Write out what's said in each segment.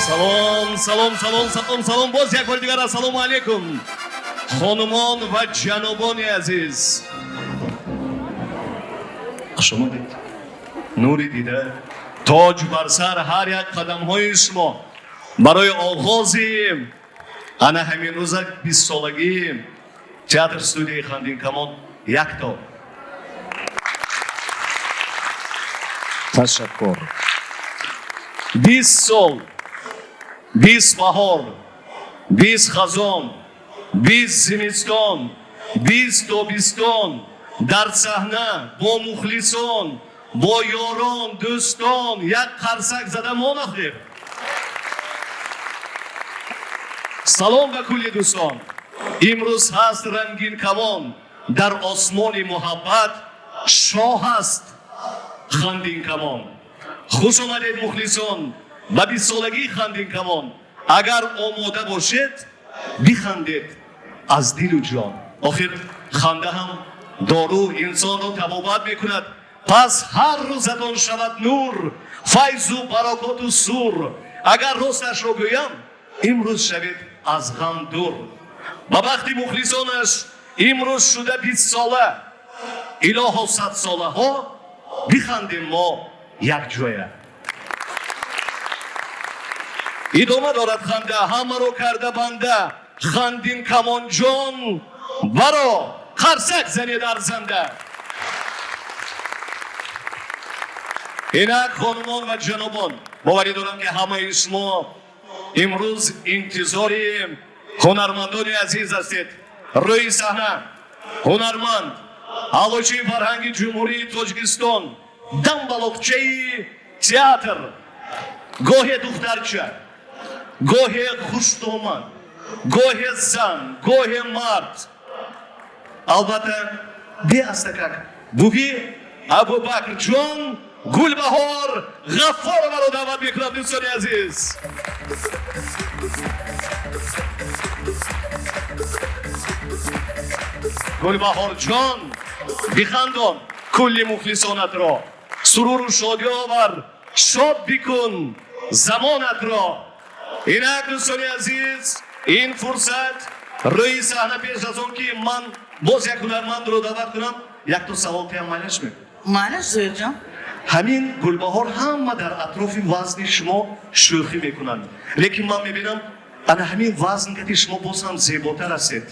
Салом, салом, салом, салом, салом. Боз як бори дигар ассалому алайкум. Хонумон ва ҷанобони азиз. Хуш омадед. Нури дида, тоҷ бар сар ҳар як қадамҳои шумо барои оғози ана ҳамин рӯза 20-солагии театр студияи Хандинкамон якто. Ташаккур. 20 сол, 20 баҳор, 20 хазон, 20 зимистон, 20 тобистон дар саҳна бо мухлисон, бо ёрон, дӯстон як қарсак зада монахем. Салом ба кулли дӯстон. Имрӯз ҳаст рангин камон дар осмони муҳаббат, шоҳ аст Хандинкамон. Хуш омадед, мухлисон, ба 20-солагии Хандинкамон. Агар омода бошед, бихандед аз дилу ҷон. Охир ханда ҳам дору, инсонро табобат мекунад. Пас ҳар рӯзатон шавад нур, файзу баракоту сур. Агар росташро гӯям, имрӯз шавед аз ғам дур. Ба бахти мухлисонаш имрӯз шуда 20-сола. Илоҳо, садсолаҳо бихандем мо якҷоя. Идома дорад ханда, ҳамаро карда банда. Хандин камонҷон, баро қарсак занед арзанда. Инак, хонумон ва ҷанобон, боварӣ дорам, ки ҳамаи шумо имрӯз интизори ҳунармандони азиз ҳастед. Рӯи саҳна ҳунарманд, аълочии фарҳанги Ҷумҳурии Тоҷикистон, дамбалоқчаи театр, гоҳе духтарча, гоҳе хуштоман, гоҳе зан, гоҳе мард, албатта беастакак буби Абубакрҷон, Гулбаҳор Ғаффороваро даъват мекунам, дӯстони азиз. Гулбаҳорҷон, бихандон кулли мухлисонатро, суруру шодӣ овар, шод бикун замонатро. Инак, дӯстони азиз, ин фурсат рӯи саҳна пеш аз он ки ман боз як ҳунармандро даъват кунам, якто савол теам, майлаш ме? Майлаш, Зоирҷон. Ҳамин Гулбаҳор, ҳама дар атрофи вазни шумо шӯхӣ мекунанд, лекин ман мебинам, ана ҳамин вазн кати шумо боз ҳам зеботар ҳастед.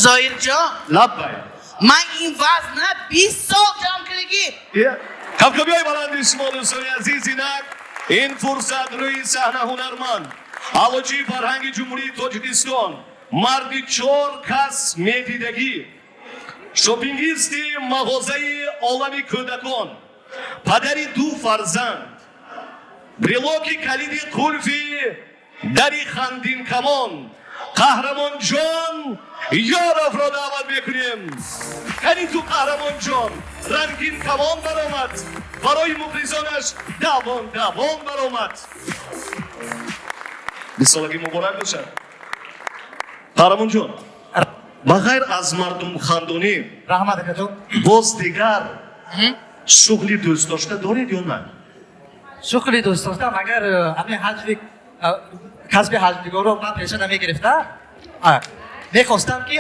Зоирҷон. Лаббай. Ман ин вазна 20 сол ҷамъ кардагӣ. Кафкабиҳои баланди шумо, дӯстони азиз. Инак, ин фурсат рӯи саҳна ҳунарманд, аълочии фарҳанги Ҷумҳурии Тоҷикистон, марди чор кас медидагӣ, шопингисти мағозаи олами кӯдакон, падари ду фарзанд, брелоки калиди қулфи дари Хандинкамон, Қаҳрамонҷон Ёровро даъват мекунем. Кани ту, Қаҳрамонҷон, рангин камон баромад, барои мухлисонаш давон давон баромад. 20-солагӣ муборак бошад, Қаҳрамонҷон. Ба ғайр аз мардумхандонӣ Раҳмат, акаҷон. боз дигар шуғли дӯстдошта доред ё на? Шуғли дӯстдоштам, агар ҳамин ҳаҷви касби ҳаҷвнигорро ман пеша намегирифта, мехостам, ки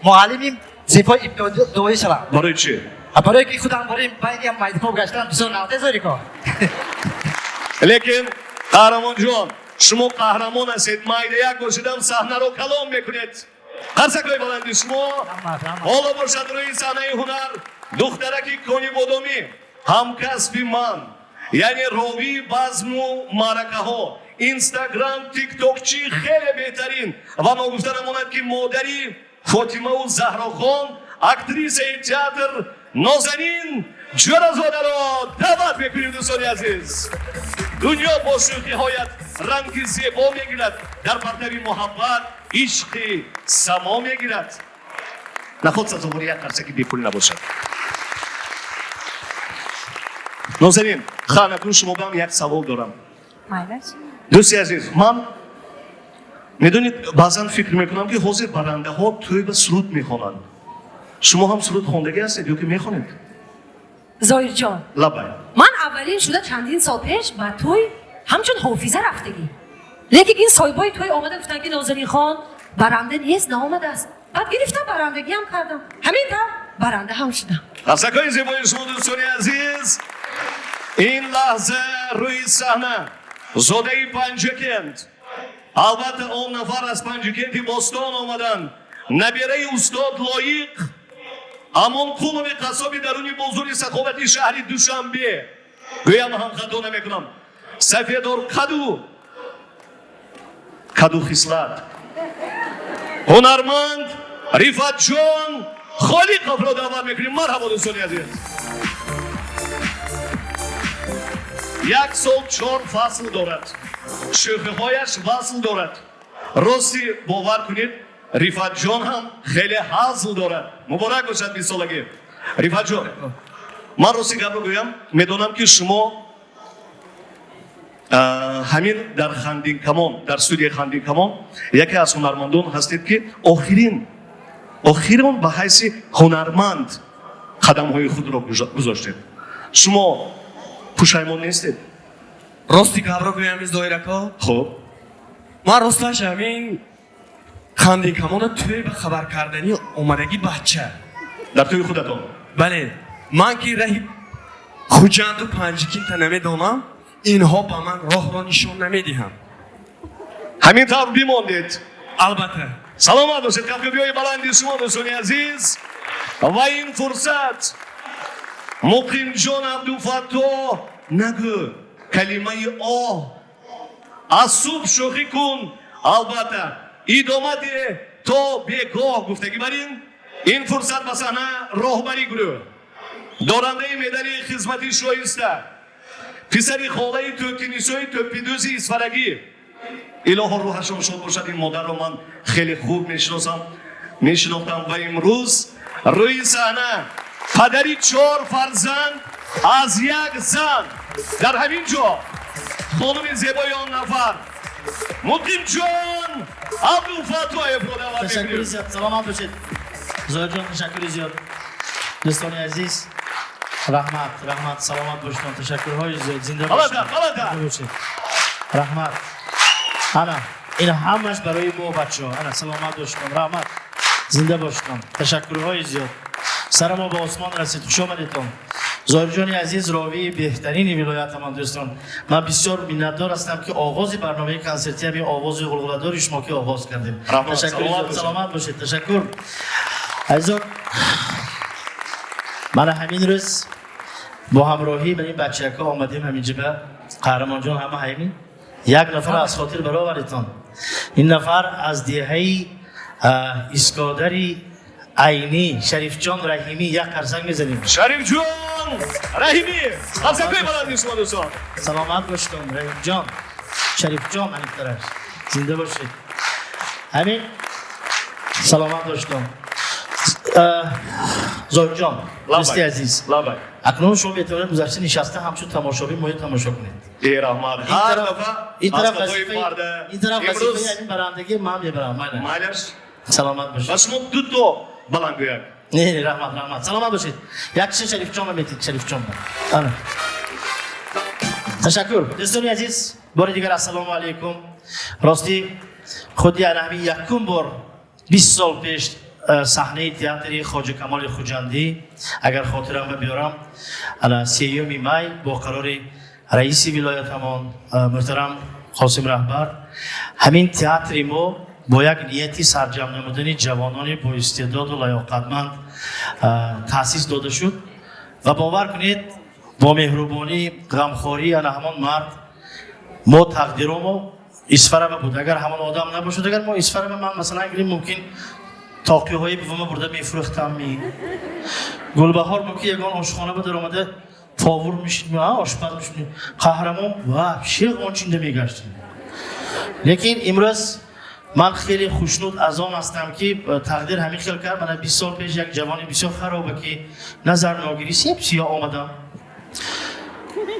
муаллими синфҳои ибтидоӣ шавам. Барои чӣ? Барое ки худам барои байни майдикоб гаштан бисёр навтезорико. Лекин, Қаҳрамонҷон, шумо қаҳрамон ҳастед. Майда як бошидам, саҳнаро калон мекунед. Қарсакҳои баланди шумо. Ҳоло бошад, рӯи саҳнаи ҳунар духтараки Конибодомӣ, ҳамкасби ман, яъне ровии базму маъракаҳо, Инстаграм, тиктокчи хеле беҳтарин ва ногуфта намонад, ки модари Фотимаву Заҳрохон, актрисаи театр Нозанин Ҷӯразодаро даъват мекунем, дӯстони азиз. Дунё бо шӯхиҳоят ранги зебо мегирад, дар партави муҳаббат ишқи само мегирад. Наход сазовори як қарсаки бепул набошад. Нозанин, хан, акнун шумо бам як савол дорам. Майлаш. Дӯсти азиз, ман, медонед, баъзан фикр мекунам, ки ҳозир барандаҳо тӯй ба суруд мехонанд. Шумо ҳам суруд хондагӣ ҳастед ё ки мехонед? Зоирҷон. Лаббай. Ман аввалин шуда чандин сол пеш ба тӯй Ҳамчун ҳофиза рафтагӣ. Лекин ин соҳибои тӯй омада гуфтанд, ки Нозанинхон баранда нест, наомадааст. Баъд гирифтам, барандагиам кардам. Ҳамин тавр баранда ҳам шудам. Қарсакҳои зебои шумо, дӯстони азиз. Ин лаҳза рӯи саҳна зодаи Панҷакент, албатта, он нафар аз Панҷакенти бостон омаданд, набираи устод Лоиқ Амонқулови, қассоби даруни бозори саховати шаҳри Душанбе, гӯям ҳам хато намекунам, сафедор қаду каду хислат, ҳунарманд Рифатҷон Холиқовро даъват мекунем. Марҳабо, дӯстони азиз. Як сол чор фасл дорад, шӯхиҳояш васл дорад. Рости, бовар кунед, Рифатҷон ҳам хеле ҳазл дорад. Муборак бошад 20-солагӣ, Рифатҷон. Ман рости гапро гӯям, медонам, ки шумо ҳамин дар Хандинкамон, дар студияи Хандинкамон яке аз ҳунармандон ҳастед, ки охирин охирон ба ҳайси ҳунарманд қадамҳои худро гузоштед. Шумо пушаймон нестед? Рости гапро гӯям, Зоирако. Хуб. Ман росташ ҳамин Хандинкамона тӯй ба хабар карданӣ омадагӣ бача. Дар тӯи худатон? Бале, ман ки раҳи Хуҷанду Панҷикинта намедонам, инҳо ба ман роҳро нишон намедиҳанд. Ҳамин тавр бимондед. Албатта. Саломат бошед. Кафкӯбиҳои баланди шумо, дӯстони азиз. Ва ин фурсат Муқимҷон Абдуфаттоҳ. Нагӯ калимаи оҳ, аз субҳ шӯхӣ кун, албатта, идома деҳ то бегоҳ гуфтагӣ. Бар ин фурсат ба саҳна роҳбари гурӯҳ, дорандаи медали хизмати шоиста, писари холаи Тӯкинисои тӯппидӯзи исфарагӣ, илоҳо рӯҳашон шод бошад, ин модарро ман хеле хуб мешиносам, мешинохтам, ва имрӯз рӯи саҳна падари чор фарзанд аз як зан, дар ҳамин ҷо хонуми зебои он нафар, Муқимҷон Абдуфаттоевро даъват Ташаккури мекунем. зиёд, саломат бошед, Зоирҷон, ташаккури зиёд. Дӯстони азиз, раҳмат, раҳмат, саломат бошед, ташаккурҳои зиёд, зинда бошед. Балада, балада. Зинда бошед, раҳмат. Ана ин ҳамаш барои мо, бачаҳо. Ана, саломат бошед, раҳмат, зинда бошед, ташаккурҳои зиёд. Сари мо ба осмон расид. Хуш омадедтон, Зоирҷони азиз, ровии беҳтарини вилоятамон. Дӯстон, ман бисёр миннатдор ҳастам, ки оғози барномаи консертӣ ҳамин овози ғулғуладори шумо ки оғоз кардем. Раҳмат, Ташаккури саломат зиёд. бошед. Саломат бошед, ташаккур. Азизон, мана ҳамин рӯз бо ҳамроҳӣ ба ин бачаҳо омадем ҳаминҷиба. Қаҳрамонҷон, ҳама ҳамин як нафар аз хотир бароваритон. Ин нафар аз деҳаи Искодари Айнӣ, Шарифҷон Раҳимӣ. Як қарсак мезанем. Шарифҷон Раҳимӣ, қарсакҳои баланди шумо, дӯстон. Саломат бошедон, Раҳимҷон, Шарифҷон, аниқтараш. Зинда бошед, ҳамин, саломат бошедон. Зоирҷон, дӯсти азиз, Лабай. Акнун шумо метавонед гузашта нишаста, ҳамчун тамошобин моя тамошо кунед. Э, раҳмат. Ҳар дафъа Ин тараф аз қафои парда. ин тараф Имрӯз вазифаи ҳамин барандагӣ ман мебарам, майла. Майлаш. Саломат бошед. Ва шумо дуто баландгӯяк. Не, не, раҳмат, раҳмат, саломат бошед. Як киши Шарифҷонба метид, Шарифҷонба. Ана, ташаккур. Дӯстони азиз, бори дигар ассалому алайкум. Ростӣ, худи ана ҳамин якум бор 20 сол пеш саҳнаи театри Хоҷа Камоли Хуҷандӣ, агар хотирамба биёрам, ана 3 май бо қарори раиси вилоятамон муҳтарам Қосим Раҳбар ҳамин театри мо бо як нияти сарҷамъ намудани ҷавонони боистеъдоду лаёқатманд таъсис дода шуд. Ва бовар кунед, бо меҳрубонӣ, ғамхорӣ ана ҳамон мард мо тақдиромо Исфараба буд. Агар ҳамон одам набошад, агар мо Исфараба, ман масалан гирем, мумкин тоқиҳои бувама бурда мефурӯхтам, ми Гулбаҳор мумкин ягон ошхона ба даромада повар мешид, ошпаз мешид, Қаҳрамон вообще ончинда мегаштем. Лекин имрӯз ман хеле хушнуд аз он ҳастам, ки тақдир ҳамин хел кард. Мана 20 сол пеш як ҷавони бисёр хароба, ки назар ногирӣ сеп сиёҳ омадам.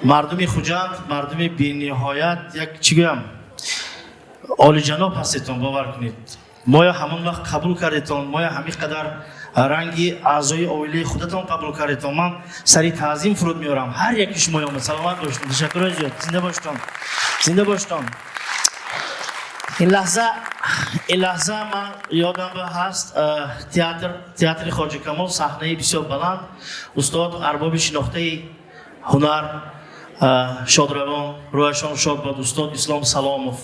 Мардуми Хуҷанд мардуми бениҳоят, як чӣ гӯям, олиҷаноб ҳастетон. Бовар кунед, моя ҳамон вақт қабул кардетон, моя ҳамин қадар Ранги аъзои оилаи худатон қабул кардетон. Ман сари таъзим фуруд меорам ҳар яки шумоён. Саломат бошед, ташаккури зиёд, зинда боштон, зинда боштон. Ин лаҳза, ин лаҳза ман ёдам ба ҳаст, театр, театри Хоҷа Камол, саҳнаи бисёр баланд, устод, арбоби шинохтаи ҳунар, шодравон, рӯҳашон шод бод, устод Ислом Саломов,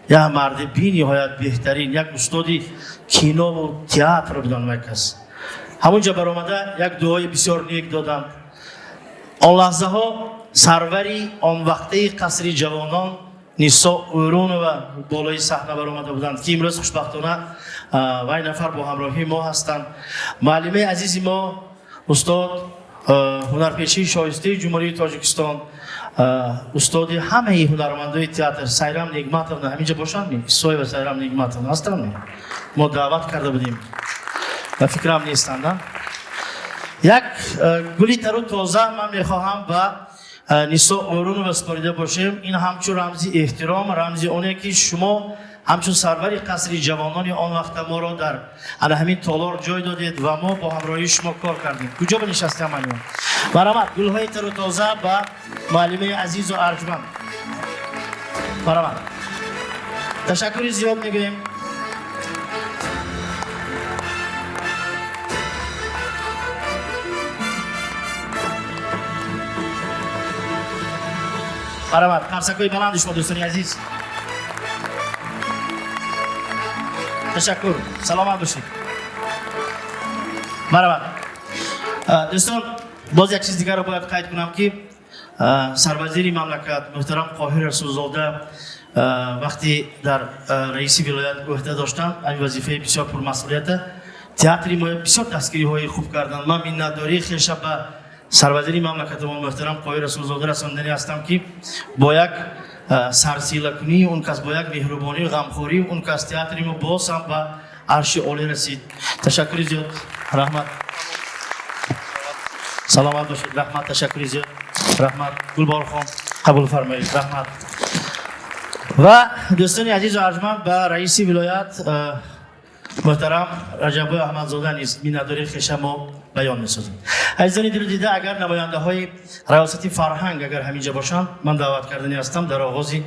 як марди бениҳоят беҳтарин, як устоди кинову театр буданд. Вай кас ҳамунҷа баромада як дуои бисёр нек доданд. Он лаҳзаҳо сарвари он вақтаи қасри ҷавонон Нисо Урунова болои саҳна баромада буданд, ки имрӯз хушбахтона вай нафар бо ҳамроҳии мо ҳастанд. Муаллимаи азизи мо, устод, ҳунарпешии шоистаи Ҷумҳурии Тоҷикистон, устоди ҳамаи ҳунармандои театр Сайрам Нигматовна ҳаминҷа бошанд? Исоева Сайрам Нигматовна ҳастанд? Мо даъват карда будем, ба фикрам нестанд. Як гули тару тоза ман мехоҳам ба Нисо Орунова супорида бошем. Ин ҳамчун рамзи эҳтиром, рамзи оне ки шумо ҳамчун сарвари қасри ҷавонони он вақта моро дар ана ҳамин толор ҷой додед ва мо бо ҳамроҳии шумо кор кардем. Куҷо ба нишастем ҳамаён? Марҳамат, гулҳои тару тоза ба муаллимаи азизу арҷманд. Марҳамат, ташаккури зиёд мегӯем. Марҳамат, қарсакҳои баланди шумо, дӯстони азиз. Ташаккур, саломат бошед. Марҳамат, дӯстон. Боз як чиз дигарро бояд қайд кунам, ки сарвазири мамлакат муҳтарам Қоҳир Расулзода вақте дар раиси вилоят ӯҳда доштанд ҳамин вазифаи бисёр пурмасъулията, театри мо бисёр дастгириҳои хуб карданд. Ман миннатдории хеша ба сарвазири мамлакатамон муҳтарам Қоҳир Расулзода расонданӣ ҳастам, ки бо як сарсилакунии он кас, бо як меҳрубонию ғамхории он кас театри мо боз ҳам ба арши олӣ расид. Ташаккури зиёд, раҳмат, саломат бошед. Раҳмат, ташаккури зиёд, раҳмат. Гулборхон, қабул фармоед, раҳмат. Ва дӯстони азизу арҷманд, ба раиси вилоят муҳтарам Раҷаббой Аҳмадзода низ миннатдории хеша мо баён месозем. Азизони дилу дида, агар намояндаҳои раёсати фарҳанг агар ҳаминҷа бошанд, ман даъват карданӣ ҳастам дар оғози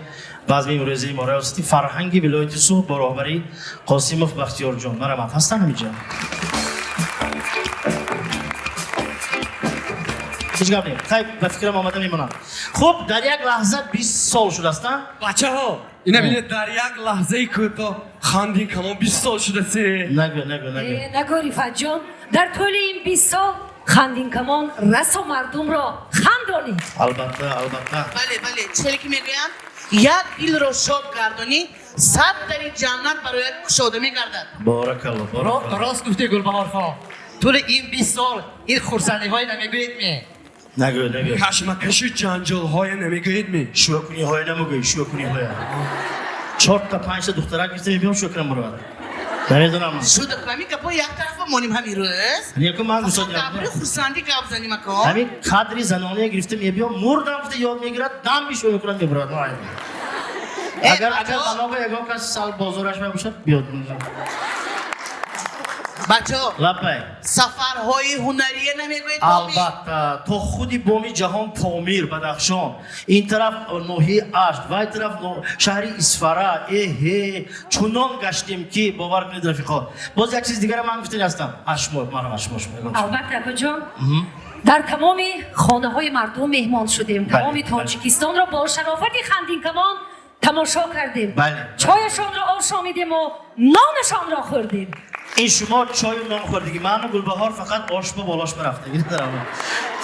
базми имрӯзаи мо раёсати фарҳанги вилояти Суғд бо роҳбарии Қосимов Бахтиёрҷон. Марҳамат, ҳастанд ҳаминҷа? Ҳеҷ гап не, хай, ба фикрам омада мемонанд. Хуб, дар як лаҳза 20 сол шудааст, а? Бачаҳо, ина бинед, дар як лаҳзаи кӯтоҳ Хандин Камон 20 сол шудасе. Нагӯ, нагӯ, нагӯ. Нагӯ, Рифатҷон, дар тӯли ин 20 сол Хандин Камон расо мардумро хандонид. Албатта, албатта. Бале, бале, чизе ки мегӯянд, як дилро шод гардонӣ, 100 дари ҷаннат бароят кушода мегардад. Боракалло, боракалло. Рост гуфтӣ, Гулбаҳорхон. Тӯли ин 20 сол ин хурсандиҳое намегӯед ме? Нагӯ, нагӯ. Кашмакашу ҷанҷолҳое намегӯед ме? Шӯякуниҳое намегӯӣ, шӯякуниҳое. Чорта, панҷта духтарак гирифта мебиём, шӯякунам муровад. Намедонам. Шуда, ҳамин гапҳои як тарафа моним ҳамин рӯз. Яку ман гусод. Дар бораи хурсандӣ гап заним, ако. Ҳамин кадри занония гирифта мебиём, мурдам гуфта ёд мегирад, дам бишӯ мекунад, мебурад. Агар агар балога ягон кас сал бозораш мебошад, биёд. Бачаҳо. Лаббай. Сафарҳои ҳунарие намегӯед? Албатта, то худи боми ҷаҳон, Помир, Бадахшон, ин тараф ноҳияи Ашт, вай тараф шаҳри Исфара. Эҳе, чунон гаштем, ки бовар кунед, рафиқо. Боз як чиз дигара ман гуфтани ҳастам. Ашмо марам, ашмо шумо. Албатта, акоҷон, дар тамоми хонаҳои мардум меҳмон шудем, тамоми Тоҷикистонро бо шарофати Хандин Камон тамошо кардем, чояшонро ошомидему нонашонро хӯрдем. Ин шумо чою нон хӯрдиги, ману Гулбаҳор фақат ошба болош рафтагӣ.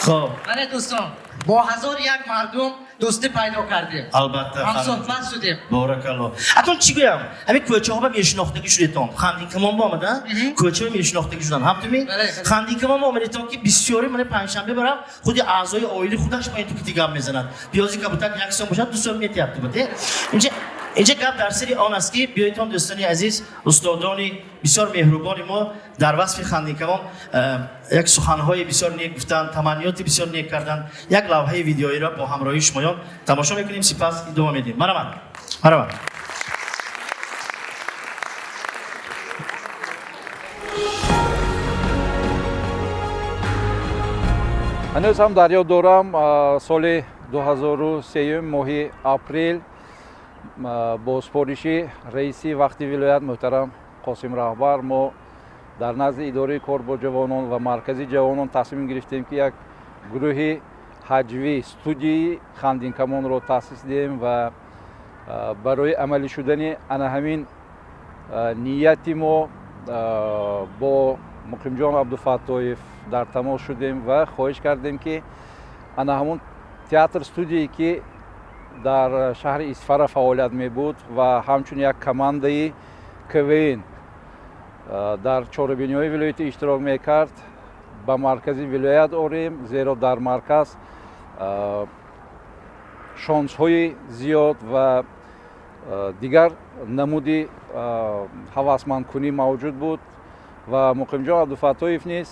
Хоб. Бале, дӯстон, бо ҳазор як мардум дӯстӣ пайдо кардем. Албатта. Ҳамсуҳбат шудем. Боракалло. Акун чӣ гӯям, ҳамин кӯчаҳо ба мешинохтагӣ шудетон. Хандинкамон ба омада, кӯчаҳо мешинохтагӣ шудан ҳамтуми. Хандинкамон ба омадетон, ки бисёре мана панҷшанбе барам, худи аъзои оили худаш ба ин тукити гап мезанад. Пиёзи кабутак 1 сом бошад, 2 сом метиҳад ту. Инҷа, инҷа гап дар сари он аст, ки биёедтон, дӯстони азиз, устодони бисёр меҳрубони мо дар васфи Хандинкамон як суханҳои бисёр нек гуфтанд, таманниёти бисёр нек карданд. Як лавҳаи видеоиро бо ҳамроҳии шумоён тамошо мекунем, сипас идома медиҳем. Марҳамат, марҳамат. Ҳанӯз ҳам дар ёд дорам, соли 2003 моҳи апрел бо супориши раиси вақти вилоят муҳтарам Қосим Раҳбар мо дар назди идораи кор бо ҷавонон ва маркази ҷавонон тасмим гирифтем, ки як гурӯҳи ҳаҷвӣ, студияи Хандинкамонро таъсис диҳем. Ва барои амалӣ шудани ана ҳамин нияти мо бо Муқимҷон Абдуфаттоев дар тамос шудем ва хоҳиш кардем, ки ана ҳамун театр студие, ки дар шаҳри Исфара фаъолият мебуд ва ҳамчун як командаи КВН дар чорабиниҳои вилоятӣ иштирок мекард, ба маркази вилоят орем, зеро дар марказ шонсҳои зиёд ва дигар намуди ҳавасмандкунӣ мавҷуд буд. Ва Муқимҷон Абдуфаттоев низ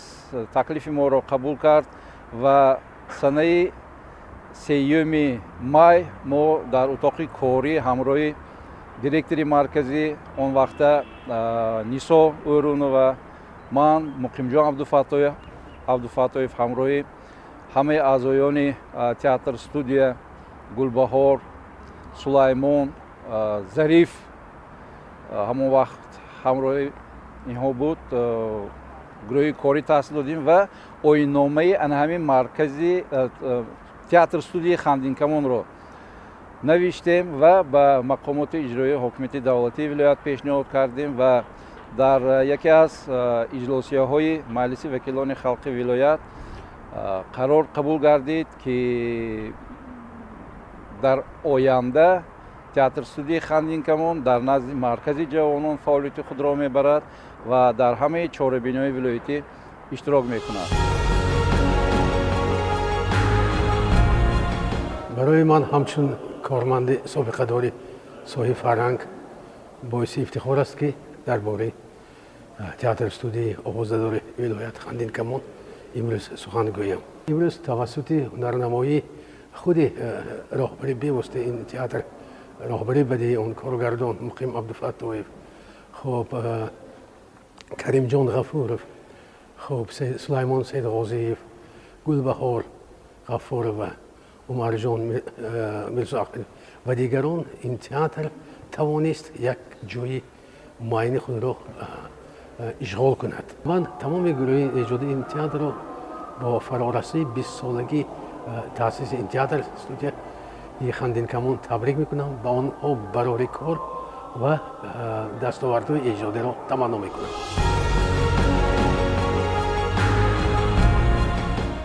таклифи моро қабул кард ва санаи 3 май мо дар утоқи корӣ ҳамроҳи директори марказӣ он вақта Нисо Ӯрунова, ман, Муқимҷон Абдуфаттоев ҳамроҳи ҳамаи аъзоёни театр студия, Гулбаҳор, Сулаймон, Зариф ҳамон вақт ҳамроҳи инҳо буд, гурӯҳи корӣ таъсис додем ва оинномаи ана ҳамин маркази театр студияи Хандинкамонро навиштем ва ба мақомоти иҷроии ҳокимияти давлатии вилоят пешниҳод кардем. Ва дар яке аз иҷлосияҳои Маҷлиси вакилони халқи вилоят қарор қабул гардид, ки дар оянда театр студияи Хандинкамон дар назди маркази ҷавонон фаъолияти худро мебарад ва дар ҳамаи чорабиниҳои вилоятӣ иштирок мекунад. Барои ман ҳамчун корманди собиқадори соҳаи фарҳанг боиси ифтихор аст, ки дар бораи театр студияи овозадори вилоят Хандинкамон имрӯз сухан гӯям. Имрӯз тавассути ҳунарнамоии худи роҳбари бевоситаи ин театр, роҳбари бадии он, коргардон Муқим Абдуфаттоев, хуб, Каримҷон Ғафуров, хуб, Сулаймон Сайдғозиев, Гулбаҳор Ғафурова, Умарҷон Мирзоахмедов ва дигарон ин театр тавонист як ҷои муайяни худро ишғол кунад. Ман тамоми гурӯҳи эҷоди ин театрро бо фарорасии 20-солагии таъсиси ин театр студияи Хандинкамон табрик мекунам, ба онҳо барори кор ва дастовардҳои эҷодиро таманно мекунам.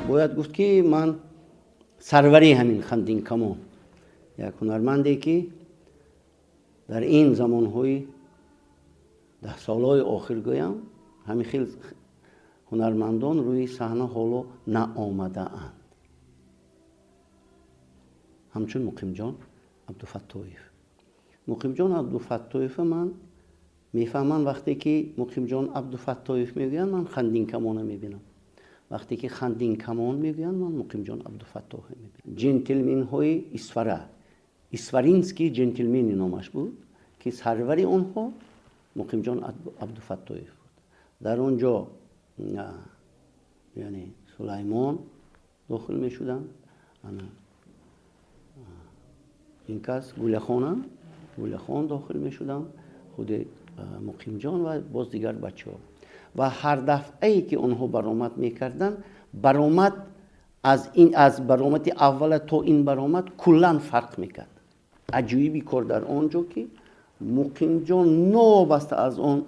Бояд гуфт, ки ман сарвари ҳамин Хандинкамон, як ҳунарманде, ки дар ин замонҳои 10 солҳои охир гӯям, ҳамин хел ҳунармандон рӯи саҳна ҳоло наомадаанд, ҳамчун Муқимҷон Абдуфаттоев. Муқимҷон Абдуфаттоева ман мефаҳмам. Вақте ки Муқимҷон Абдуфаттоев мегӯянд, ман Хандинкамона мебинам. Вақте ки Хандинкамон мегӯянд, ман Муқимҷон Абдуфаттоҳ мебинам. Ҷентлменҳои Исфара, Исфаринский джентльмены номаш буд, ки сарвари онҳо Муқимҷон Абдуфаттоев буд. Дар он ҷо яъне Сулаймон дохил мешуданд, ана ин кас Гулахона, Гулахон дохил мешуданд, худи Муқимҷон ва боз дигар бачаҳо. Ва ҳар дафъае ки онҳо баромад мекарданд, баромад аз ин аз баромади аввала то ин баромад куллан фарқ мекард. Аҷоиби кор дар он ҷо, ки Муқимҷон новобаста аз он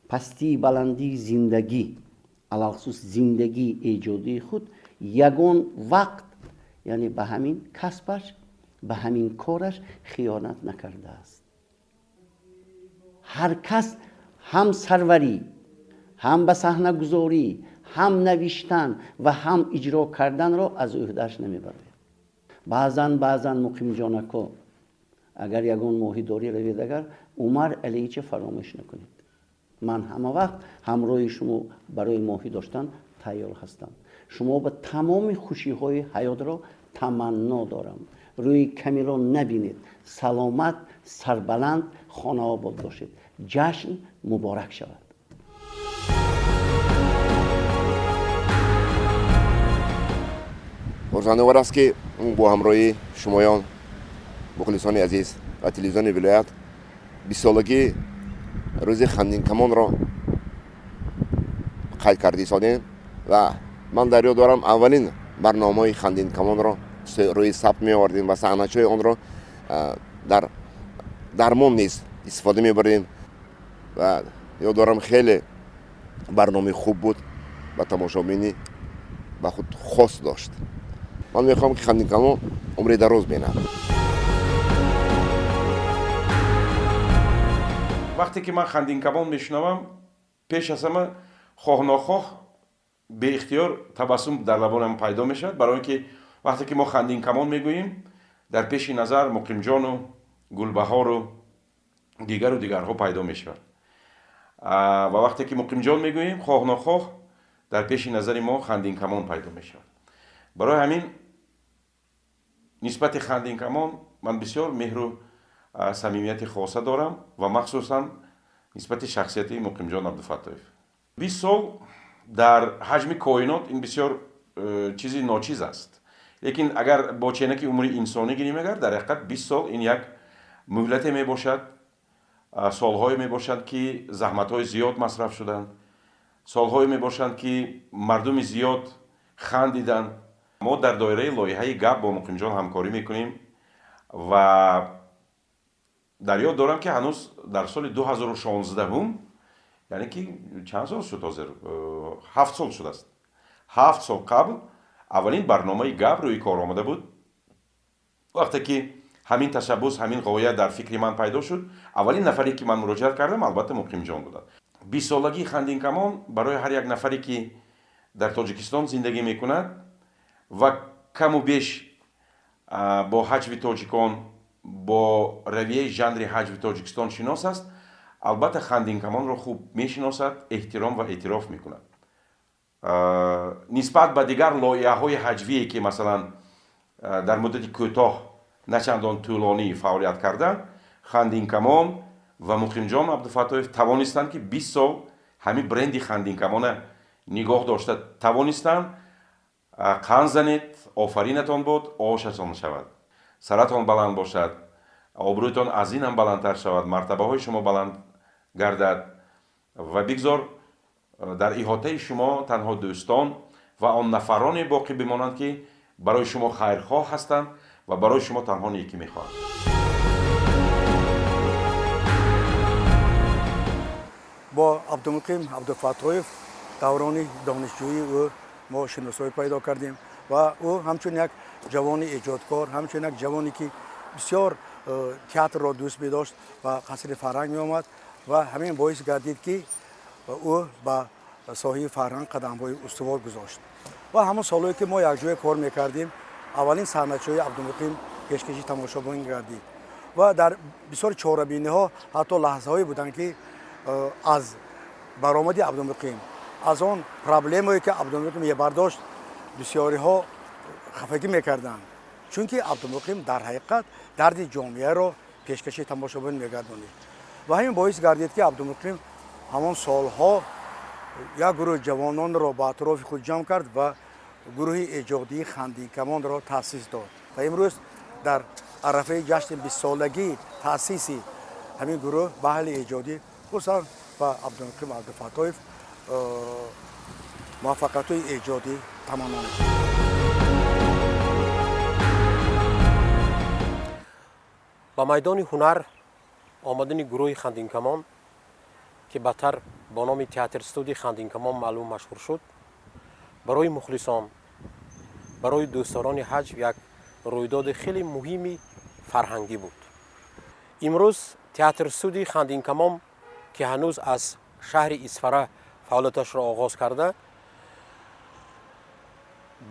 пастии баландии зиндагӣ, алалхусус зиндагии эҷодии худ, ягон вақт яъне ба ҳамин касбаш, ба ҳамин кораш хиёнат накардааст. Ҳар кас ҳам сарварӣ, ҳам ба саҳнагузорӣ, ҳам навиштан ва ҳам иҷро карданро аз ӯҳдааш намебарояд. Баъзан, баъзан, Муқимҷонако, агар ягон моҳидорӣ равед, агар Умар Алиича фаромӯш накунед. Ман ҳама вақт ҳамроҳи шумо барои моҳӣ доштан тайёр ҳастам. Шумо ба тамоми хушиҳои ҳаётро таманно дорам. Рӯи камиро набинед. Саломат, сарбаланд, хонаобод бошед. Ҷашн муборак шавад. Хурсандовар аст, ки бо ҳамроҳии шумоён, мухлисони азиз ва телевизиони вилоят, бистсолагии рӯзи Хандинкамонро қайд карда истодем. Ва ман дар ёд дорам, аввалин барномаҳои Хандинкамонро рӯи сабт меовардем ва саҳначаҳои онро дар дармон низ истифода мебурдем. Ва ёд дорам, хеле барномаи хуб буд ва тамошобинӣ ба худ хос дошт. Ман мехоҳам, ки Хандинкамон умри дароз бинад. Вақте ки ман Хандинкамон мешунавам, пеш аз ҳама, хоҳ нохоҳ, беихтиёр табассум дар лабонам пайдо мешавад, барои он ки вақте ки мо Хандинкамон мегӯем, дар пеши назар Муқимҷону Гулбаҳору дигару дигарҳо пайдо мешавад. Ва вақте ки Муқимҷон мегӯем, хоҳ нохоҳ, дар пеши назари мо Хандинкамон пайдо мешавад. Барои ҳамин нисбати Хандинкамон ман бисёр меҳру самимияти хоса дорам ва махсусан нисбати шахсияти Муқимҷон Абдуфаттоев. 20 сол дар ҳаҷми коинот ин бисёр чизи ночиз аст, лекин агар бо ченаки умри инсонӣ гирем, агар дар ҳақиқат 20 сол ин як муҳлате мебошад, солҳое мебошанд, ки заҳматҳои зиёд масраф шуданд, солҳое мебошанд, ки мардуми зиёд хандиданд. Мо дар доираи лоиҳаи «Гап» бо Муқимҷон ҳамкорӣ мекунем ва дар ёд дорам, ки ҳанӯз дар соли 2016-ум, яъне ки чанд сол шуд ҳозир, 7 сол шудааст, 7 сол қабл аввалин барномаи «Гап» рӯи кор омада буд. Вақте ки ҳамин ташаббус, ҳамин ғоя дар фикри ман пайдо шуд, аввалин нафаре, ки ман муроҷиат кардам, албатта, Муқимҷон буданд. Бистсолагии Хандинкамон барои ҳар як нафаре, ки дар Тоҷикистон зиндагӣ мекунад ва каму беш бо ҳаҷви тоҷикон, бо равияи жанри ҳаҷви Тоҷикистон шинос аст, албатта, Хандинкамонро хуб мешиносад, эҳтиром ва эътироф мекунад. Нисбат ба дигар лоиҳаҳои ҳаҷвие, ки масалан дар муддати кӯтоҳ, начандон тӯлонӣ фаъолият карданд, Хандинкамон ва Муқимҷон Абдуфаттоев тавонистанд, ки 20 сол ҳамин бренди Хандинкамона нигоҳ дошта тавонистанд. Қанд занед, офаринатон бод, ошатон шавад, саратон баланд бошад, обрӯятон аз ин ҳам баландтар шавад, мартабаҳои шумо баланд гардад ва бигзор дар иҳотаи шумо танҳо дӯстон ва он нафароне боқӣ бимонанд, ки барои шумо хайрхоҳ ҳастанд ва барои шумо танҳо некӣ мехоҳанд. Бо Абдумуқим Абдуфаттоев даврони донишҷӯии ӯ мо шиносоӣ пайдо кардем ва ӯ ҳамчун як ҷавони эҷодкор, ҳамчун як ҷавоне, ки бисёр театрро дӯст медошт, ба Қасри фарҳанг меомад ва ҳамин боис гардид, ки ӯ ба соҳаи фарҳанг қадамҳои устувор гузошт. Ва ҳамон солҳое, ки мо якҷоя кор мекардем, аввалин саҳначаҳои Абдумуқим пешкаши тамошобин гардид ва дар бисёр чорабиниҳо ҳатто лаҳзаҳое буданд, ки аз баромади Абдумуқим, аз он проблемое, ки Абдумуқим мебардошт, бисёриҳо хафагӣ мекарданд, чунки Абдумуқим дар ҳақиқат дарди ҷомеаро пешкаши тамошобин мегардонид. Ва ҳамин боис гардид, ки Абдумуқим ҳамон солҳо як гурӯҳ ҷавононро ба атрофи худ ҷамъ кард ва гурӯҳи эҷодии Хандинкамонро таъсис дод. Ва имрӯз дар арафаи ҷашни бистсолагии таъсиси ҳамин гурӯҳ ба аҳли эҷодӣ, хусусан ба Абдумуқим Абдуфаттоев, муваффақиятҳои эҷодӣ таманно мекунем. Ба майдони ҳунар омадани гурӯҳи Хандинкамон, ки баъдтар бо номи театр студии Хандинкамон маълум машҳур шуд, барои мухлисон, барои дӯстдорони ҳаҷв як рӯйдоди хеле муҳими фарҳангӣ буд. Имрӯз театр студии Хандинкамон, ки ҳанӯз аз шаҳри Исфара фаъолияташро оғоз карда,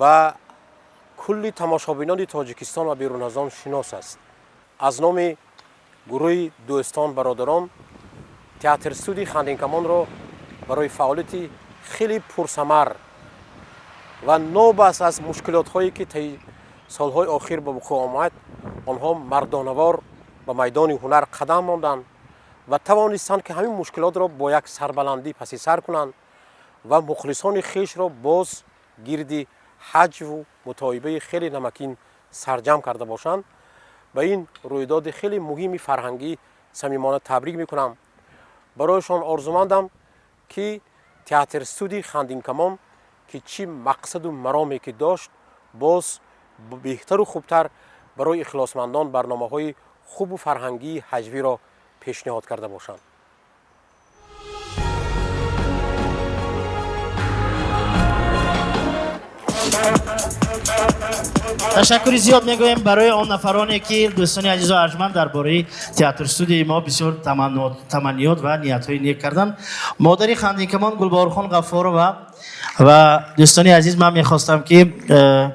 ба кулли тамошобинони Тоҷикистон ва берун аз он шинос аст, аз номи гурӯҳи дӯстон, бародарон театр студии Хандинкамонро барои фаъолияти хеле пурсамар ва нобаст аз мушкилотҳое, ки таи солҳои охир ба вуқӯъ омад, онҳо мардонавор ба майдони ҳунар қадам монданд ва тавонистанд, ки ҳамин мушкилотро бо як сарбаландӣ паси сар кунанд ва мухлисони хешро боз гирди ҳаҷву мутоибаи хеле намакин сарҷамъ карда бошанд. Ба ин рӯйдоди хеле муҳими фарҳангӣ самимона табрик мекунам. Барояшон орзумандам, ки театр-студияи Хандинкамон, ки чӣ мақсаду мароме ки дошт, боз беҳтару хубтар барои ихлосмандон барномаҳои хубу фарҳангии ҳаҷвиро пешниҳод карда бошанд. Ташаккури зиёд мегӯем барои он нафароне, ки, дӯстони азизу арҷманд, дар бораи театр-студияи мо бисёр таманниёт ва ниятҳои нек карданд. Модари Хандинкамон Гулбаҳорхон Ғаффорова. Ва, дӯстони азиз, ман мехостам, ки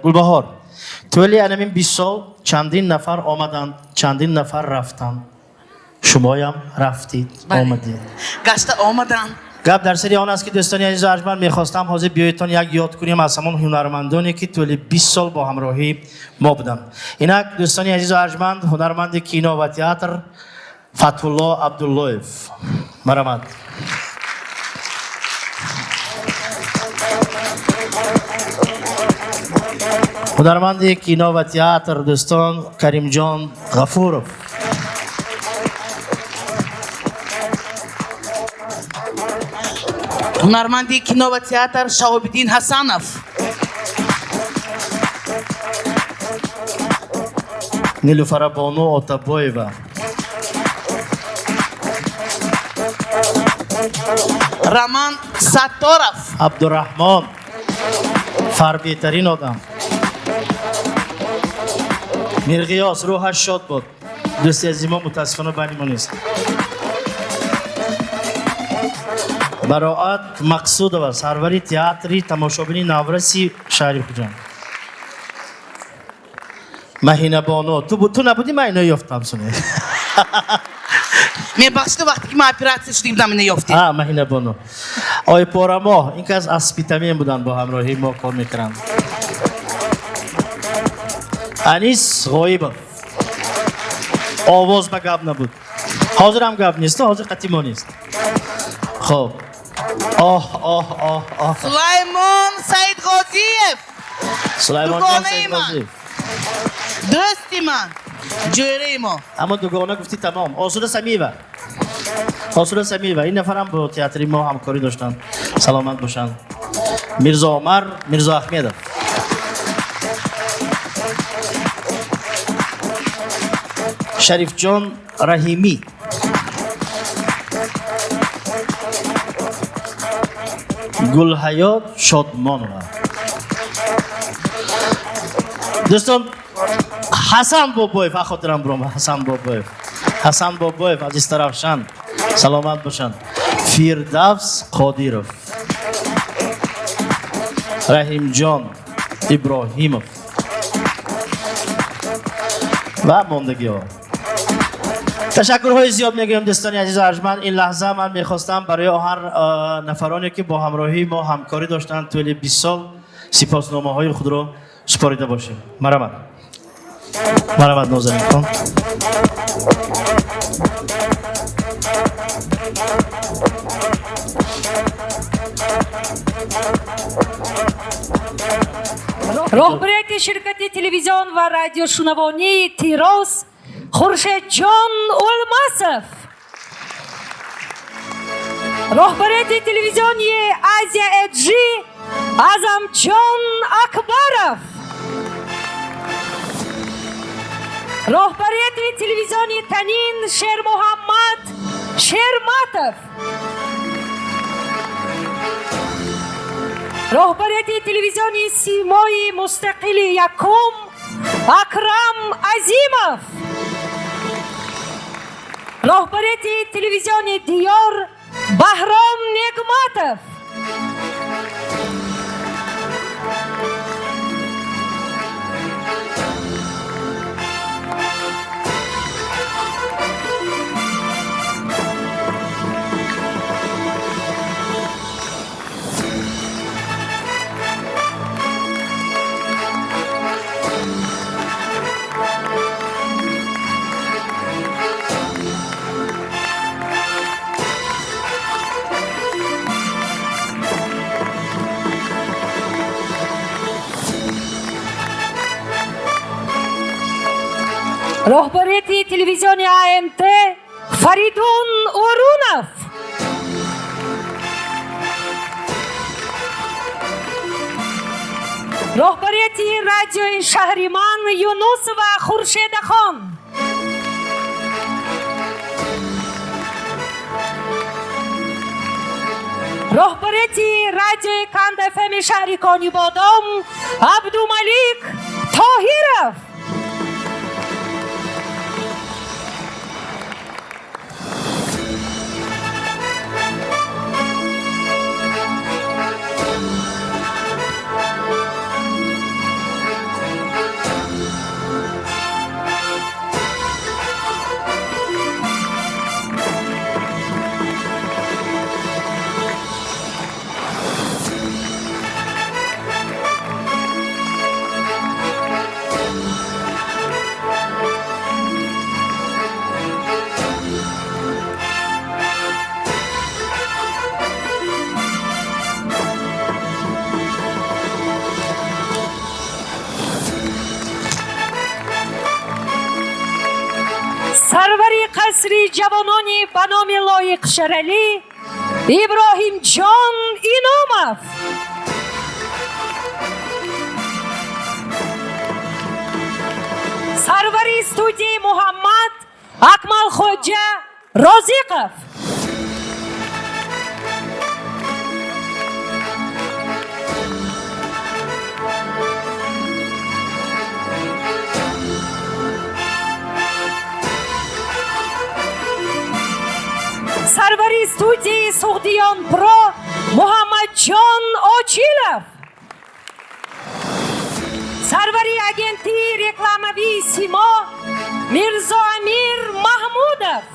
Гулбаҳор, тӯли анамин 20 сол чандин нафар омаданд, чандин нафар рафтанд, шумоям рафтид, омадед. Гашта омадам. Гап дар сари он аст, ки, дӯстони азизу арҷманд, мехостам ҳозир биёедтон як ёд кунем аз ҳамон ҳунармандоне, ки тӯли 20 сол бо ҳамроҳии мо буданд. Инак, дӯстони азизу арҷманд, ҳунарманди кино ва театр Фатҳулло Абдуллоев, марҳамат. Ҳунарманди кино ва театр, дӯстон, Каримҷон Ғафуров. Ҳунарманди кино ва театр Шаҳобиддин Ҳасанов. Нилуфарабону Отабоева. Роман Сатторов. Абдураҳмон, фарбетарин одам. Мирғиёс, рӯҳаш шод буд, дӯсти азизи мо мутаассифона байни мо нест. Бароат Мақсудова, сарвари театри тамошобини навраси шаҳри Хуҷанд. Маҳинабону, ту набудӣ, ман ино ёфтам суне. Мебахшиду, вақте ки ман оператсия шудим, ина ёфтем. А, Маҳинабону Ойпорамо, ин кас аз Спитамен буданд, бо ҳамроҳии мо кор мекунанд. Анис Ғоибов, овоз ба гап набуд, ҳозир ҳам гап нест, ҳозир қатъи мо нест. Хоб, оҳ, оҳ, оҳ, оҳ. Сулаймон Саидғозиев. Сулаймонҷон. Дугонаи ман. Саидғозиев. Дӯсти ман, ҷӯраи мо. Аммо дугона гуфтӣ, тамом. Осуда Самиева, Осуда Самиева, ин нафарам бо театри мо ҳамкорӣ доштанд, саломат бошанд. Мирзо Омар Мирзо Ахмедов. Шарифҷон Раҳимӣ. Гулҳаёт Шодмонова. Дӯстон, Ҳасан Бобоев, а хотирам буром, Ҳасан Бобоев, Ҳасан Бобоев аз Истаравшан, саломат бошанд. Фирдавс Қодиров, Раҳимҷон Иброҳимов ва мондагиҳо. Ташаккурҳои зиёд мегӯем, дӯстони азизу арҷманд. Ин лаҳза ман мехостам барои ҳар нафароне, ки бо ҳамроҳии мо ҳамкорӣ доштанд тӯли 20 сол, сипосномаҳои худро супорида бошем. Марҳамат, марҳамат, Нозанинхон. Роҳбарияти ширкати телевизион ва радиошунавонии Тирос Хуршедҷон Улмасов. Роҳбарияти телевизиони Азия Эджи Азамҷон Акбаров. Роҳбарияти телевизиони Танин Шермуҳаммад Шерматов. Роҳбарияти телевизиони Симои мустақили якум Акрам Азимов. Роҳбарияти телевизиони Диёр Баҳром Негматов. Роҳбарияти телевизиони АМТ Фаридун Урунов. Роҳбарияти радиои Шаҳриман Юнусова Хуршедахон. Роҳбарияти радиои Канд ФМ шаҳри Конибодом Абдумалик Тоҳиров. Сарвари қасри ҷавонони ба номи Лоиқ Шералӣ Иброҳимҷон Иномов. Сарвари студияи Муҳаммад Акмалхоҷа Розиқов. Сарвари студияи Суғдиён Про Муҳаммадҷон Очилов. Сарвари агентии рекламавии Симо Мирзоамир Маҳмудов.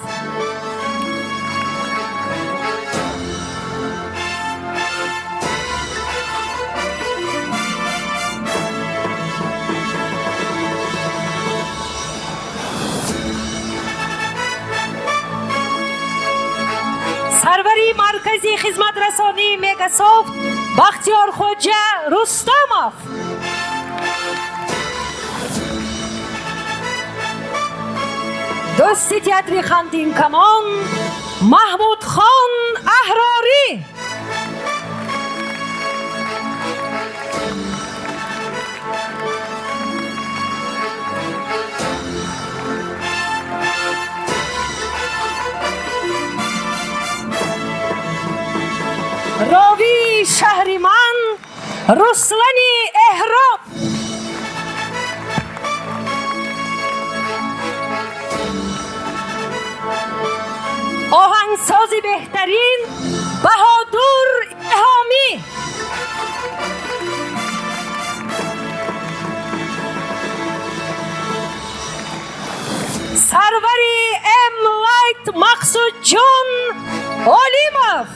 Сарвари маркази хизматрасонии Мегасофт Бахтиёрхоҷа Рустамов. Дӯсти театри Хандинкамон Маҳмудхон Аҳрорӣ. Ровии Шаҳриман Руслани Эҳроб. Оҳангсози беҳтарин Баҳодур Илҳомӣ. Сарвари М Лайт Мақсудҷон Олимов.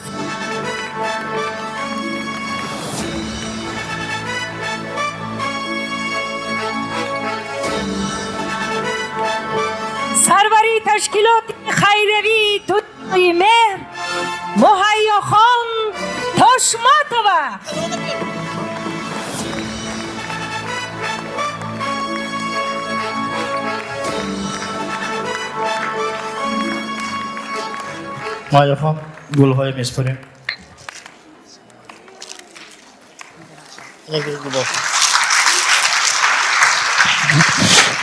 Сарвари ташкилоти хайравии Дунёи меҳр Муҳайёхон Тошматова. Муҳайёхон, гулҳое месупорем.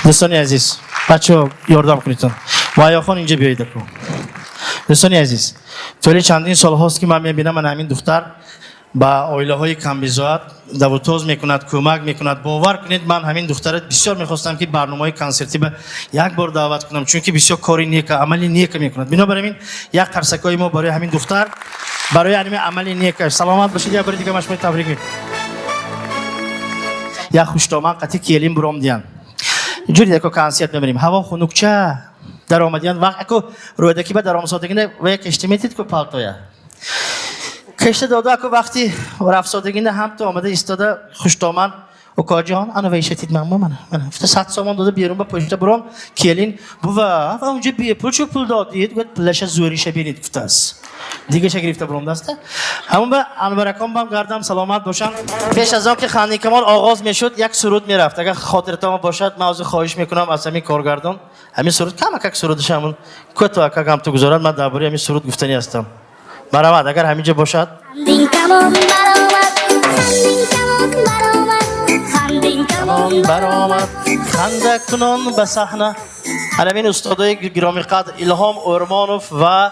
Дӯстони азиз, бачаҳо ёрдам кунедтон. Муҳайёхон, инҷа биёед. Дӯстони азиз, тӯли чандин солҳост, ки ман мебинам, ман ҳамин духтар ба оилаҳои камбизоат давутоз мекунад, кӯмак мекунад. Бовар кунед, ман ҳамин духтара бисёр мехостам, ки барномаҳои консертӣ ба як бор даъват кунам, чунки бисёр кори нека, амали нека мекунад. Бинобар ин як қарсакҳои мо барои ҳамин духтар, барои ҳамин амали некаш. Саломат бошед. Як бори дига ман шуморо табрик мекунам. Як хуштоман қатъи келин буром диям. Ҷури яко консерт мебарем. Ҳаво хунукча даромадиян вақт ако рӯдаки ба даромсодагина ва як кашти метид ку палтоя. Кашта дода ако вақти рафсодагина ҳам то омада истода хуштоман Укоҷон, ана вайшатид ман мана. Мана. Гуфта 100 сомон дода берун ба пошта буром келин бува ва унҷа бепул чу пул додид, гуфт пулаша зӯриша бинед гуфтааст. Дигаша гирифта буромдааст. Ҳамон ба Анваракон бам гардам саломат бошанд. Пеш аз он ки Хандинкамон оғоз мешуд, як суруд мерафт. Агар хотиртон бошад, ман ҳозир хоҳиш мекунам аз ҳамин коргардон ҳамин суруд камакак сурудаш ҳамон кӯтоҳ акак ҳам ту гузорад, ман дар бораи ҳамин суруд гуфтанӣ ҳастам. Марҳамат, агар ҳамин ҷо бошад. Хандинкамон баромад, хандинкамон баромад, хандинкамон баромад, хандакунон ба саҳна. Ҳамин устодои гиромиқадр Илҳом Ӯрмонов ва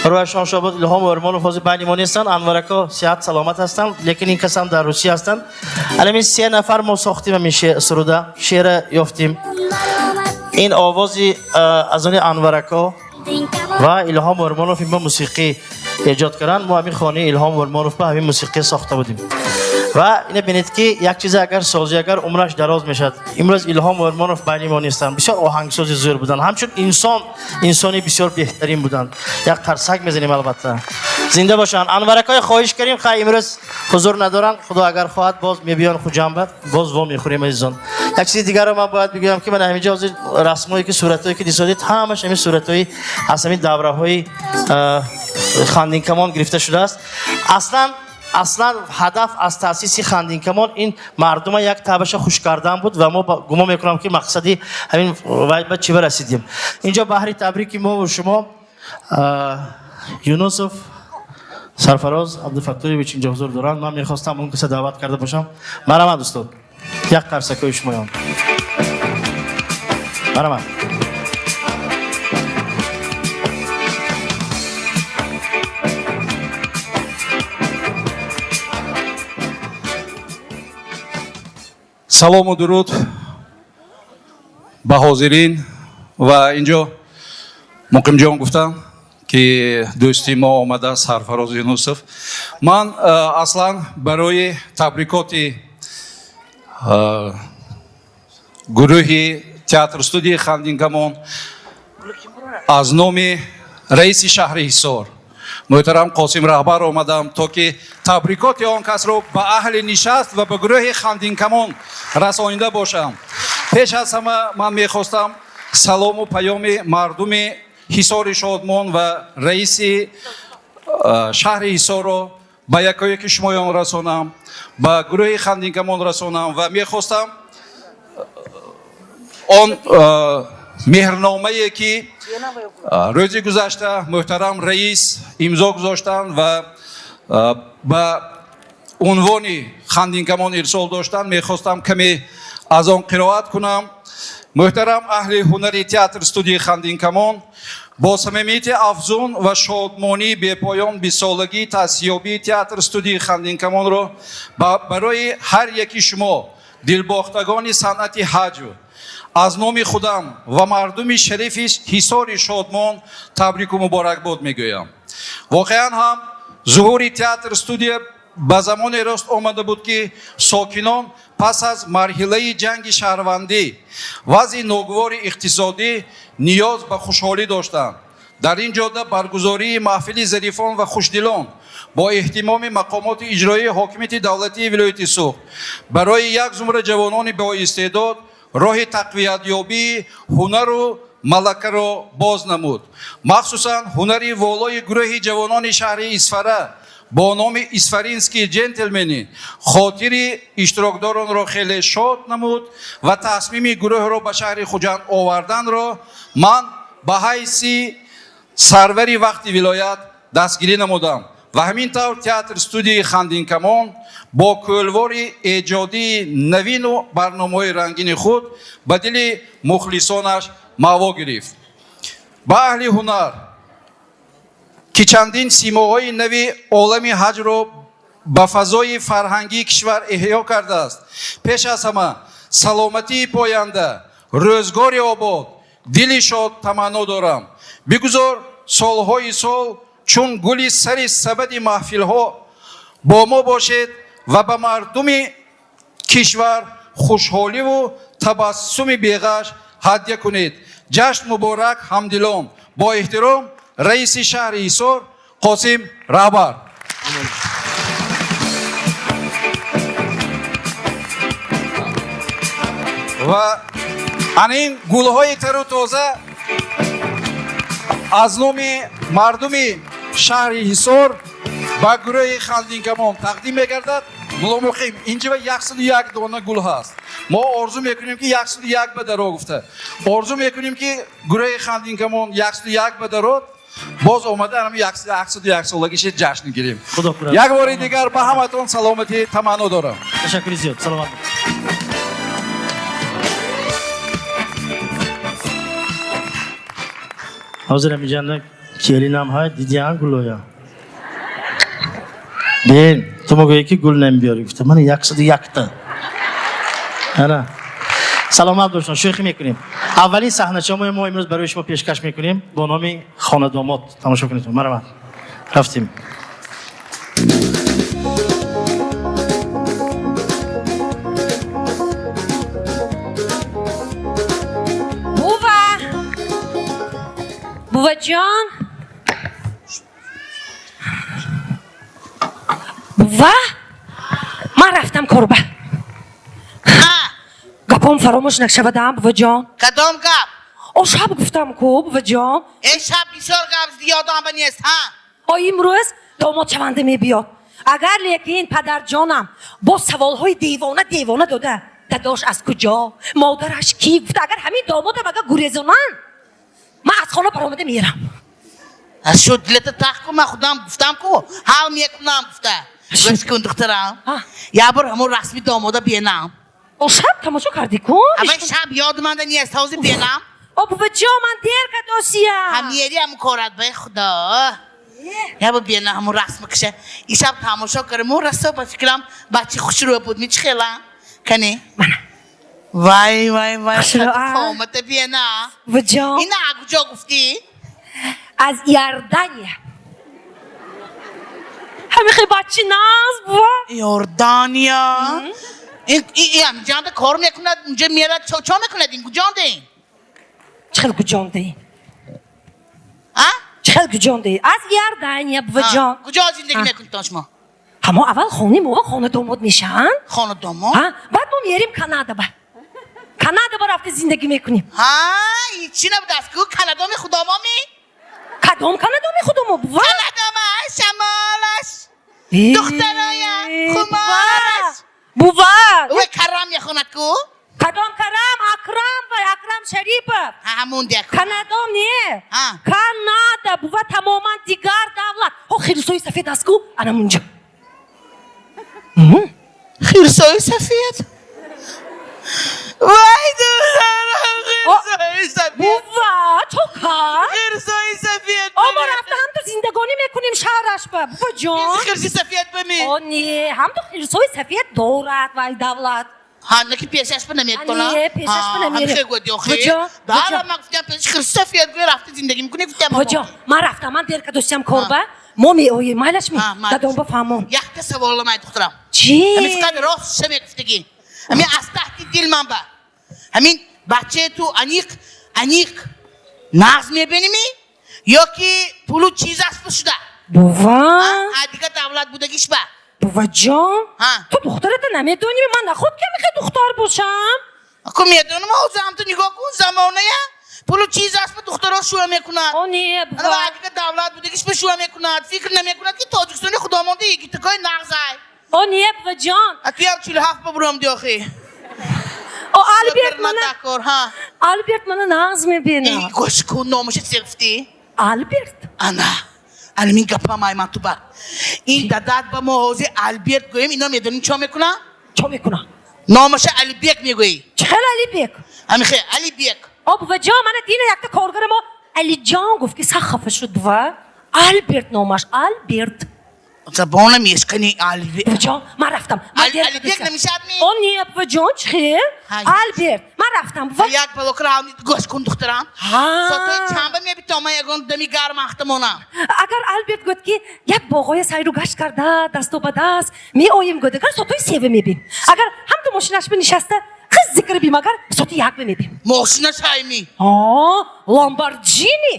рӯяшон шобод. Илҳом Ӯрмонов ҳозир байни мо нестанд, Анварако сиҳат саломат ҳастанд, лекин ин касам дар Русия ҳастанд. Ҳамин се нафар мо сохтим ҳамин суруда, шеъра ёфтим. Ин овози аз они Анварако ва Илҳом Ӯрмонов ин ба мусиқӣ эҷод карданд. Мо ҳамин хонаи Илҳом Ӯрмонов ба ҳамин мусиқӣ сохта будем. Ва ина бинед ки як чизе агар созӣ, агар умраш дароз мешавад. Имрӯз Илҳом Ӯрмонов байни мо нестанд, бисёр оҳангсози зӯр буданд, ҳамчун инсон инсони бисёр беҳтарин буданд. Як қарсак мезанем, албатта. Зинда бошанд. Анваракои хоҳиш кардем, хай имрӯз ҳузур надоранд, худо агар хоҳад боз мебиён Хуҷанба, боз во мехӯрем азизон. Як чизи дигарро ман бояд бигӯям ки ман ҳаминҷо ҳозир расмое ки суратҳое ки дисодед, ҳамаш ҳамин суратҳои аз ҳамин давраҳои Хандинкамон гирифта шудааст. Аслан ҳадаф аз таъсиси Хандинкамон ин мардума як табаша хуш кардан буд ва мо гумон мекунам ки мақсади ҳамин вай ба чӣ расидем. Инҷо баҳри табрики мо шумо Юнусов Сарфароз Абдуфаттоевич инҷо ҳузур доранд. Ман мехостам он каса даъват карда бошам. Марҳамат устод, як қарсакҳои шумоён. Марҳамат. Салому дуруд ба ҳозирин ва инҷо Муқимҷон гуфтам ки дӯсти мо омада Сарфароз Юнусов. Ман аслан барои табрикоти гурӯҳи театр студияи Хандинкамон аз номи раиси шаҳри Ҳисор муҳтарам Қосим Раҳбар омадам то ки табрикоти он касро ба аҳли нишаст ва ба гурӯҳи Хандинкамон расонида бошам. Пеш аз ҳама ман мехостам салому паёми мардуми Ҳисори Шодмон ва раиси шаҳри Ҳисорро ба якояки шумоён расонам, ба гурӯҳи Хандинкамон расонам ва мехостам он меҳрномае ки рӯзи гузашта муҳтарам раис имзо гузоштанд ва ба унвони Хандинкамон ирсол доштанд, мехостам каме аз он қироат кунам. Муҳтарам аҳли ҳунари театр студияи Хандинкамон, бо самимияти афзун ва шодмонии бепоён бистсолагии таъсисёбии театр студияи Хандинкамонро барои ҳар яки шумо дилбохтагони санъати ҳаҷв аз номи худам ва мардуми шарифи Ҳисори Шодмон табрику муборакбод мегӯям. Воқеан ҳам зуҳури театр студия ба замоне рост омада буд ки сокинон пас аз марҳилаи ҷанги шаҳрвандӣ вазъи ногувори иқтисодӣ ниёз ба хушҳолӣ доштанд. Дар ин ҷода баргузории маҳфили зарифон ва хушдилон бо эҳтимоми мақомоти иҷроии ҳокимияти давлатии вилояти Суғд барои як зумра ҷавонони боистеъдод роҳи тақвиятёбии ҳунару малакаро боз намуд. Махсусан ҳунари волои гурӯҳи ҷавонони шаҳри Исфара бо номи Исфаринские джентльмены хотири иштирокдоронро хеле шод намуд ва тасмими гурӯҳро ба шаҳри Хуҷанд оварданро ман ба ҳайси сарвари вақти вилоят дастгирӣ намудам. Ва ҳамин тавр театр студияи Хандинкамон бо кӯлвори эҷодии навину барномаҳои рангини худ ба дили мухлисонаш маъво гирифт. Ба аҳли ҳунар ки чандин симоҳои нави олами ҳаҷро ба фазои фарҳангии кишвар эҳё кардааст, пеш аз ҳама саломатии поянда, рӯзгори обод, дили шод таманно дорам. Бигузор солҳои сол чун гули сари сабади маҳфилҳо бо мо бошед ва ба мардуми кишвар хушҳоливу табассуми беғаш ҳадя кунед. Ҷашн муборак, ҳамдилон. Бо эҳтиром, раиси шаҳри Ҳисор Қосим Раҳбар. Ва ана ин гулҳои тару тоза аз номи мардуми шаҳри Ҳисор ба гурӯҳи Хандинкамон тақдим мегардад. Мулло Муқим, инҷа 101 дона гул ҳаст. Мо орзу мекунем, ки 101 ба даро гуфта. Орзу мекунем, ки гурӯҳи Хандинкамон 101 ба дарод, боз омада ҳам 101 солагиша ҷашн гирем. Як бори дигар ба ҳаматон саломатӣ таманно дорам. Ташаккури зиёд, саломат. Ҳозир ҳамиҷанда келинам ҳай дидиан гулоя. Бен, ту могӯӣ ки гул намебиёрӣ гуфта. Мана 101-та. Ана. Саломат бошед, шӯхӣ мекунем. Аввалин саҳначаҳои мо имрӯз барои шумо пешкаш мекунем бо номи Хонадомод. Тамошо кунед. Марҳамат. Рафтем. Бува! Буваҷон! Бува! Ман рафтам корба. Гапом фаромӯш нашавадам, буваҷон. Кадом гап? О, шаб гуфтам ку, буваҷон. Э, шаб бисёр гап ёдам ба нест, ҳа? О, имрӯз домодшаванда мебиёд. Агар лекин падарҷонам бо саволҳои девона девона дода, дадош аз куҷо, модараш кӣ гуфта, агар ҳамин домодам агар гурезонанд, ман аз хона баромада мерам. Аз шуд дилата тах ку, ман худам гуфтам ку, ҳал мекунам гуфта. Гӯш кун, духтарам. Як бор ҳамон расми домода бенам. О, шаб тамошо кардӣ ку? Ама шаб ёд манда нест, ҳозир бенам. О, буваҷон, ман дер кардосия. Ҳамери ҳамун корат, бай худо. Як бор бенам ҳамун расми киша. И шаб тамошо кардем, мо расо ба фикрам бачи хушрӯ буд, ми чӣ хела? Кани? Мана. Вай, вай, вай, Хушрӯ, а? қомата бена. Буваҷон. Ина куҷо гуфтӣ? Аз Иордания. Ҳамихе бачи наз, бува. Иордания? Ин ҷанда кор мекунад, унҷа мерад, чо мекунад ин? Куҷонда ин? Чӣ хел куҷонда ин? А? Чӣ хел куҷонда ин? Аз Иордания, буваҷон. Куҷо зиндагӣ мекунед шумо? Ҳамо аввал хонаи мо хона домод мешаванд. Хона домод? Ҳа, баъд мо мерем Канада ба. Канада ба рафта зиндагӣ мекунем. Ҳа, ҳечи набудааст ку, Канадоми худомоми? Кадом Канадоми худомо, бува? Канадома, шамолаш, духтароя, хумораш. Бува! Ӯ Карам мехонад ку? Кадом Карам? Акрам ва Акрам Шарипов. Ҳамун дек. Канадом не. Канада, бува, тамоман дигар давлат. Ҳо, хирсои сафед аст ку? Ана мунҷа. Хирсои сафед? Вай, духтарам, хирсои сафед. Бува, чо кард? Хирсои сафед. О, мо рафта ҳамту зиндагонӣ мекунем шаҳраш ба, бува ҷон. Хирси сафед ба ми? О, не, ҳамту хирсои сафед дорад вай давлат. Ҳа, наки пешаш ба наметонам. Не, пешаш ба намерем. Ҳамихе гӯди охи. Буваҷон, Дара, ман гуфтам пеш хирси сафед гӯй рафта зиндагӣ мекунӣ, гуфтам. Буваҷон, ман рафтам, ман дер кадостям корба. Мо меоем, майлаш ми? Дадом ба фаҳмон. Якта саволам ай, духтарам. Чӣ? Ҳамин фақат рост ша мегуфтагӣ. Ҳамин аз таҳти дил ман ба. Ҳамин бачаи ту аниқ, аниқ нағз мебинӣ ё ки пулу чиз аст шуда? Бува? А дигар давлат будагиш ба? Буваҷон, ту духтарата намедонӣ? Ман наход ки мехоҳи духтар бошам. Ку медонам, ҳозир ҳам ту нигоҳ кун, замоная пулу чиз аст ба духтаро шӯя мекунад. О, не, бува. Ана дигар давлат будагиш ба шӯя мекунад. Фикр намекунад ки Тоҷикистони худомонда йигитакои нағз ай. О, не, буваҷон. А туям 47 ба буром диохи. О, Альберт мана. Такор, ҳа. Альберт мана нағз мебинад. Эй, гӯш кун, номаша чӣ гуфтӣ? Альберт. Ана. Ана мин гапам ай ман ту ба. Ин дадат ба мо ҳозир Альберт гӯем, ино медонӣ чо мекунад? Чо мекунад? Номаша Алибек мегӯӣ. Чӣ хел Алибек? Ҳамихе, Алибек. О, буваҷон, мана дина якта коргари мо Алиҷон гуфт ки сахт хафа шуд, бува. Альберт номаш, Альберт. Забонам ешкани Алибек. Буваҷон, ман рафтам. Алибек намешавад ми? О, не, буваҷон, чӣ хел? Альберт, ман рафтам, бува. Як балокра гӯш кун, духтарам. Соатҳои чанба мебитом, ман ягон дами гарм ахтамонам. Агар Альберт гуфт ки як боғоя сайру гашт карда, дасту ба даст меоем гуфт, агар соатҳои сева мебим. Агар ҳамту мошинаш нишаста, қиз зикр бим, агар соати як мебим. Мошинаш ҳайми? Ҳа, Ламборджини.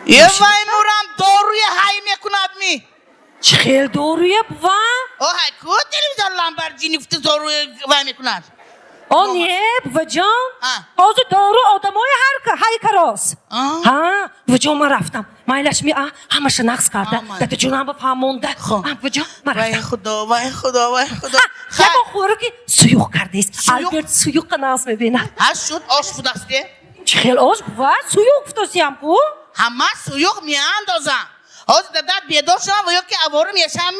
Е, вай мурам, доруя ҳай мекунад ми? Чӣ хел доруя, бува? О, ҳай ку телевизор Ламборджини гуфта доруя вай мекунад. О, не, буваҷон. Ҳозир дору одамои ҳар ҳайкарос. Ҳа, буваҷон, ман рафтам. Майлаш ми, а, ҳамаша нақс карда. Дадаҷонам ба фаҳмонда. Буваҷон, ман Вай рафтам. Худо, вай Худо, вай Худо. Ягон хӯроки суюқ кардест. Алберт суюққа нағз мебинад. Ҳа, шуд, ош будаст де. Чӣ хел ош, бува? Суюқ гуфтосиям ку? Ҳама суюқ меандозам. Ҳозир дадат бедор шавам ва ё ки авора мешавам,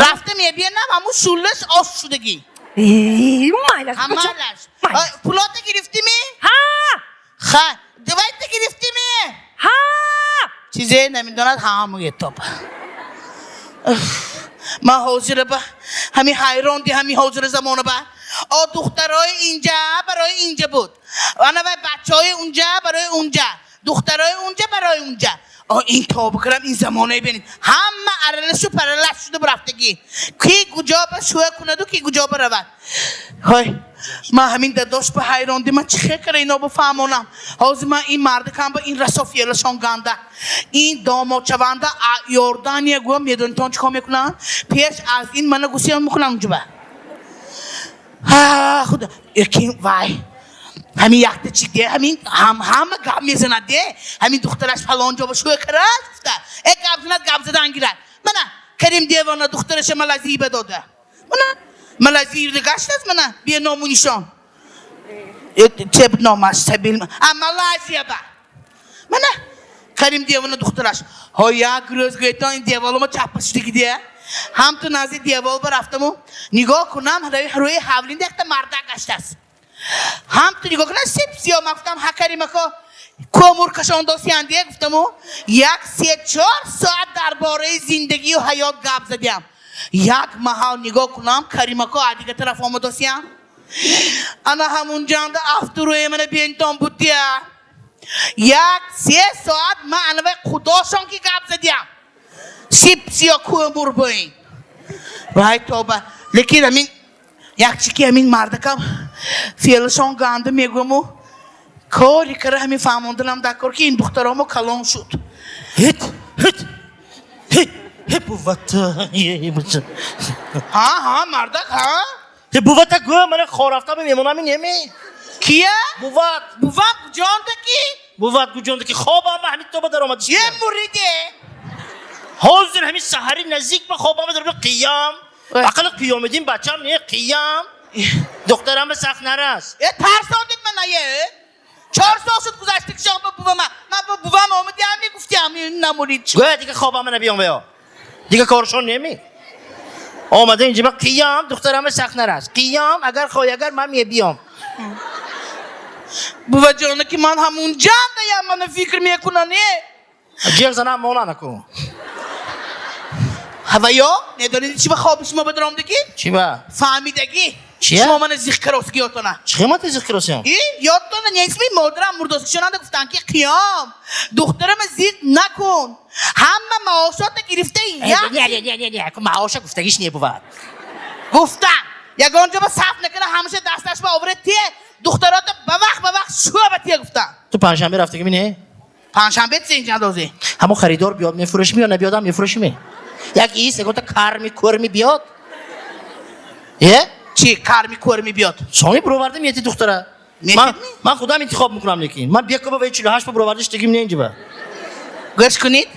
рафта мебинам, ҳамун шуллаш ош шудагӣ. Майлаш. Ҳамалаш. Пулота гирифтими? Ҳа. Ха, давайта гирифтими? Ҳа. Чизе намедонад, ҳамуе тоба. Ман ҳозира ба ҳами ҳайрон ди, ҳами ҳозира замона ба. О, духтарои инҷа барои инҷа буд. Ана вай бачаҳои унҷа барои унҷа. Духтарои унҷа барои унҷа. О, ин тоба кардам, ин замонае бинед. Ҳама аралашу паралаш шуда рафтагӣ. Ки куҷо ба шӯя кунаду ки куҷо ба равад. Ҳой, ман ҳамин дадош ба ҳайрон ди, ман чӣ хел кара ино бифаҳмонам. Ҳозир ман ин мардакам ба ин расо феълашон ганда. Ин домодшаванда Иордания гӯям, медонитон чӣ кор мекунанд? Пеш аз ин мана гусиям мекунанд унҷа. Ҳа, худо, якин вай. Ҳамин якта чи де, ҳамин ҳама гап мезанад де. Ҳамин духтараш фалон ҷо ба шӯя карад гуфта. Э, гап занад, гап задан гирад. Мана Карим девона духтараша Малайзия дода. Мана Малайзия гаштааст, мана бе ному нишон. Че буд номаш? Сабил. А, Малайзия ба. Мана Карим девона духтараш. Ҳо, як рӯз гӯйтон ин деволума чаппа шудагӣ де. Ҳам ту назди девол ба рафтаму нигоҳ кунам, рӯи ҳавлинда якта мардак гаштааст. Ҳам ту нигоҳ кунам, сеп сиё. Ман гуфтам, ҳа, Каримако, комур кашондосиян де, гуфтаму як 3-4 соат дар бораи зиндагию ҳаёт гап задиям. Як маҳал нигоҳ кунам, Каримако аз дига тараф омадосиян. Ана ҳамунҷанда афтурӯе мана бентон буддия. 1-3 соат ман анавай худошон ки гап задиям. Сип сиё кӯмур боин. Вай тоба. Лекин ҳамин якчи ки ҳамин мардакам феълашон ганда мегӯяму кори кара ҳамин фаҳмонданам дар кор, ки ин духтаромо калон шуд. Ҳит, ҳит, ҳит, ҳит, бувата. Ҳа, ҳа, мардак, ҳа. Ҳе, бувата гӯ, мана хорафта мемонами неме? Кия? Буват. Буват куҷонда ки? Буват куҷонда ки хобам ба ҳамин тоба даромад. Е, муриде. Ҳозир ҳамин саҳари наздик ба хобам даромад, қиям. Ақали қиёмидин бачам не, қиям. Духтарам ба сахт нарас. Е, тарсондид мана, е. 4 сол шуд гузашта ки шом ба бувама. Ман ба бувам омадиам, мегуфтиам, намурид. Гӯ, дига хобама набиём ваё. Дига коршон неми? Омада инҷа ба қиям, духтарам ба сахт нарас. Қиям, агар хоҳӣ, агар ман мебиём. Буваҷона, ки ман ҳамун ҷандаям, мана фикр мекунам, е. Ҷеғ занам мона накун. Ҳаваё, медонед чи ба хоби шумо ба даромдагӣ? Чи ба? Фаҳмидагӣ. Чия? Шумо мана зиқ каросги ёдтона. Чӣ хел ман зиқ каросиям? И, ёдтона нестми, модарам мурдоскишонанда гуфтанд, ки қиём, духтарама зиқ накун. Ҳама маошота гирифта як Не, не, не, не, не, маоша гуфтагиш не бувад. Гуфтам. Ягон ҷо ба саф накана, ҳамаша дасташ ба овара те, духтарота ба вақт, ба вақт шӯа ба те, гуфтам. Ту панҷшанбе рафтагӣ не? Панҷшанбе чи инҷа дозӣ? Ҳамо харидор биёд, мефурӯшими ё набиёдам мефурӯшими? Як ис ягонта карми кӯрми биёд? Е? Чи карми кӯрми биёд? Соми бироварда мети духтара. Ман худам интихоб мекунам, лекин. Ман бекоба ва 48 ба бировардаш дигим не инҷа. Гӯш кунед.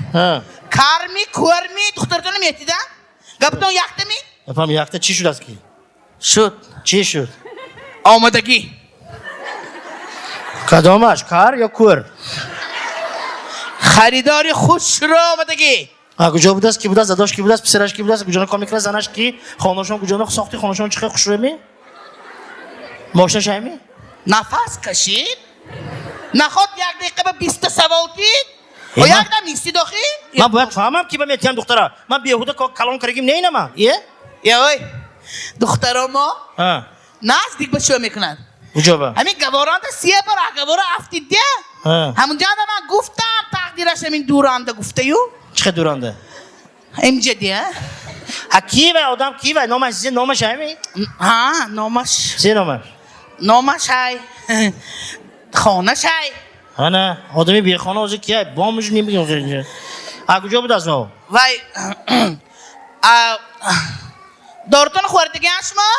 Карми кӯрми духтаратона метида? Гаптон яктами? Гапам якта, чӣ шудааст ки? Шуд. Чӣ шуд? Омадагӣ. Кадомаш? Кар ё кӯр? Харидори хушро омадагӣ. А куҷо будааст, ки будааст, дадош ки будааст, писараш ки будааст, куҷоно кор мекунад, занаш ки, хонашон куҷоно сохти, хонашон чӣ хел хушрӯми? Мошинаш ҳайми? Нафас кашид? Наход як дақиқа ба 20-та савол дид? О, як дам истид охи? Ман бояд фаҳмам, ки ба метиҳам духтара. Ман беҳуда калон карагим не инама. Е? Е, ой, духтаро мо наздик ба шӯ мекунад. Куҷо ба? Ҳамин гаворанда се бор гавора афтид де. Ҳамунҷанда ман гуфтам, тақдираш ҳамин дуранда гуфтаю. Чӣ хел дуранда? Имҷа де. Ҳа, ки вай одам, ки вай? Номаш, номаш ҳайми? Ҳа, номаш. Се номаш? Номаш ҳай. Хонаш ҳай. Ана, одами бехона ҳозир ки ҳай? Бомж немигӯ. А куҷо будааст о? Вай, дорутон хӯрдагиан шумо?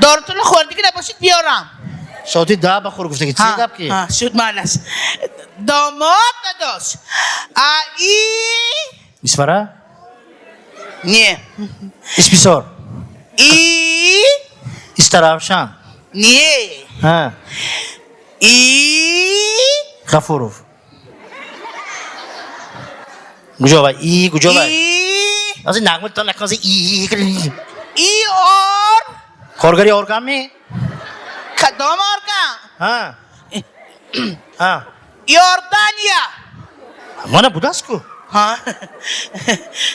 Дорутонро хӯрдагӣ набошед, биёрам. Соати 10 бахӯр гуфтагӣ. Чӣ гап ки? Шуд, майлаш. Домод, дадош. А и Исфара? Не. Исписор. И Истаравшан. Не. Ҳа. И Ғафуров. Куҷо вай? И куҷо вай? И Ҳозир нағма то накози и. И ор Коргари орган ми? Кадом орган? Ҳа. Ҳа. Иордания. Мана будааст ку. Ҳа.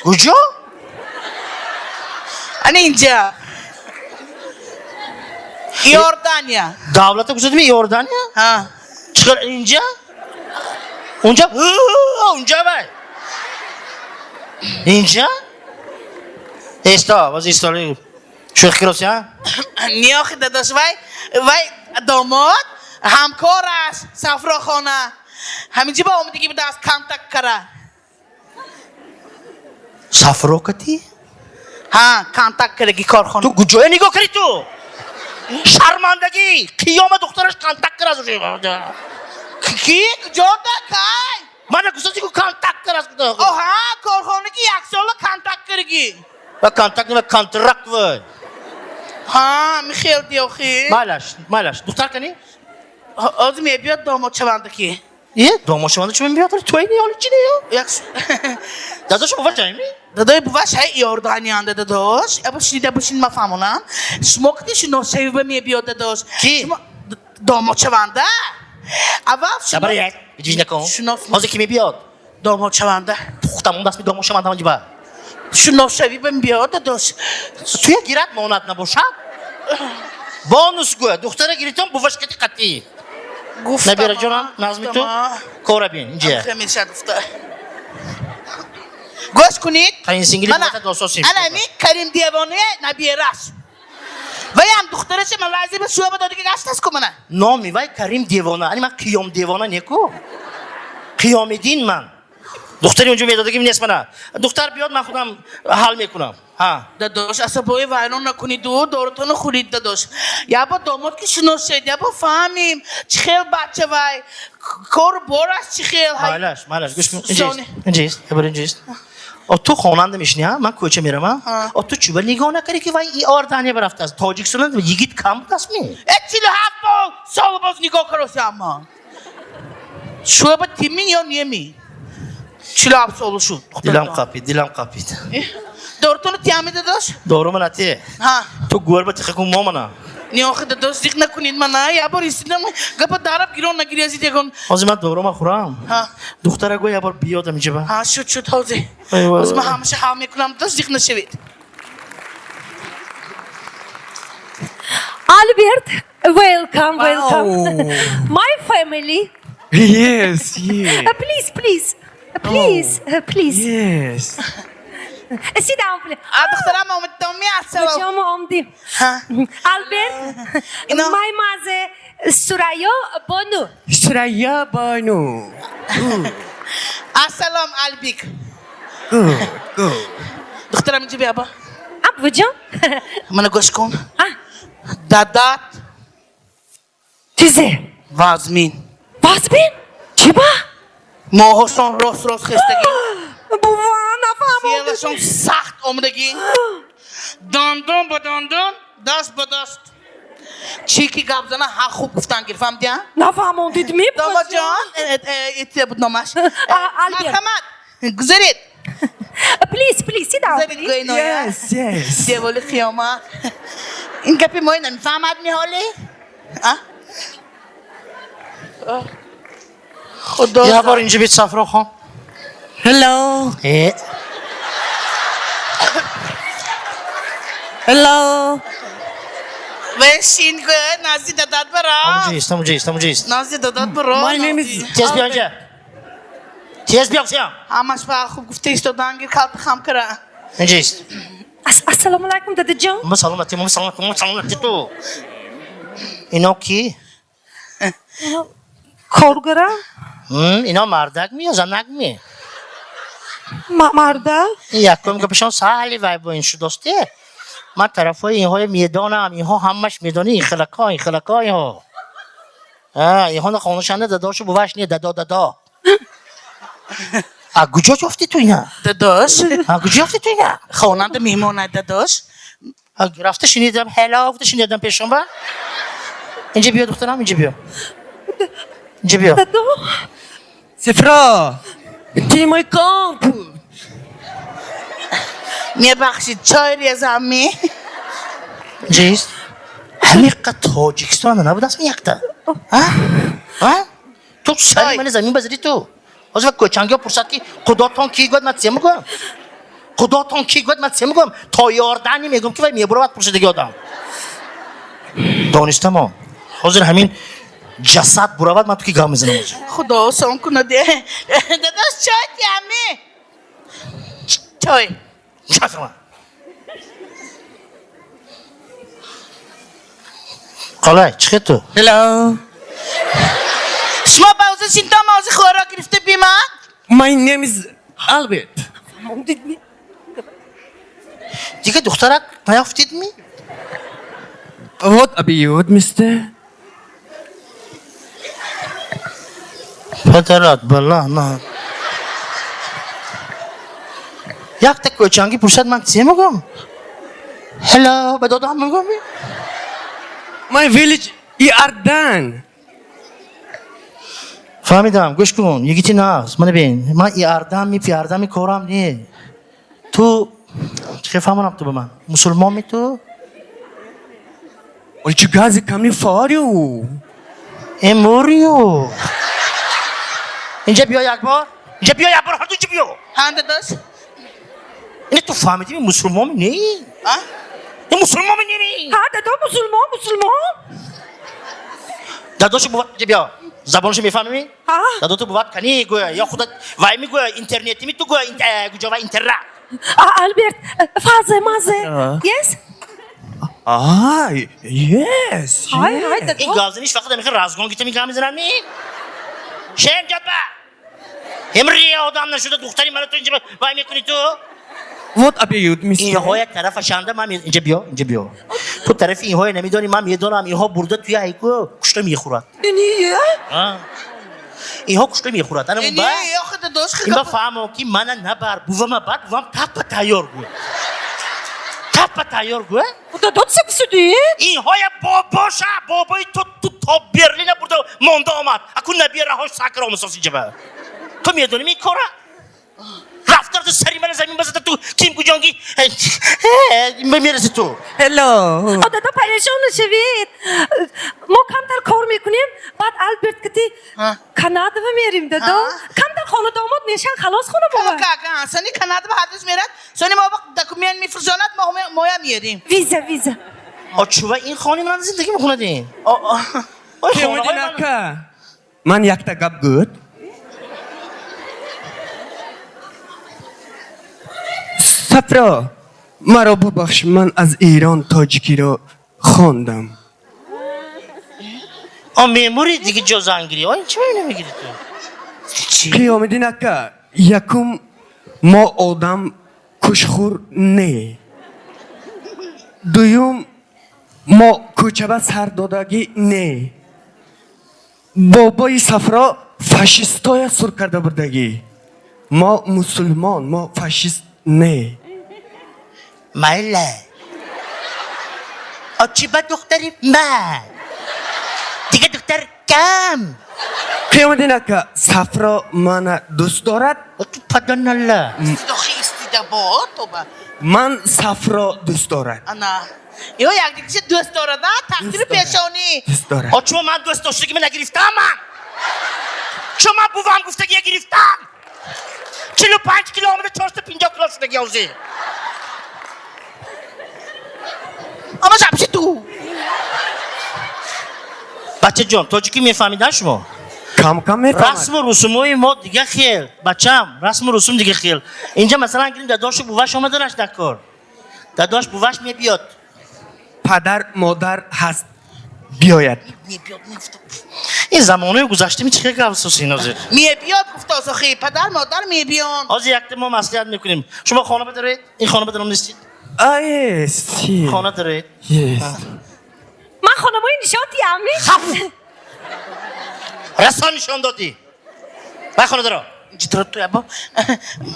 Куҷо? Ана инҷа. Иордания. Давлата гузадими Иордания? Ҳа. Чӣ инҷа? Унҷа? Унҷа вай. Инҷа? Исто, боз исто. Шӯхӣ кироси, а? Не, охи, дадош, вай домод ҳамкор аст Сафрохона. Ҳаминҷа ба омадагӣ будааст, контакт кара. Сафро кати? Ҳа, контакт караги корхона. Ту куҷое нигоҳ кардӣ ту? Шармандагӣ! Қиёма духтараш контакт караз уже. Ки? Куҷода? Кай? Мана гуфтаси ку, контакт караз. Оҳа, корхонаги яксола контакт караги. Ва контакт ва контракт вай. Ҳа, михел диохи. Майлаш, майлаш. Духтар кани? Ҳозир мебиёд домод шавандаки. Е, домод шаванда чӣ мебиёд? Туй не, ҳоли чӣ не? Як Дадош бува ҷайми? Дадои буваш ҳай Иорданияанда, дадош. Аба шунида бошин, ма фаҳмонам. Шумо кити шиносшавиба мебиёд, дадош. Ки? Домод шаванда. Аввал Сабар як, ҷиҷ накун. Шинос Ҳозир ки мебиёд? Домод шаванда. Пухтам он даст ми домод шаванда ҳамҷиба. Шиносшавиба мебиёд, дадош. Туя гирад монад набошад? Бонус гӯя, духтара гиритон буваш кати қатъӣ. Гуфтам. Набира ҷонам, назми ту кора бин, инҷия. Мешад гуфта. Гӯш кунед. Таин сингили бувата дососим. Ана ми Карим девоне набираш. Ваям духтараша Малайзия ба шуба додиги гаштаст ку мана. Номи вай Карим девона. Ани ман Қиём девона неку. Қиёмиддин ман. Духтари унҷо медодагим нест мана. Духтар биёд, ман худам ҳал мекунам. Ҳа. Дадош, асабои вайрон накуниду дорутонро хӯрид, дадош. Ябо домод ки шиносед, ябо фаҳмим чӣ хел бача вай, кору бораш чӣ хел. Майлаш, майлаш, гӯш кун. Инҷист. Инҷист. Ябор инҷист. О, ту хонанда мешинӣ, ҳа? Ман кӯча мерам, ҳа? О, ту чӯба нигоҳ накардӣ ки вай Иордания барафтааст? Тоҷикистон йигит кам будааст ми? Э, 47 сол боз нигоҳ кароси амма. Шуба тимин ё неми? 47 солу шуд. Дилам қапид, дилам қапид. Дорутонро тиами, дадош? Дору мана те. Ҳа. Ту гӯрба тиха кун мо мана. Не, охи, дадош, зиқ накунед мана. Ябор истидам, гапа дараб гирон нагирязид ягон. Ҳозир ман дорума хӯрам. Ҳа. Духтара гӯ ябор биёдам инҷаба. Ҳа, шуд, шуд, ҳозир. Ҳозир ман ҳамаша ҳал мекунам, дадош, зиқ нашавед. Альберт, welcome, welcome. My family. Yes, yes. Please, please. Please, please. Yes. Sit down, please. А духтарам омадтон ми ассалом. Куҷо мо омдем? Альберт, my mother Сурайё Бону. Сурайё Бону. Ассалом, Албик. Good, good. Духтарам, инҷо биё, ба. А, буҷон? Мана гӯш кун. Дадат. Чизе? Вазмин. Вазмин? Чӣ ба? Моҳошон рост рост хестагӣ. Бува, нафаҳмам. Феълашон сахт омадагӣ. Дандон ба дандон, даст ба даст. Чӣ ки гап зана, ҳа, хуб гуфтан гир, фаҳмидӣ? Нафаҳмондид ми? Домодҷон, ития буд номаш. Альберт. Марҳамат, гузаред. Please, please, sit down. Гузаред, гӯйноя. Yes, yes. Деволи қиёмат. Ин гапи мои намефаҳмад ми ҳоле? А? Худо. Ябор инҷа бит, Сафро хон. Hello. Э. Hello. Бешин гӯ, назди дадат бара. Ҳамуҷист, ҳамуҷист, ҳамуҷист. Назди дадат бара. My name is Тез биё инҷа. Тез биё, сиям. Ҳамаш ба хуб гуфта истодан гир, калта хам кара. Инҷист. Ассалому алайкум, дадаҷон. Ма саломатӣ, ма саломатӣ, ма саломатӣ ту. Ино ки? Коргара? Ино мардак ми ё занак ми? Марда? Якум гапашон саҳли вай бо ин шудосте. Ман тарафҳои инҳои медонам, инҳо ҳамаш медонӣ, ин хилака, ин хилака инҳо. Инҳо хонашанда дадошу буваш не, дадо дадо. А куҷо ёфтӣ ту ина? Дадош. А куҷо ёфтӣ ту ина? Хонанда меҳмонад, дадош. Рафта шинидам, ҳело гуфта шинидам пешонба. Инҷа биё, духтарам, инҷа биё. Инҷа биё. Дадо. Сафро, ты мой компут. Мебахшид, чой резам ми? Ҷист? Ҳамиқа Тоҷикистон набудастми якта? А? А? Ту сари мани замин базади ту. Ҳозир кӯчангиҳо пурсад ки худотон ки гӯяд, ман че мегӯям? Худотон ки гӯяд, ман че мегӯям? То Иордания мегӯям ки вай мебуравад пурсидаги одам. Донистамо. Ҳозир ҳамин ҷасад буравад, ман ту ки гап мезанам ҳозир. Худо осон кунад. Дадош, чой тиами? Чой. Чой. Қалай, чӣ ту? Hello. Шумо ба ӯза шинтом ози хӯрок гирифта биман? My name is Albert. Дига духтарак наёфтидми? What about mister? Падарат бала на. Якта кӯчанги пурсад, ман че мегӯям? Hello, ба додам мегӯям? My village Иордан. Фаҳмидам, гӯш кун, йигити нағз, мана бин, ман Иорданми, Пиорданми корам не. Ту чӣ фаҳмонам ту ба ман? Мусулмонми ту? Олчи гази камни фориу. Эмориу. Инҷа биё як бор. Инҷа биё як бор, ҳарду инҷа биё. Ҳа, дадош. Ин ту фаҳмидӣ мусулмонми не? А? Ин мусулмонми не? Ҳа, дадо, мусулмон, мусулмон. Дадоши бувад инҷа биё. Забонашо мефаҳмӣ? Ҳа. Дадо ту бувад кани гӯя, ё худат вай мегӯя, интернети ми ту гӯя, гуҷо вай интернет. Альберт, фазе, мазе. Yes? Ah, yes. Ҳай, ҳай, дадо. Ин гавзаниш вақт ҳамихел разгон гита мегам мезанам ми? Шем ҷадба. Ҳемри одам нашуда духтари мана ту инҷа вай мекунӣ ту? What about mister? Инҳо як тарафа шанда, ман инҷа биё, инҷа биё. Ту тарафи инҳое намедонӣ, ман медонам, инҳо бурда туя ҳайку кушта мехӯрад. Не? Инҳо кушта мехӯрад. Ана Не, ба? охи дадош, Ин ба фаҳмо ки мана набар, бувама бад, бувам таппа тайёр гӯ. Таппа тайёр гӯ? Дадо, чӣ кисудӣ? Инҳоя бобоша, бобои ту ту то Берлина бурда монда омад. Аку набираҳош сакр омасос инҷа ба. Ту медонӣ ин кора? Рафтар ту сари мана замин базада ту ким куҷонги мераси ту. Hello. О, дадо, парешон нашавед. Мо камтар кор мекунем, баъд Альберт кити Канадава мерим, дадо. Камтар хонадомод мешан, халос хона бова. Кака, сони Канадава ҳардуз мерад, сони мо ба документ мефурӯзонад, мо моя мерим. Виза, виза. О, чува ин хони ман зиндагӣ мекунадин? Ой, хонаҳои ман- Ака, ман якта гап гӯд. Сафро, маро бубахш, ман аз Эрон тоҷикиро хондам. О, мемури диги ҷо зангирӣ. О, ин чӣ намегирӣ ту? Қиёмиддин ака, якум мо одам кушхӯр не. Дуюм мо кӯчаба сар додагӣ не. Бобои Сафро фашистоя сур карда бурдагӣ. Мо мусулмон, мо фашист не. Майла. О, чӣ ба духтари ман? Дига духтар кам. Қиёмиддин ака, Сафро мана дӯст дорад? О, ту паданалла. Истидохи истидабо, тоба. Ман Сафро дӯст дорад. Ана. Ё якдигиша дӯст дорад, а? Тақдири Дӯст дорад. пешонӣ. Дӯст дорад. О, чун ман дӯст доштагима нагирифтам ман? Чун ман бувам гуфтагия гирифтам? 45 кило омада 450 кило шудаги ҳозир. Ама шабши ту. Бачаҷон, тоҷикӣ мефаҳмидан шумо? Кам-кам мефаҳмад. Расму русумҳои мо дига хел. Бачам, расму русум дига хел. Инҷа масалан гирим дадошу буваш омаданаш дар кор. Дадош буваш мебиёд. Падар, модар ҳаст, биёяд. Мебиёд, мегуфт. Ин замонои гузаштами чӣ хел гап сос ин ҳозир? Мебиёд, гуфт озохи. Падар, модар мебиён. Ҳозир якта мо маслиҳат мекунем. Шумо хона бадаред? Ин хона бадаром нестид? А, есть. Хона доред? Есть. Ман хонамои нишотиам. Расо нишон додӣ. Вай хона даро. Ҷидро ту або.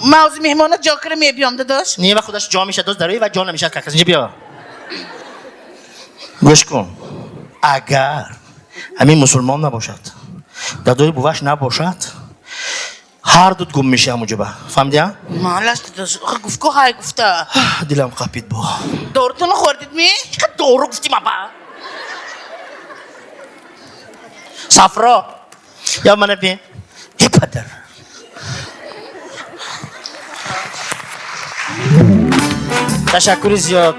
Ман ҳозир меҳмона ҷо кара мебиём, дадош. Не, ва худаш ҷо мешад, доз дарои ва ҷо намешад, какас инҷа биё. Гӯш кун. Агар ҳамин мусулмон набошад, дадои буваш набошад, ҳар дуд гум меша ҳамуҷоба. Фаҳмидӣ? Малаш, дадош, гуфт ку ҳай гуфта. Дилам қапид бо. Дорутонро хӯрдид ми? Чӣ дору гуфтим аба? Сафро, я мана бин. Э падар. Ташаккури зиёд.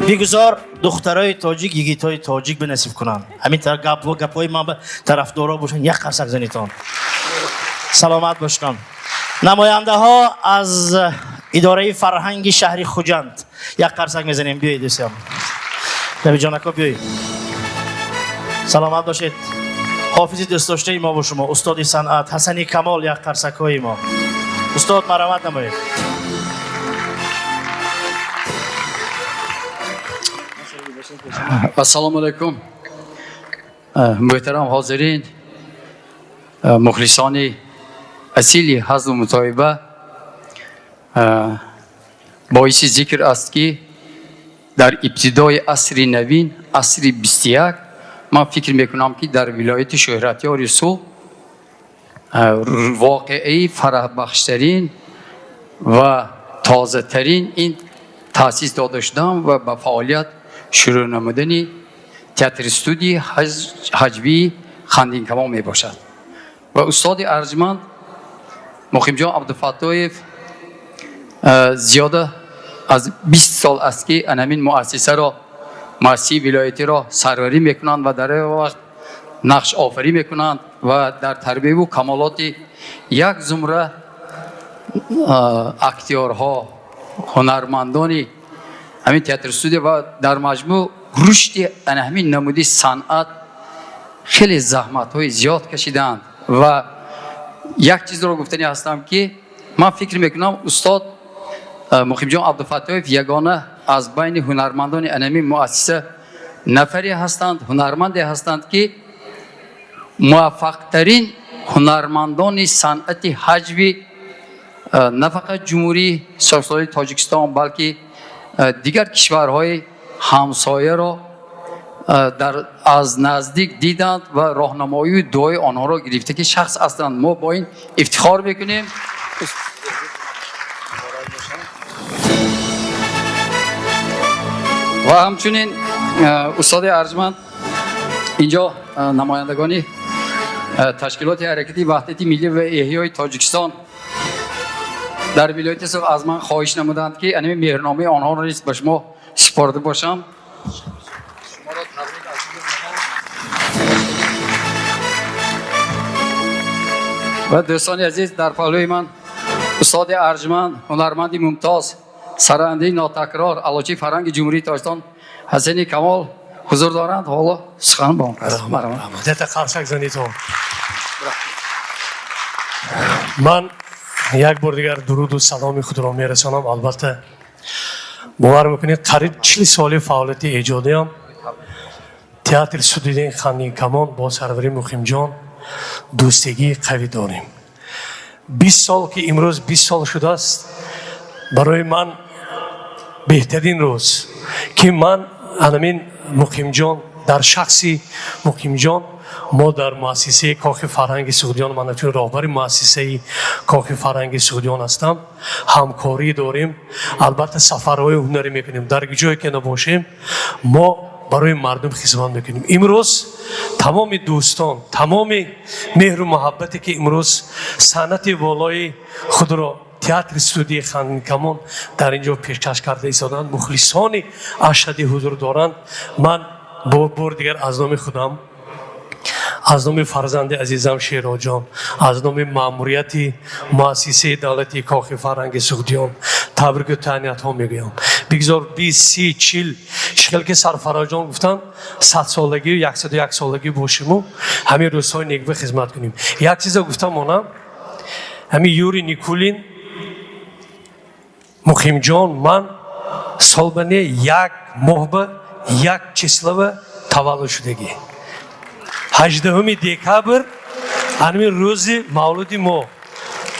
Бигузор духтарои тоҷик йигитҳои тоҷик бинасиб кунанд. Ҳамин тараф гапҳои ман ба тарафдоро бошанд, як қарсак занитон. Саломат бошанд. Намояндаҳо аз идораи фарҳанги шаҳри Хуҷанд. Як қарсак мезанем. Биёед, дӯстон. Набиҷон ака, биёед. Саломат бошед. Ҳофизи дӯстдоштаи мо бо шумо, устоди санъат Ҳасани Камол, як қарсакҳои мо. Устод, марҳамат намоед. Ассалому алайкум. Муҳтарам ҳозирин, мухлисони асили ҳазлу мутоиба, боиси зикр аст ки дар ибтидои асри навин, асри 21, ман фикр мекунам ки дар вилояти шӯҳратёри Суғд воқеаи фараҳбахштарин ва тозатарин ин таъсис дода шудан ва ба фаъолият шурӯъ намудани театри студии ҳаҷвии Хандинкамон мебошад. Ва устоди арҷманд Муқимҷон Абдуфаттоев зиёда аз 20 сол аст ки анамин муассисаро, муассисаи вилоятиро сарварӣ мекунанд ва дар он вақт нақшофарӣ мекунанд ва дар тарбияву камолоти як зумра актёрҳо, ҳунармандони ҳамин театр студия ва дар маҷмӯъ рушди ана ҳамин намуди санъат хеле заҳматҳои зиёд кашидаанд. Ва як чизро гуфтанӣ ҳастам ки ман фикр мекунам устод Муқимҷон Абдуфаттоев ягона аз байни ҳунармандони ана ҳамин муассиса нафаре ҳастанд, ҳунарманде ҳастанд ки муваффақтарин ҳунармандони санъати ҳаҷви на фақат Ҷумҳурии Социалистии Тоҷикистон, балки дигар кишварҳои ҳамсояро аз наздик диданд ва роҳнамоию дуои онҳоро гирифта ки шахс ҳастанд. Мо бо ин ифтихор мекунем. Ва ҳамчунин устоди арҷманд, инҷо намояндагони ташкилоти ҳаракати ваҳдати миллӣ ва эҳёи Тоҷикистон дар вилояти Суғд аз ман хоҳиш намуданд ки анами меҳрномаи онҳоро низ ба шумо супорда бошам. Ва дӯстони азиз, дар паҳлӯи ман устоди арҷманд, ҳунарманди мумтоз, сарояндаи нотакрор, аълочии фарҳанги Ҷумҳурии Тоҷикистон Ҳасани Камол ҳузур доранд. Ҳоло сухан бо он кас. Марҳамат. Дета қарсак занитон. Ман як бор дигар дуруду саломи худро мерасонам. Албатта бовар мекунед, қариб 40 соли фаъолияти эҷодиам театр студияи Хандинкамон бо сарвари Муқимҷон дӯстигии қавӣ дорем. 20 сол ки имрӯз 20 сол шудааст, барои ман беҳтарин рӯз ки ман анамин Муқимҷон, дар шахси Муқимҷон мо дар муассисаи Кохи фарҳанги Суғдиён, ман чун роҳбари муассисаи Кохи фарҳанги Суғдиён ҳастам, ҳамкорӣ дорем. Албатта сафарҳои ҳунарӣ мекунем, дар ҷое ки набошем мо барои мардум хизмат мекунем. Имрӯз тамоми дӯстон, тамоми меҳру муҳаббате ки имрӯз санъати волои худро театри студияи Хандинкамон дар ин ҷо пешкаш карда истоданд, мухлисони ашаддӣ ҳузур доранд. Ман бор дигар аз номи худам, аз номи фарзанди азизам Шероҷон, аз номи маъмурияти муассисаи давлатии Кохи фарҳанги Суғдиён табрику таҳниятҳо мегӯям. Бигзор 20, 30, 40, чӣ хел ки Сарфароҷон гуфтанд, 100-солагию 101-солагӣ бошиму ҳамин рӯзҳои некбе хизмат кунем. Як чиза гуфта монам, ҳамин Юрий Никулин, Муқимҷон, ман Солбане як моҳба як числава таваллуд шудагӣ. 18 декабр ҳамин рӯзи мавлуди мо.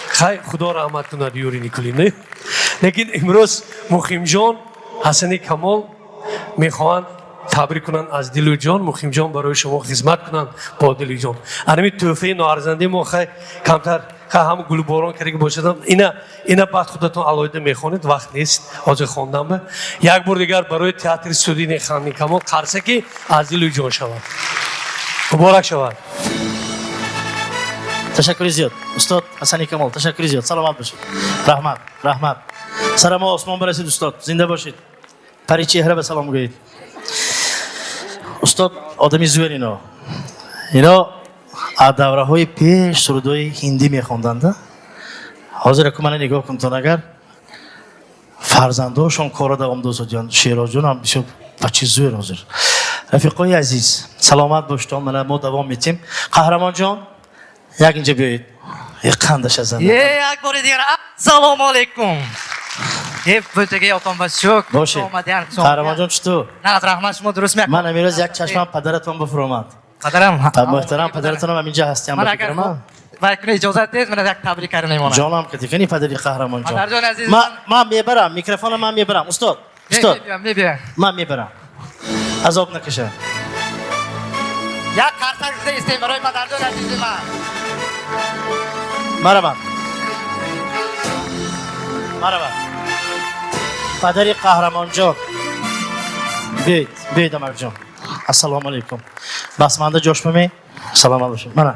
Хай, Худо раҳмат кунад Юрий Никулин. Лекин имрӯз Муқимҷон Ҳасани Камол мехоҳанд табрик кунанд аз дилу ҷон. Муқимҷон, барои шумо хизмат кунанд бо дилу ҷон. Ҳамин тӯҳфаи ноарзандаи мо, хай, камтар хай ҳам гулборон кардаги бошадам. Ина баъд худатон алоҳида мехонед, вақт нест ҳозир хондан. Ба як бор дигар барои театри студийный Хандин Камон қарсаки аз дилу ҷон шавад. Муборак шавад. Ташаккури зиёд, устод Ҳасани Камол, ташаккури зиёд, саломат бошед, раҳмат, раҳмат. Сарамо осмон барасид, устод, зинда бошед. Паричеҳра ба салом гӯед. Устод одами зӯр. Ино аз давраҳои пеш сурудҳои ҳиндӣ мехонданда. Ҳозир аку мана нигоҳ кунтон, агар фарзандошон корро давом досодиён. Шерозҷон ҳам бисёр бачи зӯр. Ҳозир, рафиқои азиз, саломат боштон. Мана мо давом метем. Қаҳрамонҷон, як инҷа биёед, қандаша зан. Як бори дигар ассалому алайкум. Бутаги отон ба шукр. Бошед, Қаҳрамонҷон, чутур? Нағз, раҳмат, шумо дуруст мекунед. Ман амирӯз як чашмам падаратон бифуромад. Падарам. Муҳтарам падаратонам ҳаминҷа ҳастиям. Ман агар вай куна иҷозат диҳед, ман як табрик карда мемонам. Ҷонам, кати падари Қаҳрамонҷон. Падарҷон азиз. Ман мебарам микрофона, ман мебарам, устод, устод. Мебиям. Ман мебарам, азоб накаша. Як қарсак зада истем барои падарҷон азизи ман. Марамад, марамад, падари Қаҳрамонҷон, биёед, биёед, амакҷон. Ассалому алайкум. Басманда ҷошмаме, саломат бошед, мана.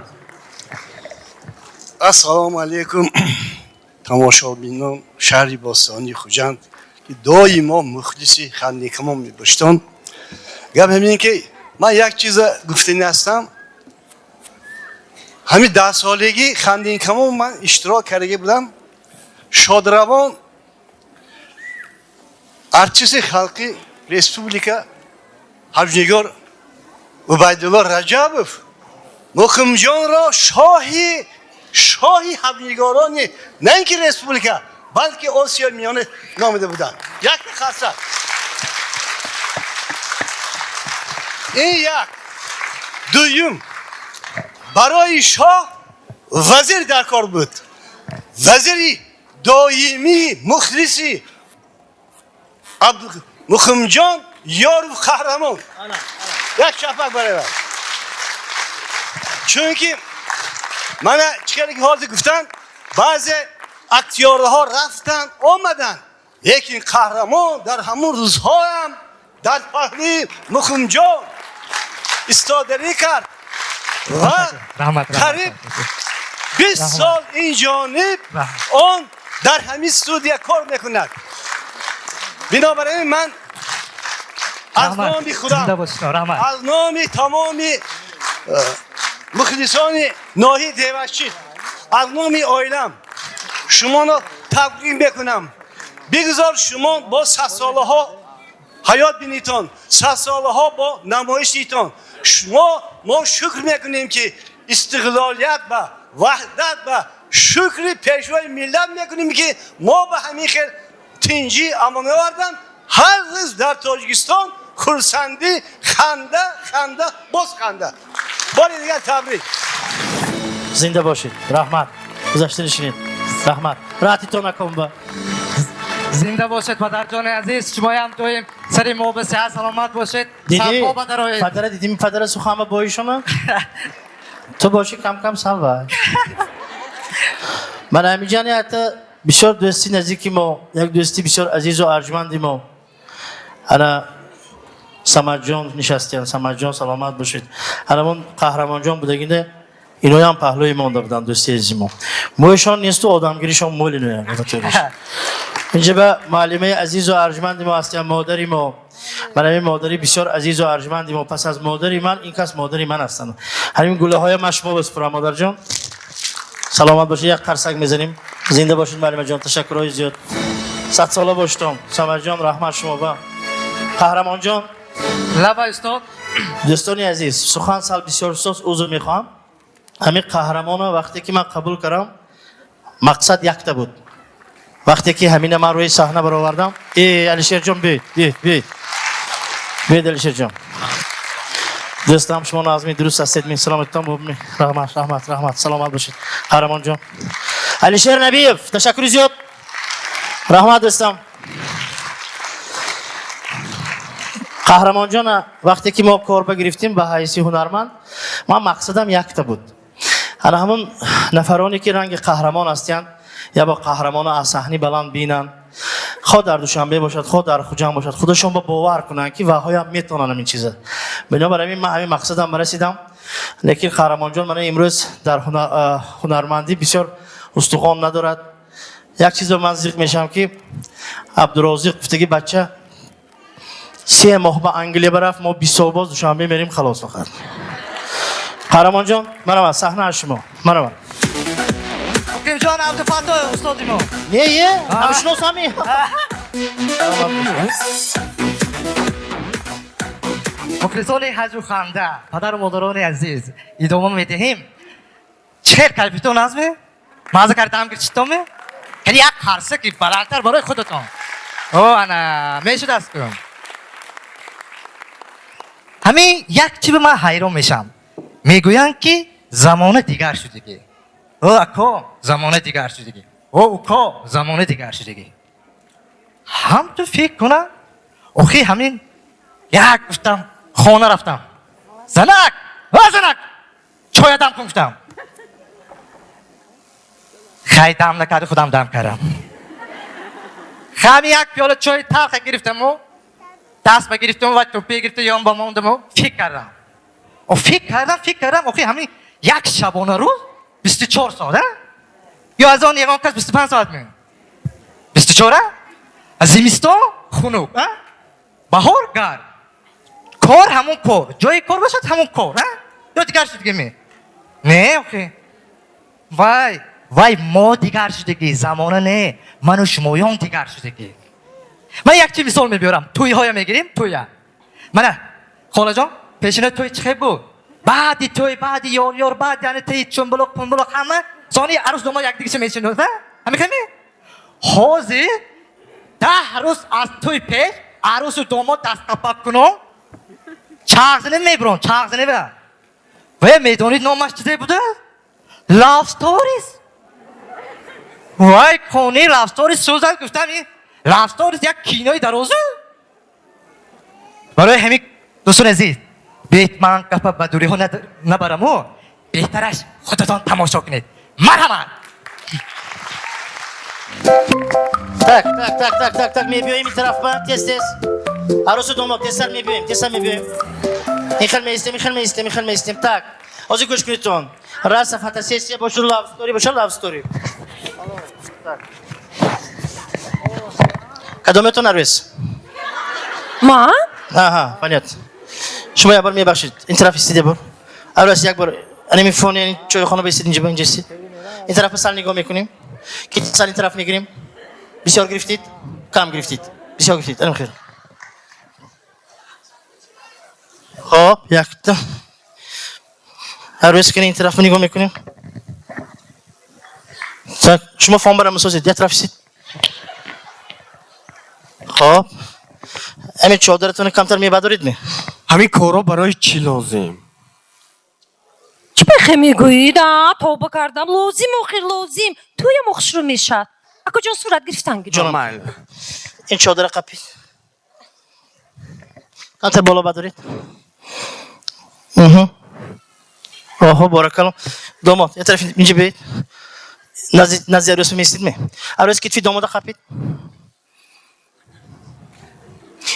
Ассалому алайкум, тамошобинон шаҳри бостонии Хуҷанд, ки доимо мухлиси Хандинкамон мебоштон. Гап ҳамин ки ман як чиза гуфтанӣ ҳастам. Ҳамин 10-солагӣ Хандинкамон ман иштирок кардаги будам. Шодравон артисти халқи республика ҳаҷнигор Убайдулло Раҷабов Муқимҷонро шоҳи ҳаҷнигорони на ин ки республика, балки Осиёи Миёна номида буданд. Як қарсак. Ин як. Дуюм, барои шоҳ вазир дар кор буд. Вазири доимии мухлиси Муқимҷон Ёров Қаҳрамон. Як чапак барои. Чунки мана чӣ ки ҳозир гуфтанд, баъзе актёрҳо рафтанд, омаданд, лекин Қаҳрамон дар ҳамон рӯзҳоям дар паҳлӯи Муқимҷон истодарӣ кард ва қариб 20 сол ин ҷониб он дар ҳамин студия кор мекунад. Бинобар ин ман аз номи худам, аз номи тамоми мухлисони ноҳияи Девашчит, аз номи оилам шуморо табрик мекунам. Бигзор шумо бо садсолаҳо ҳаёт бинитон, садсолаҳо бо намоишитон. Шумо мо шукр мекунем, ки истиқлолият ба ваҳдат ба шукри пешвои миллат мекунем, ки мо ба ҳамин хел тинҷӣ амон овардан. Ҳар рӯз дар Тоҷикистон хурсандӣ, ханда, ханда, боз ханда. Бори дигар табрик. Зинда бошед, раҳмат. Гузашта нишинед, раҳмат, раҳатитон накун ба. Зинда бошед, падарҷони азиз, шумоям доим сари мо ба сиҳат саломат бошед. Дидӣ падара, дидими падара суханба боишона ту боши, кам кам салва. Ман ҳамиҷани ҳатто бисёр дӯсти наздики мо, як дӯсти бисёр азизу арҷманди мо, ана Самадҷон нишастиян. Самадҷон, саломат бошед. Ҳанамон Қаҳрамонҷон будагинда иноям паҳлӯи монда буданд. Дӯсти азизи мо, мӯйшон несту одамгиришон мӯл. Иноям инҷа ба муаллимаи азизу арҷманди мо ҳастиян, модари мо. Ман ҳамин модари бисёр азизу арҷманди мо, пас аз модари ман ин кас модари ман ҳастанд. Ҳамин гулаҳоя ман шумо бисупурам, модарҷон, саломат бошед. Як қарсак мезанем. Зинда бошед, муаллимаҷон, ташаккурҳои зиёд, садсола бошедон. Самадҷон, раҳмат шумо ба. Қаҳрамонҷон. Лаба, устод. Дӯстони азиз, сухан сал бисёр соз, узр мехоҳам. Ҳамин Қаҳрамона вақте ки ман қабул кардам, мақсад якта буд. Вақте ки ҳамина ман рӯи саҳна баровардам, э Алишерҷон, биёед, биёед, биёед, биёед, Алишерҷон. Дӯстам, шумо назми дуруст ҳастед. Мен саломатон. Раҳмат, раҳмат, раҳмат, саломат бошед, Қаҳрамонҷон. Алишер Набиев, ташаккури зиёд, раҳмат, дӯстам. Қаҳрамонҷона вақте ки мо кор багирифтем ба ҳайси ҳунарманд, ман мақсадам якта буд. Ана ҳамон нафароне ки ранги қаҳрамон ҳастиянд, я бо қаҳрамона аз саҳни баланд бинанд, хоҳ дар Душанбе бошад, хоҳ дар Хуҷанд бошад, худашон ба бовар кунанд, ки ваҳоям метавонанд ҳамин чиза. Бинобар ҳамин ман ҳамин мақсадам расидам. Лекин Қаҳрамонҷон мана имрӯз дар ҳунармандӣ бисёр устухон надорад. Як чизо ман зиқ мешавам, ки Абдурозиқ гуфтаги бача 3 моҳ ба Англия барафт, мо 20 сол боз Душанбе мерем, халос фақат. Қаҳрамонҷон, марҳамат, саҳна аз шумо, марҳамат. Муқимҷон Абдуфаттоев, устоди мо. Не, е, ҳамшиносами. Мухлисони ҳаҷу ханда, падару модарони азиз, идома медиҳем. Чӣ хел кайфитон азме? Маза кардам гирчитоме? Кани як қарса ки баландтар барои худатон. О, ана, мешудаст кун. Ҳамин як чи ба ман ҳайрон мешавам. Мегӯянд, ки замона дигар шудагӣ. О, ако, замона дигар шудагӣ. О, уко, замона дигар шудагӣ. Ҳам ту фикр кунам, охи ҳамин як гуфтам, хона рафтам. Занак, о занак, чоя дам кун гуфтам. Хай дам накарди, худам дам кардам. Ҳами як пиёла чои талха гирифтаму, даст ба гирифтаму ва тӯппе гирифта ён ба мондаму фикр кардам. О, фикр кардам, фикр кардам, охи ҳамин як шабона рӯз 24 соат, а? Ё аз он ягон кас 25 соат мегӯяд? 24, а? Зимистон хунук, а? Баҳор гарм. Кор ҳамон кор, ҷои кор бошад ҳамон кор, а? Ё дигар шудагӣ ме? Не, охи. Вай, вай мо дигар шудагӣ, замона не, ману шумоён дигар шудагӣ. Ман як чи мисол мебиёрам. Тӯйҳоя мегирем, тӯя. Мана, холаҷон, пешина тӯй чӣ хел буд? Баъди тӯй, баъди ёр-ёр, баъди ани тӯй чумбулоқ, пумбулоқ ҳама сони арӯс домод якдигаша мешиносад, а? Ҳамин хел ме? Ҳозир 10 рӯз аз тӯй пеш арӯсу домод дастқапак кунон чағзина мебурон, чағзина ба. Ва медонед номаш чизе буда? Love stories. Вай, кони love stories сӯзад, гуфтам ин love stories як кинои дарозу. Барои ҳамин дӯстони азиз, биёед ман гапа ба дуриҳо набараму, беҳтараш худатон тамошо кунед. Марҳамат. Так, так, так, так, так, так, мебиёем ин тараф ба, тез, тез. Арӯсу домод, тезтар мебиёем, тезтар мебиёем. Ин хел меистем, ин хел меистем, ин хел меистем. Так, ҳозир гӯш кунедтон. Раса фотосессия бошад, love story бошад, love story. Так. Кадометон арӯс? Ман? Аҳа, понятно. Шумо як бор мебахшед. Ин тараф истед бор. Арӯс як бор анами фони чойхона бистед, инҷа инҷа истед. Ин тарафа сал нигоҳ мекунем. Ки сал ин тараф мегирем. Бисёр гирифтед? Кам гирифтед. Бисёр гирифтед. Анам хел. Хоб, якта. Арӯс кунед, ин тараф нигоҳ мекунем. Так, шумо фон барам месозед, як тараф истед. Хоб. Ҳамин чодаратонро камтар мебардоред ме? Ҳамин корҳо барои чӣ лозим? Чӣ бехе мегӯед? А, тавба кардам. Лозим, охир лозим. Тӯям хушрӯ мешавад. Акоҷон, сурат гирифтан гирем. Ҷонам, ин чодара қапид. Камтар боло бардоред. Оҳо, боракалло. Домод, як тараф инҷа биёед. Назди арӯс меистед ме? Арӯс китфи домода қапид.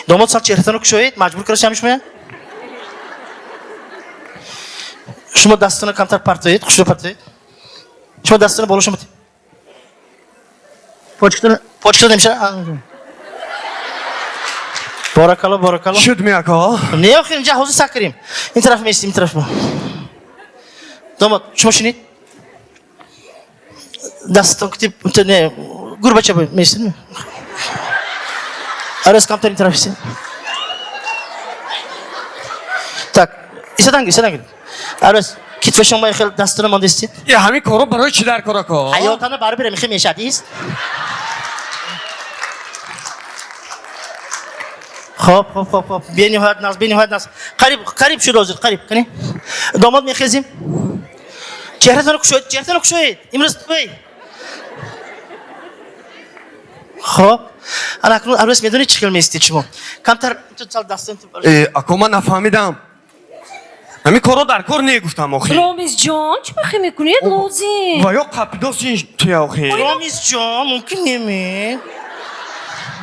Домод, сал чеҳратонро кушоед, маҷбур карда шумо? Шумо дастатонро камтар партоед, хушро партоед. Шумо дастатонро боло шумо. Почкатонро, почкатон намешава? Боракалло, боракалло. Шуд ми, ако? Не, охир инҷа ҳозир сак кардем. Ин тараф меистем, ин тараф. Домод, шумо шинед. Дастатон китиб, не, гурбача меистед. Арӯс камтар ин тараф истед. Так, истадан гир, истадан гир. Арӯс, китфа шумо хел дастатонро монда истед. Е, ҳамин корҳо барои чӣ дар кор, ако? Ҳаётана барбира мехе мешад, ист? Хоб, хоб, хоб, хоб. Бениҳоят наз, бениҳоят наз. Қариб, қариб шуд ҳозир, қариб. Кани? Домод мехезим. Чеҳратонро кушоед, чеҳратонро кушоед. Имрӯз ой. Хоб. Ана акнун арӯс медонед чӣ хел меистед шумо? Камтар ту сал дастон Э, ако ман нафаҳмидам. Ҳамин корро дар кор не гуфтам охи. Ромизҷон, чӣ бахе мекунед лозим? Ва ё қапидосин туя охи. Ромизҷон, мумкин неме?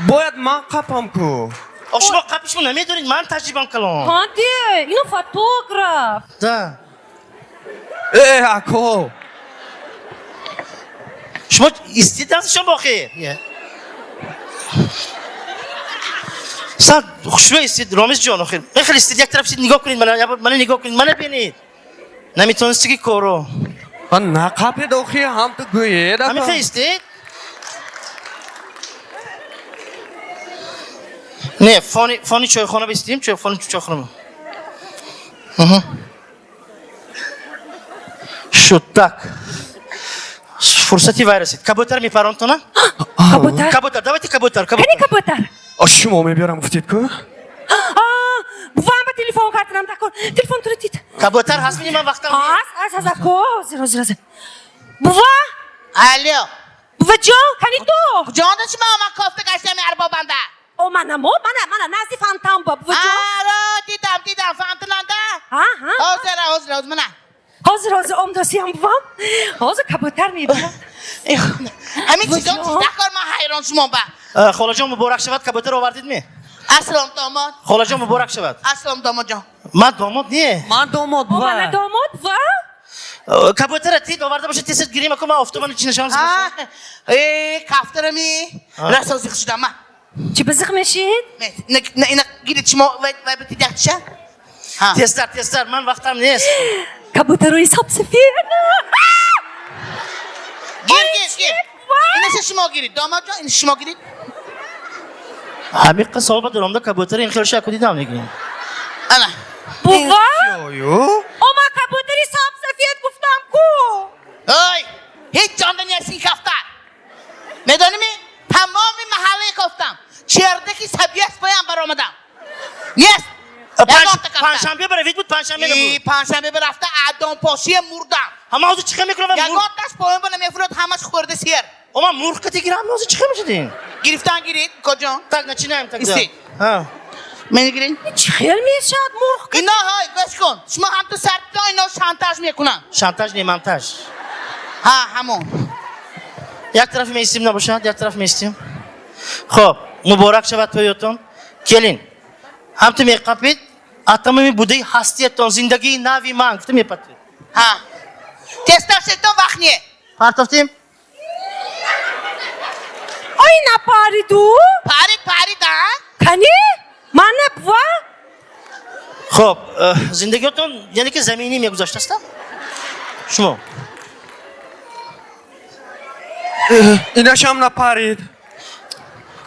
Бояд ман қапам ку. Ох, шумо қапи шумо намедонед, ман таҷрибам калон. Ҳа, де, ино фотограф. Да. Э, ако. Шумо истед шумо охи. Сал хушрӯ истед, Ромизҷон охир. Мехел истед, як тараф истед, нигоҳ кунед мана, мана нигоҳ кунед, мана бинед. Наметонисти ки коро. Ҳа нақапед охи, ҳам ту гӯед ако. Ҳамин истед? Не, фони фони чойхона бистем, чой фони чойхона. Шуд так. Фурсати вай расид. Кабутар мепаронтона? Кабутар? Кабутар, давайте кабутар, кабутар. Кани кабутар? А шумо мебиёрам гуфтед ку? Бувам ба телефон кардам такон. Телефон туро дид. Кабутар ҳаст мини ман вақтам. Ҳаст, ҳаст, ҳаст, ако. Ҳозир, ҳозир, ҳозир. Бува? Алло. Бува ҷон, кани ту? Куҷода шумо ман кофта гаштами арбобанда? О, мана мо, мана, мана, назди фонтан ба, бува ҷон. Аро, дидам, дидам, фонтананда. Ҳа, ҳа. Ҳозир, ҳозир, ҳозир, мана. Ҳозир, ҳозир, омдосиям бувам. Ҳозир кабутар мебарам. Ҳамин чизо чиз кор ман ҳайрон шумо ба. Холаҷон муборак шавад, кабутар овардид ми? Аслом домод. Холаҷон муборак шавад. Аслом домод ҷон. Ман домод не. Ман домод О, мана домод ва? Кабутара тид оварда бошад, тез гирим ако ман офтобани чи нишон. Э, кафтарами. Расо зиқ шудам ман. Чӣ ба зиқ мешид? Не, ина гирид шумо вай вай битид якча. Тезтар, тезтар, ман вақтам нест. Кабутарои сабсафед. Гир, гир, гир. Инаша шумо гирид, домод ҷон, ина шумо гирид. Ҳамин қисм сол ба даромда кабутари ин хел шаку дидам мегирим. Ана. Бува? О, ман кабутари сабсафед гуфтам ку. Ой, ҳеҷ ҷонда нест ин кафтар. Медонӣ тамоми маҳаллаи кофтам. Чердаки сабияс баям баромадам. Нест. Панҷшанбе баравид буд, панҷшанбе набуд. Панҷшанбе рафта адонпошия мурдам. Ҳама ҳозир чӣ хел мекунам? Ягон таш поён ба намефурод, ҳамаш хӯрда сер. О, ман мурғ кати гирам, ҳозир чӣ хел мешудем? Гирифтан гирид, коҷон. Так, начинаем тогда. Истед. Мени гиред? Чӣ хел мешавад мурғ? Ино ҳой, гӯш кун. Шумо ҳам ту сартон ино шантаж мекунанд. Шантаж не, монтаж. Ҳа, ҳамон. Як тараф меистим набошад, як тараф меистим. Хоб, муборак шавад тӯётон. Келин. Ҳам ту меқапид, атамоми будаи ҳастиятон, зиндагии нави ман гуфта мепатид. Ҳа. Тезтар шедтон вақт не. Партофтем? Ой, напариду? Парид, парид, а? Кани? Мана бува? Хоб, зиндагиётон яъне ки заминӣ мегузаштаста? Шумо? Инашам напарид.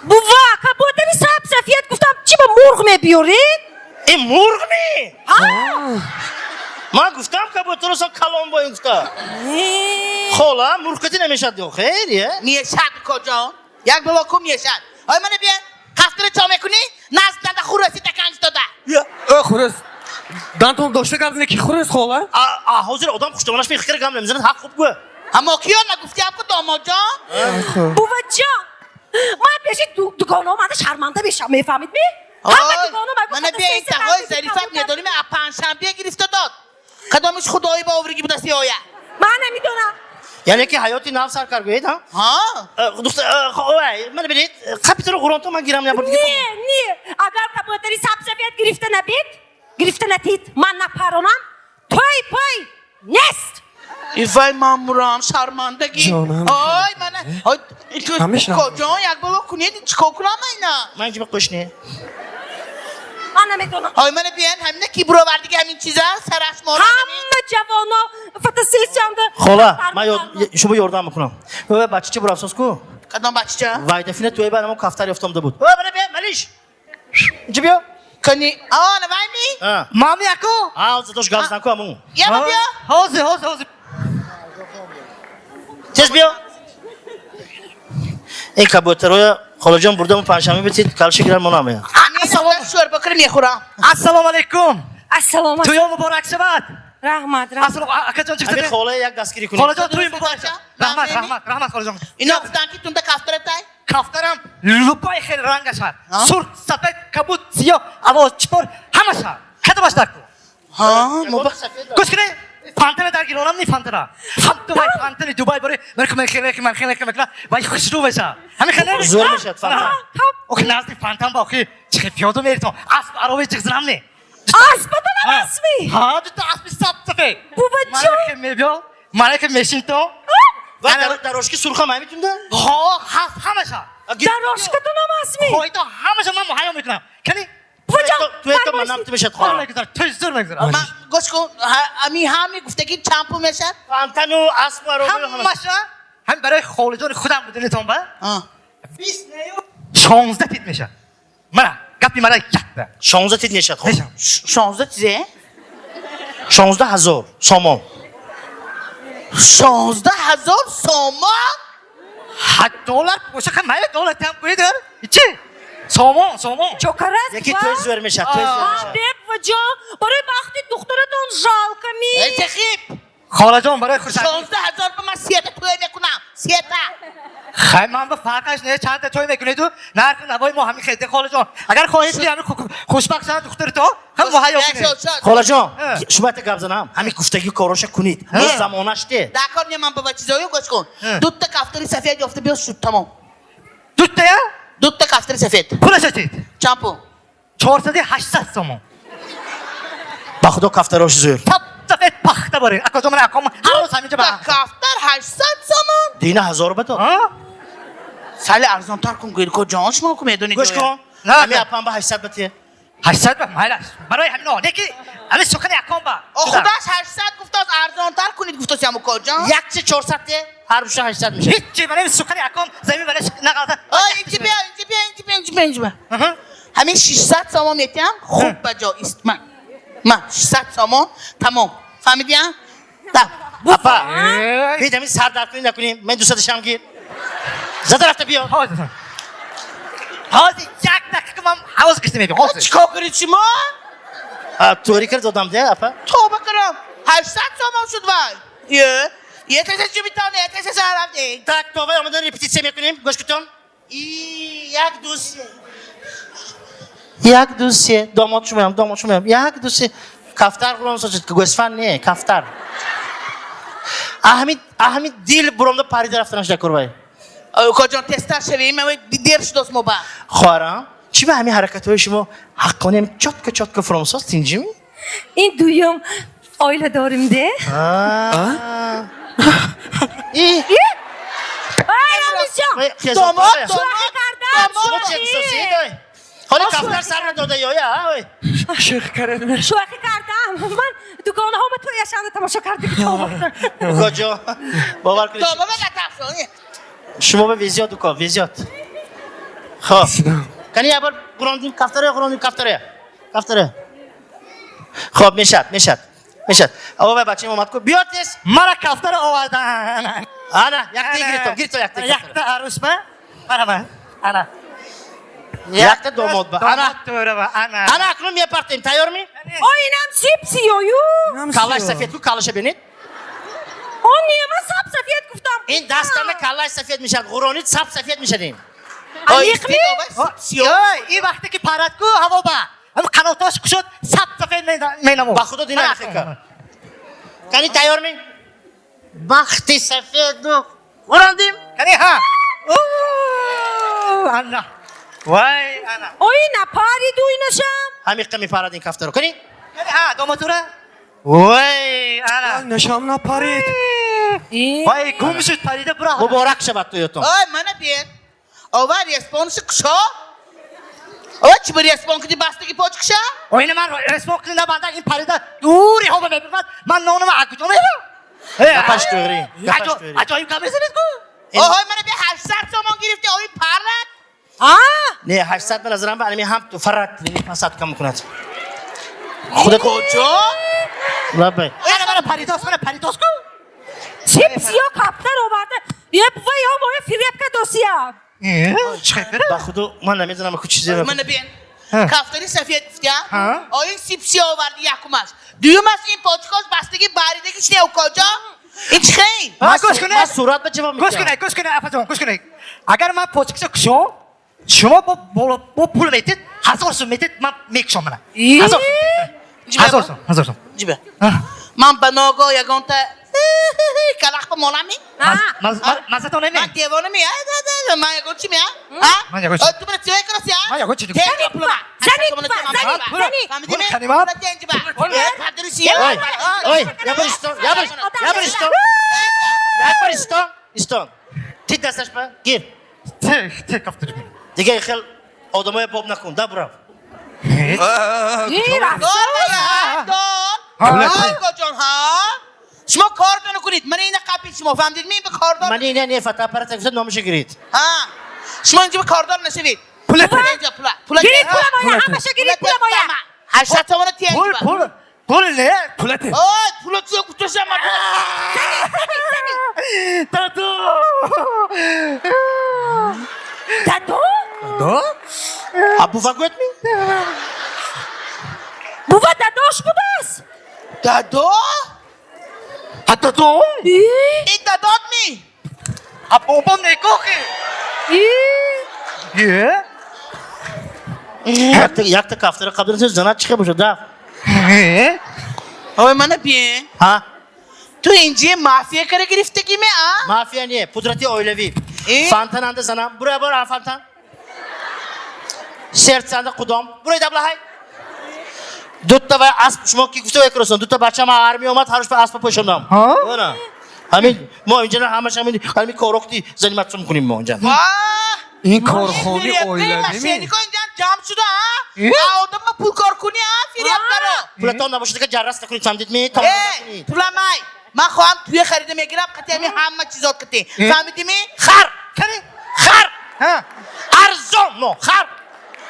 Бува, кабутари сабсафед гуфтам, чӣ ба мурғ мебиёред? Э, мурғ ми? Ҳа. Ман гуфтам кабутаро со калон боин гуфта. Хола, мурғ кати намешад хейр, е? Мешад, коҷон. Як бало ку мешад. Ой, мана бия, кафтара чо мекунӣ? Назданда хурӯси таканҷ дода. Э, хурӯс. Дантон дошта гап ки хурӯс хола? А, ҳозир одам хуштомонаш мехикра гам намезанад, ҳақ хуб гӯ. Аммо киё нагуфтиам ку домодҷон? Буваҷон, ман пеши дугоно омада шарманда мешавам, мефаҳмид ми? Ҳама дугоно ман Мана бия интаҳои зарифат медоним, а панҷшанбе гирифта дод. Кадомиш худои ба овриги будасти оя? Ман намедонам. Яъне ки ҳаёти нав сар кар гӯед, ҳа? Ҳа. Духтар, вай, мана бинед, капитаро ғуронто ман гирам набуд. Не, не, агар кабутари сабсафед гирифта набид, гирифта натид, ман напаронам, той пой нест. Ивай ман мурам, шармандагӣ. Ой, мана, ой, коҷон, як бало кунед, чикор кунам ина? Ман инҷо қӯшне. Ман намедонам. Ой, мана биён, ҳамина ки буровардиги ҳамин чиза, сараш мора. Ҳама ҷавоно фотосессиянда. Хола, ман шумо ёрдам мекунам. Ой, бачача бурафсоз ку? Кадом бачача? Вайдафина тӯй ба намон кафтар ёфтамда буд. Ой, мана биё, малиш. Инҷо биё. Кани, а, на вай ми? Мами ако? А, ҳозир дош гап зан ку амун. Я биё. Ҳозир, ҳозир, ҳозир. Тез биё. Ин кабутароя холаҷон бурдам панҷшанбе битид, калши гиран мо намея. Не, Шӯрбо кира мехӯрам. Ассалому алайкум. Ассалому. Тӯё муборак шавад. Раҳмат, раҳмат. Ассалому акаҷон чиқди. Ҳамин хола як дастгирӣ кунед. Холаҷон тӯй муборак шавад. Раҳмат, раҳмат, раҳмат холаҷон. Ино гуфтан ки тунда кафтара тай? Кафтарам лупай хел ранга шавад. Сурх, сафед, кабуд, сиёҳ, авоз, чипор ҳама шавад. Кадомаш дар кун? Ҳа, муборак. Гӯш кунед. Фантана дар гиронам не фантана. Ҳам Дубай, фантани Дубай бори, ман ки ман хеле ман хеле мекунам, вай хушрӯ мешавад. Ҳамин хеле? Зӯр мешавад фантан. Охи назди фантан ба охи чихе пиёда меритон. Асп ароваи ҷиғзирам не. Аспатонам асми? Ҳа, дута аспи саб сафед. Бубаҷон. Ман ки мебиём, ман ки мешинтон. Ва дарошки сурхам ҳамин тунда? Ҳо, ҳаст ҳамаша. Дарошкатонам асми? Хоҳито ҳамаша ман муҳайё мекунам. Кани? Туето ман намту мешад хоҳам. Мегузарад, тӯй зӯр мегузарад. Ман гӯш кун, ами ҳами гуфтаги чанд пул мешад? Фантану асп ароваи ҳамаша ҳам барои холаҷони худам будинитон ба? 16 тит мешад. Мана, гапи мана якта. 16 тит мешад хо. 16 тизе? 16 ҳазор сомон. 16 ҳазор сомон? Ҳа доллар боша, ха майли доллар там кунед. Чи? Сомон, сомон. Чокарас Яки тӯй зӯр мешад, тӯй зӯр мешад. Бебваҷон, барои бахти духтаратон жалко ми. Эй, техип. Холаҷон, барои хурсандӣ. 16 ҳазор ба ман сета тӯй мекунам, сета. Хай, ман ба фарқаш не, чандта тӯй мекунеду, нархи навои мо ҳамин хеле, холаҷон. Агар хоҳед ки ҳамин хушбахт шавад духтаратон, ҳам муҳайё кунед. Холаҷон, шумо якта гап занам, ҳамин гуфтагӣ короша кунед. Боз замонаш те. Дар кор не, ман ба чизоё гӯш кун. Дутта кафтари сафед ёфта биёз шуд, тамом. Дуттая? Дутта кафтари сафед. Пулаша чид? Чанд пул? 480 сомон. Ба худо кафтарош зӯр. Сап сафед пахта борин. Акаҷон, ман акам ҳар рӯз ҳаминҷа ба. Кафтар 800 сомон? Дина ҳазор ба дод. Сали арзонтар кун, Гулко ҷон, шумо ку медонед. Гӯш кун. Ҳамин апам ба 800 ба те. 800 ба майлаш. Барои ҳамин о, неки ҳамин сухани акам ба. О, худаш 800 гуфтааст, арзонтар кунед гуфтааст ямуко ҷон. Якчи 400 те, ҳар душа 800 мешавад. Ҳеҷ барои сухани акам замин барои нағалта. О, инҷи биё, инҷи биё, инҷи биё, инҷи биё, инҷи биё. Ҳамин 600 сомон метиҳам, хуб ба ҷо ист. Ман. Ман 600 сомон, тамом. Фаҳмидӣ, а? Да. Апа, бид ҳамин сар дард кунӣ накунӣ, ман 200 шам гир. Зада рафта биё. Ҳозир. Ҳозир як дақиқа ман ҳавоз гирифта мебиям. Ҳозир. Чикор кунед шумо? Тӯри кард додам, де, апа? Тоба кунам. 800 сомон шуд вай. Е, е каса чӣ битавонад, е каса сар рафте. Так, то вай омадан репетитсия мекунем, гӯш кутон. И як, ду, се. Як, ду, се. Домод шумоям, домод шумоям. Як, ду, се. Кафтар ғулом сочид, гӯсфанд не, кафтар. Аҳмид, Аҳмид дил буромда парида рафтанаш дар кор вай. Укаҷон, тезтар шавем, ман дер шудост мо ба. Хоҳарам, чӣ ба ҳамин ҳаракатҳои шумо ҳаққони ҳам чётко чётко фуромсоз тинҷими? Ин дуюм оила дорим де. И? Ай, Рамизҷон! Домод, Шӯхӣ кардам, Шумо чӣ эҳсосед, ой? Ҳоли кафтар сар надода ёя, ой? Шӯхӣ кардам. Шӯхӣ кардам. Ман дугонаҳома тӯяшанда тамошо карда ки тоба. Укаҷон, бовар кунед. Дома ба гафтар. Шумо ба везёт, уко, везёт. Хоб. Кани як бор ғурондим кафтаре, ғурондим кафтаре. Кафтаре. Хоб, мешад, мешад. Мешад. Аво вай бачаим омад ку. Биё тез. Мара кафтара овардан. Ана, якта гирито, гирито якта. Якта арӯс ба? Мара ба. Ана. Якта домод ба. Ана. Домод ба. Ана. Ана, акнун мепартем. Тайёр ми? О, инам сип сиёю. Каллаш сафед ку, каллаша бинед. О, не, ман сап сафед гуфтам. Ин дастана каллаш сафед мешад, ғуронид сап сафед мешад ин. Аниқми? Ой, ин вақте ки парад ку ҳаво ба. Ҳам қанотош кушод, сап сафед менамуд. Ба худо дина фикр. Кани тайёр ми? Бахти сафеду ғурондим. Кани ҳа. Ана. Вай, ана. Ой, напариду инашам. Ҳамиққа мепарад ин кафтаро. Кани? Кани ҳа, доматура? Вай, ана. Нашам напарид. Вай, гум шуд парида бура. Муборак шавад тӯятон. Ой, мана бин. Ова респонси кушо? Ова чӣ ба респон кунӣ бастаги почкиша? Ой, ина ман респон кунӣ набанда, ин парида дури ҳова мебирад. Ман нонама аз куҷо мебарам? Гапаш тӯғри, гапаш тӯғри. Аҷоиб гап мезанед ку? Оҳой, мана би 800 сомон гирифти, ои парад. А? Не, 800 ба назарам ба ами ҳам ту фарад, не пасад кам мекунад. Худо куҷо? Лабай. Ана мана паридос, мана паридос ку? Чип сиё кафтар оварда. Е, бува, ё моя фиреб кардосия. Ба худо ман намедонам ку чизе. Мана бин. Кафтари сафед гуфтя. О ин сипси оварди якумаш. Дуюмаш ин почкош бастаги баридаги чи не укоҷо? Ин чи хейн? Гӯш кунед. Ман сурат ба ҷавоб Гӯш кунед, гӯш кунед, апаҷон, гӯш кунед. Агар ман почкаша кушом, шумо бо пул метед, 1000 сум метед, ман мекушом мана. 1000 сум. 1000 сум, 1000 сум. Ҷибе. Ман ба ногоҳ ягонта калах ба монам ми? Мазатон не? Ман девона ми? Ман ягон чи ми? Ман ягон чи. Ту мана чивай караси, а? Ман ягон чи. Зани, Фаҳмидӣ? Канима? Ой, ой, я бир истон, я бир, я бир истон. Я бир истон, истон. Ти дасташ ба, гир. Те, кафтари. Дига хел одамоя боб накун, да бурав. Дор, ҳа? Шумо кордоно кунед. Мана ина қапид шумо, фаҳмидед? Мин ба кордор. Мана ина не фотоаппарат гуфта номаша гиред. Ҳа. Шумо инҷо ба кордор нашавед. Пула пула. Пула. Гиред пула моя, ҳамаша гиред пула моя. 800 сомона тиянҷ. Пул, пул. Пул не? Пула те. Ой, пула чиё гуфташам ман. Дадо! Дадо? Дадо? А бува гӯяд ми? Бува дадош будааст. Дадо? А дадо? Ин дадот ми? А бобом некохи? Е? Якта кафтара қабл занат чихе бошад, да? Ой, мана бин. Ҳа? Ту инҷи мафия кара гирифтагӣ ме, а? Мафия не, пудрати оилавӣ. Фонтан анда занам. Бурай бор, а фонтан. Сердце анда қудом. Бурай даблаҳай. Дутта вай асп шумо ки гуфта вай куросон. Дутта бачам армия омад, ҳар рӯз ба аспа пӯшондам. Ҳа? Ҳамин мо инҷа ҳамаш ҳамин корокти заниматься мекунем мо инҷа. Ин корхонаи оилавӣ ми? Мошеннико инҷа ҷамъ шуда, а? Одама пул кор кунӣ, а? Фиребкаро. Пулатон набошад, ки ҷаррас накунед, фаҳмидед ми? Э, пуламай. Ман хоҳам туя харида мегирам, қати ҳамин ҳама чизот қати. Фаҳмидӣ ми? Хар! Хар! Арзон мо, хар!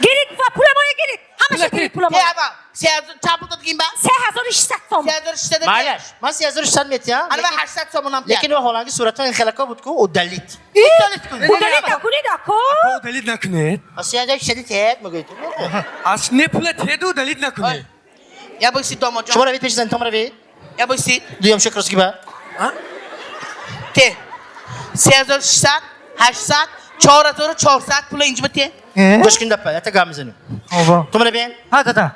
Гиред ва пула моя гиред. Ҳамаша гиред пула моя. Те, чанд пул дод гимба? 3600 сом. 3600. Майлаш, ман 3600 метиҳам. Ана 800 сомонам. Лекин ҳоланги суратон ин хелако буд ку, удалит. Удалит кунед. Удалит накунед, ако. Удалит накунед. 3600 тед мегӯед. Аз не пула теду удалит накунед. Я бошид домоҷон. Шумо равед пеши занитон равед. Я бошид. Дуюм шукр росги ба. Те. 3600, 800, 4400 пула инҷо те. Гӯш кун дапа, ята гап мезанем. Ту мана бин? Ҳа, дада.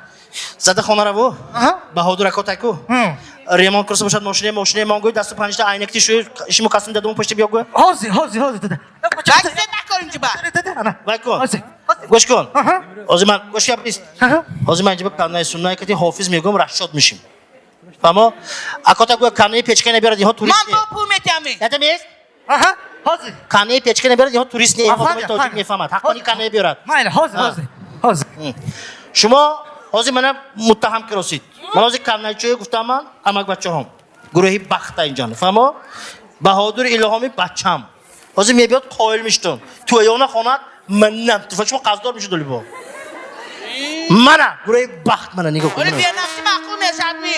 Зада хонараву, Баҳодур ако тайку. Ремон курса бошад мошине, мошине мон гӯй, дасту панҷта айнакти шӯй, ишиму касум дадум пушти биё гӯй. Ҳозир, ҳозир, ҳозир дада. Вай накор инҷо ба. Вай кун. Гӯш кун. Ҳозир ман гӯш кун бист. Ҳозир ман инҷо ба канаи суннай кати ҳофиз мегӯям, расчёт мешим. Фаҳмо? Ако та гӯй канаи печка набиёрад, инҳо турист Ман бо пул метиҳам. Ята мест? Аҳа, ҳозир. Канаи печка набиёрад, инҳо турист не, инҳо тоҷик мефаҳмад. Ҳаққони канаи биёрад. Майли, ҳозир, ҳозир. Ҳозир. Шумо ҳозир мана муттаҳам киросид. Ман ҳозир канайчое гуфтам ман, амак бачаҳом. Гурӯҳи бахта инҷон. Фаҳмо? Баҳодур Илҳоми бачам. Ҳозир мебиёд қоил мештун. Тӯёна хонад, манам. Туфа шумо қарздор мешуд олибо. Мана гурӯҳи бахт мана нигоҳ кун. Оли бенафси маъқул мешавад ми.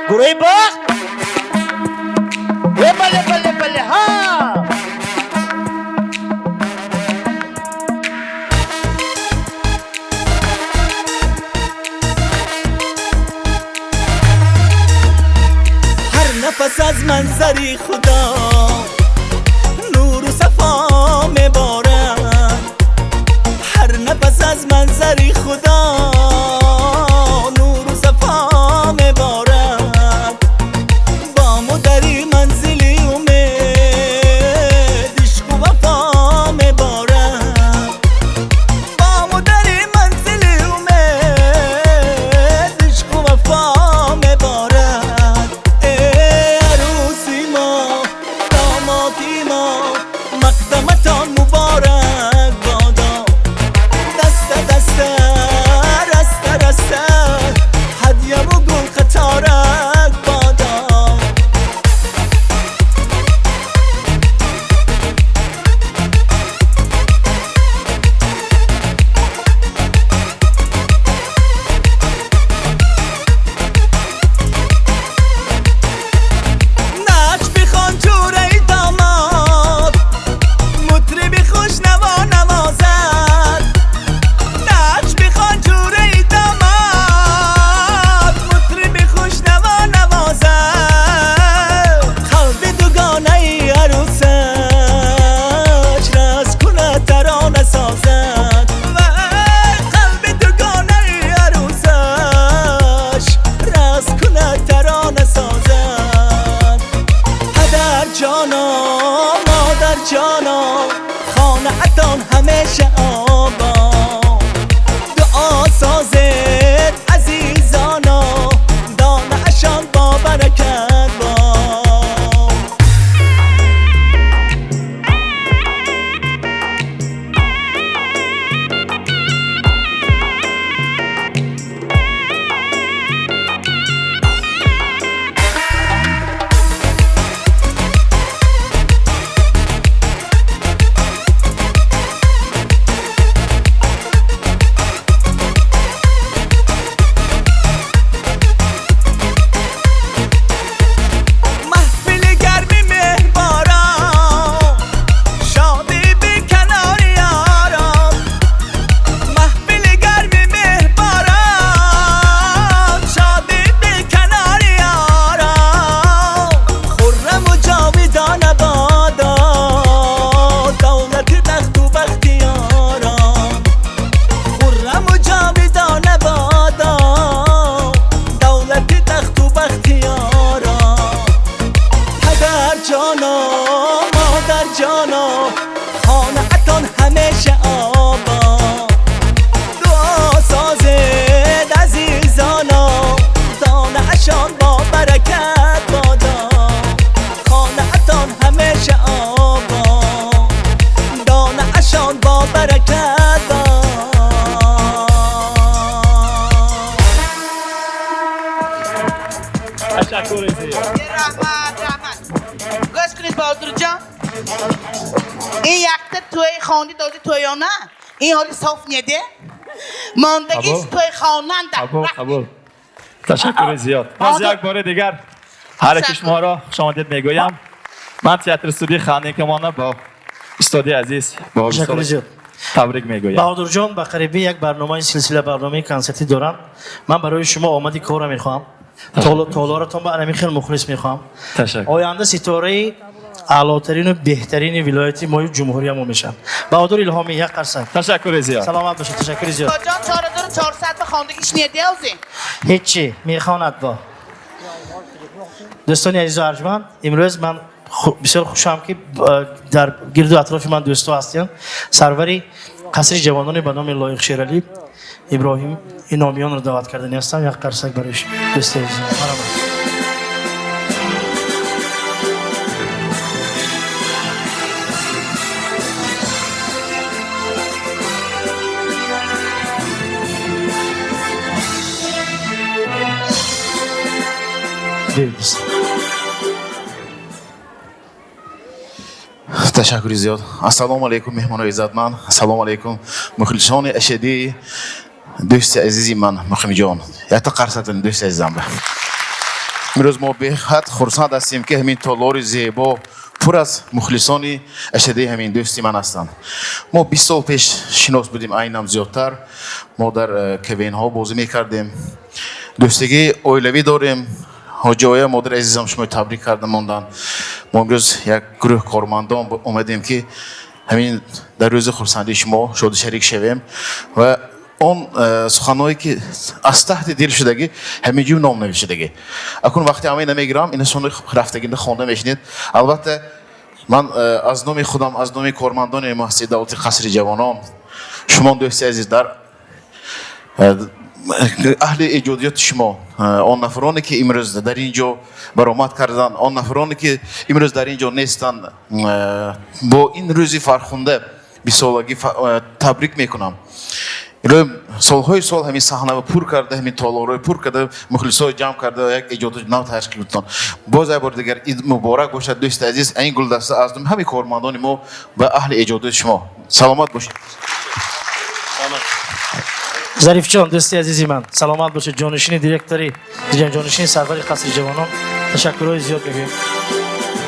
Гурӯҳи бахт. Лепа лепа лепа ле ҳа. Нафас аз манзари Худо нуру сафо меборад, ҳар нафас аз манзари Худо нуру сафо меборад. Бо модари манзили умед ишқу вафо меборад, бо модари манзили умед ишқу вафо меборад. ҷоно, модар ҷоно, хонаатон ҳамеша обод. Дуо созед азизоно, донаашон бо баракат бод. Ин ҳоли соф неде? Мондагиш тӯй хонанда. Қабул, қабул. Ташаккури зиёд. Боз як бори дигар ҳар яки шуморо хушомадед мегӯям. Ман театр студияи Хандинкамонро бо устоди азиз бо ташаккури зиёд табрик мегӯям. Баҳодурҷон, ба қарибӣ як барномаи силсила барномаи консертӣ дорам. Ман барои шумо омади корро мехоҳам. Толоратон ба ҳамин хел мухлис мехоҳам. Ташаккур. Оянда ситораи аълотарину беҳтарини вилояти мои ҷумҳуриямо мешаванд. Баҳодур Илҳомӣ, як қарсак. Ташаккури зиёд. Саломат бошед, ташаккури зиёд. Ҷон, 4400 ба хондагиш неде озӣ? Ҳечи, мехонад бо. Дӯстони азизу арҷманд, имрӯз ман бисёр хушам ки дар гирду атрофи ман дӯсто ҳастанд. Сарвари қасри ҷавонони ба номи Лоиқ Шералӣ Иброҳим Иномиёнро даъват кардани ҳастам. Як қарсак барои дӯсти азизам. Марҳамат. Ташаккури зиёд. Ассалому алайкум, меҳмонои иззатманд. Ассалому алайкум, мухлисони ашадии дӯсти азизи ман Муқимҷон. Якта қарсатон дӯсти азизам. Имрӯз мо беҳад хурсанд ҳастем, ки ҳамин толори зебо пур аз мухлисони ашадии ҳамин дӯсти ман ҳастанд. Мо 20 сол пеш шинос будем, айнам зиёдтар. Мо дар КВН-ҳо бозӣ мекардем. Дӯстигии оилавӣ дорем. Ҳоҷиоя, модари азизам, шуморо табрик карда монданд. Мо имрӯз як гурӯҳ кормандон омадем, ки ҳамин дар рӯзи хурсандии шумо шоду шарик шавем ва он суханҳое ки аз таҳти дил шудагӣ ҳамин ҷо ном навишудагӣ. Акун вақте ҳамаи намегирам, ина сони рафтагинда хонда мешинед. Албатта ман аз номи худам, аз номи кормандони муассисаи давлати қасри ҷавонон, шумо дӯсти азиз, дар аҳли эҷодиёти шумо, он нафароне ки имрӯз дар ин ҷо баромад карданд, он нафароне ки имрӯз дар ин ҷо нестанд, бо ин рӯзи фархунда бисолагӣ табрик мекунам. Солҳои сол ҳамин саҳнаро пур карда, ҳамин толорро пур карда, мухлисҳо ҷамъ карда, як эҷодоти нав ташкил карданд. Боз як бор дигар ид муборак бошад, дӯсти азиз. Ин гулдаста аз номи ҳамаи кормандони мо ва аҳли эҷодоти шумо. Саломат бошед. Зарифҷон, дӯсти азизи ман, саломат бошед. Ҷонишини директори, ҷонишини сарвари қасри ҷавонон, ташаккурҳои зиёд мегӯем.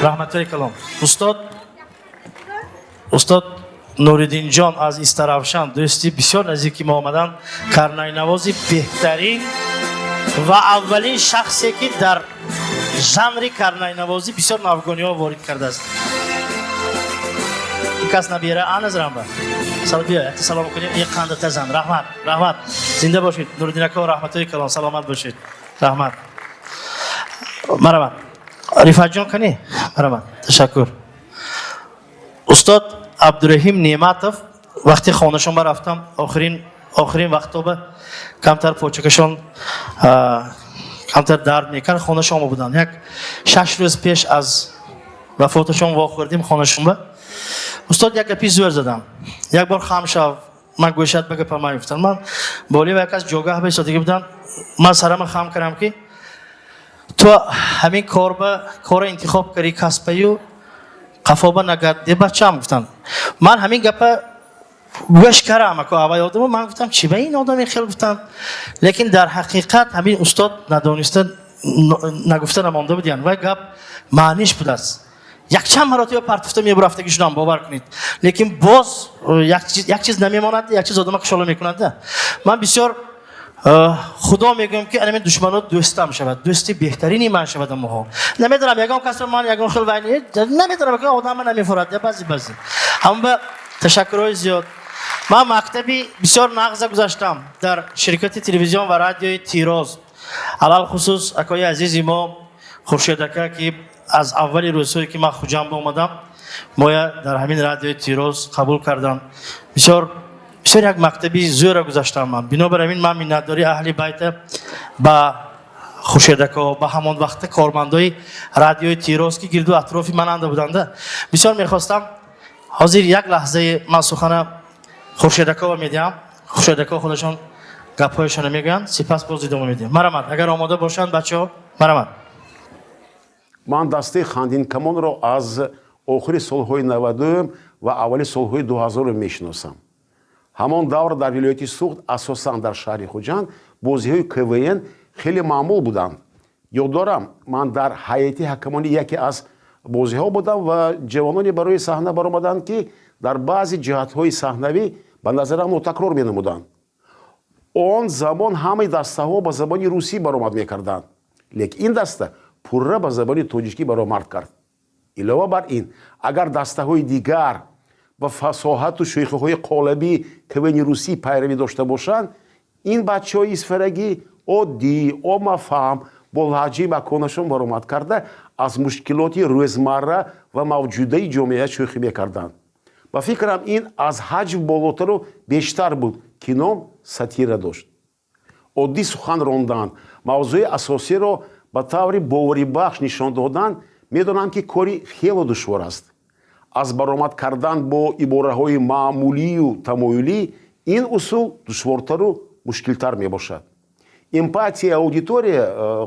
Раҳматҳои калом. Устод Нуриддинҷон аз Истаравшан, дӯсти бисёр наздики мо омаданд, карнайнавози беҳтарин ва аввалин шахсе ки дар жанри карнайнавозӣ бисёр навгониҳо ворид кардааст. Ин кас набера аназрамба. Салом, биё, якта салом кунем, як қанда тазан. Раҳмат, раҳмат. Зинда бошед, Нуриддин ака, раҳматҳои калон, саломат бошед. Раҳмат. Марҳамат. Рифатҷон кани? Марҳамат, ташаккур. Устод Абдураҳим Неъматов, вақте хонашон ба рафтам, охирин вақтоба камтар почакашон камтар дард мекард, хонашон буданд. Як 6 рӯз пеш аз вафоташон вохӯрдем хонашон ба. Устод як гапи зӯр задам: «Як бор хам шав, ман гӯшат ба гапа ман», гуфтам. Ман боли ва як аз ҷогаҳ бесодагӣ будам, ман сарама хам кардам, ки ту ҳамин корба кора интихоб кардӣ, касбаю қафоба нагард, де, бачаам, гуфтам. Ман ҳамин гапа гӯш кардам, ако аввал одаму ман гуфтам, чи ба ин одами хел гуфтам, лекин дар ҳақиқат ҳамин устод надониста нагуфта намонда будиян. Вай гап маъниш будааст. Якчанд маротиба партуфта мебурафтаги шудам, бовар кунед, лекин боз як чиз намемонад, як чиз одама кушола мекунад. Ман бисёр худо мегӯям, ки анамин душмано дӯстам шавад, дӯсти беҳтарини ман шавад. Амоҳо намедонам, ягон касро ман ягон хел вайни намедонам, одама намефорад баъзе баъзе. Ҳама ташаккурҳои зиёд. Ман мактаби бисёр нағза гузаштам дар ширкати телевизион ва радиои Тироз, алалхусус акои азизи мо Хуршед ака, ки аз аввали рӯзҳое ки ман Хуҷанд омадам, моя дар ҳамин радиои Тироз қабул кардам. Бисёр бисёр як мактаби зӯра гузаштам ман. Бинобар ҳамин ман миннатдории аҳли байта ба Хуршедако, ба ҳамон вақта кормандои радиои Тироз, ки гирду атрофи ман анда буданда. Бисёр мехостам ҳозир як лаҳзаи ман сухана Хуршедакова медиҳам, Хуршедако худашон гапҳояшонро мегӯянд, сипас боз идома медиҳам. Марамад, агар омода бошанд бачаҳо, марамад. Ман дастаи Хандинкамонро аз охири солҳои 90-ум ва аввали солҳои 2000-ум мешиносам. Ҳамон давр дар вилояти Суғд, асосан дар шаҳри Хуҷанд, бозиҳои КВН хеле маъмул буданд. Ёд дорам, ман дар ҳайати ҳакамони яке аз бозиҳо будам ва ҷавононе барои саҳна баромаданд, ки дар баъзе ҷиҳатҳои саҳнавӣ ба назарам нотакрор менамуданд. Он замон ҳамаи дастаҳо ба забони русӣ баромад мекарданд, лекин ин даста пурра ба забони тоҷикӣ баромад кард. Илова бар ин, агар дастаҳои дигар ба фасоҳату шӯхиҳои қолабии КВНи русӣ пайравӣ дошта бошанд, ин бачаҳои исфарагӣ оддӣ, оммафаҳм, бо лаҳҷаи маконашон баромад карда, аз мушкилоти рӯзмарра ва мавҷудаи ҷомеа шӯхӣ мекарданд. Ба фикрам, ин аз ҳаҷв болотару бештар буд, ки ном сатира дошт. Оддӣ сухан рондан, мавзӯи асосиро ба таври боварибахш нишон додан, медонам, ки кори хело душвор аст. Аз баромад кардан бо ибораҳои маъмулию тамоюлӣ ин усул душвортару мушкилтар мебошад. Эмпатияи аудитория,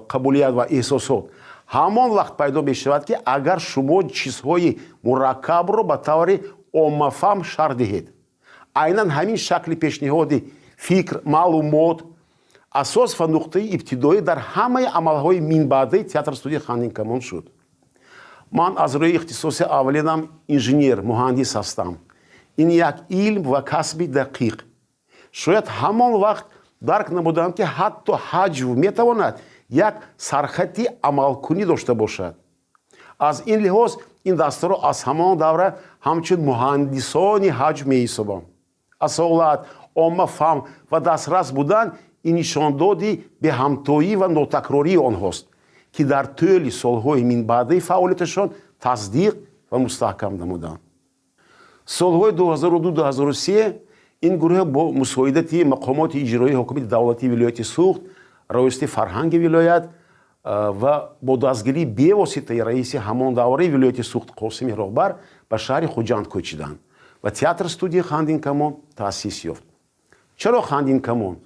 қабулият ва эҳсосот ҳамон вақт пайдо мешавад, ки агар шумо чизҳои мураккабро ба таври оммафаҳм шарҳ диҳед. Айнан ҳамин шакли пешниҳоди фикр, маълумот асос ва нуқтаи ибтидоӣ дар ҳамаи амалҳои минбаъдаи театр студияи Хандинкамон шуд. Ман аз рӯи ихтисоси аввалинам инженер, муҳандис ҳастам. Ин як илм ва касби дақиқ. Шояд ҳамон вақт дарк намудам, ки ҳатто ҳаҷв метавонад як сархати амалкунӣ дошта бошад. Аз ин лиҳоз ин дастаро аз ҳамон давра ҳамчун муҳандисони ҳаҷв меҳисобам. Асолат, оммафаҳм ва дастрас будан ин нишондоди беҳамтоӣ ва нотакрории онҳост, ки дар тӯли солҳои минбаъдаи фаъолияташон тасдиқ ва мустаҳкам намуданд. Солҳои 2002-2003 ин гурӯҳ бо мусоидати мақомоти иҷроии ҳокимияти давлатии вилояти Суғд, раёсати фарҳанги вилоят ва бо дастгирии бевоситаи раиси ҳамон давраи вилояти Суғд Қосими Роҳбар ба шаҳри Хуҷанд кӯчиданд ва театр студияи Хандинкамон таъсис ёфт. Чаро Хандинкамон?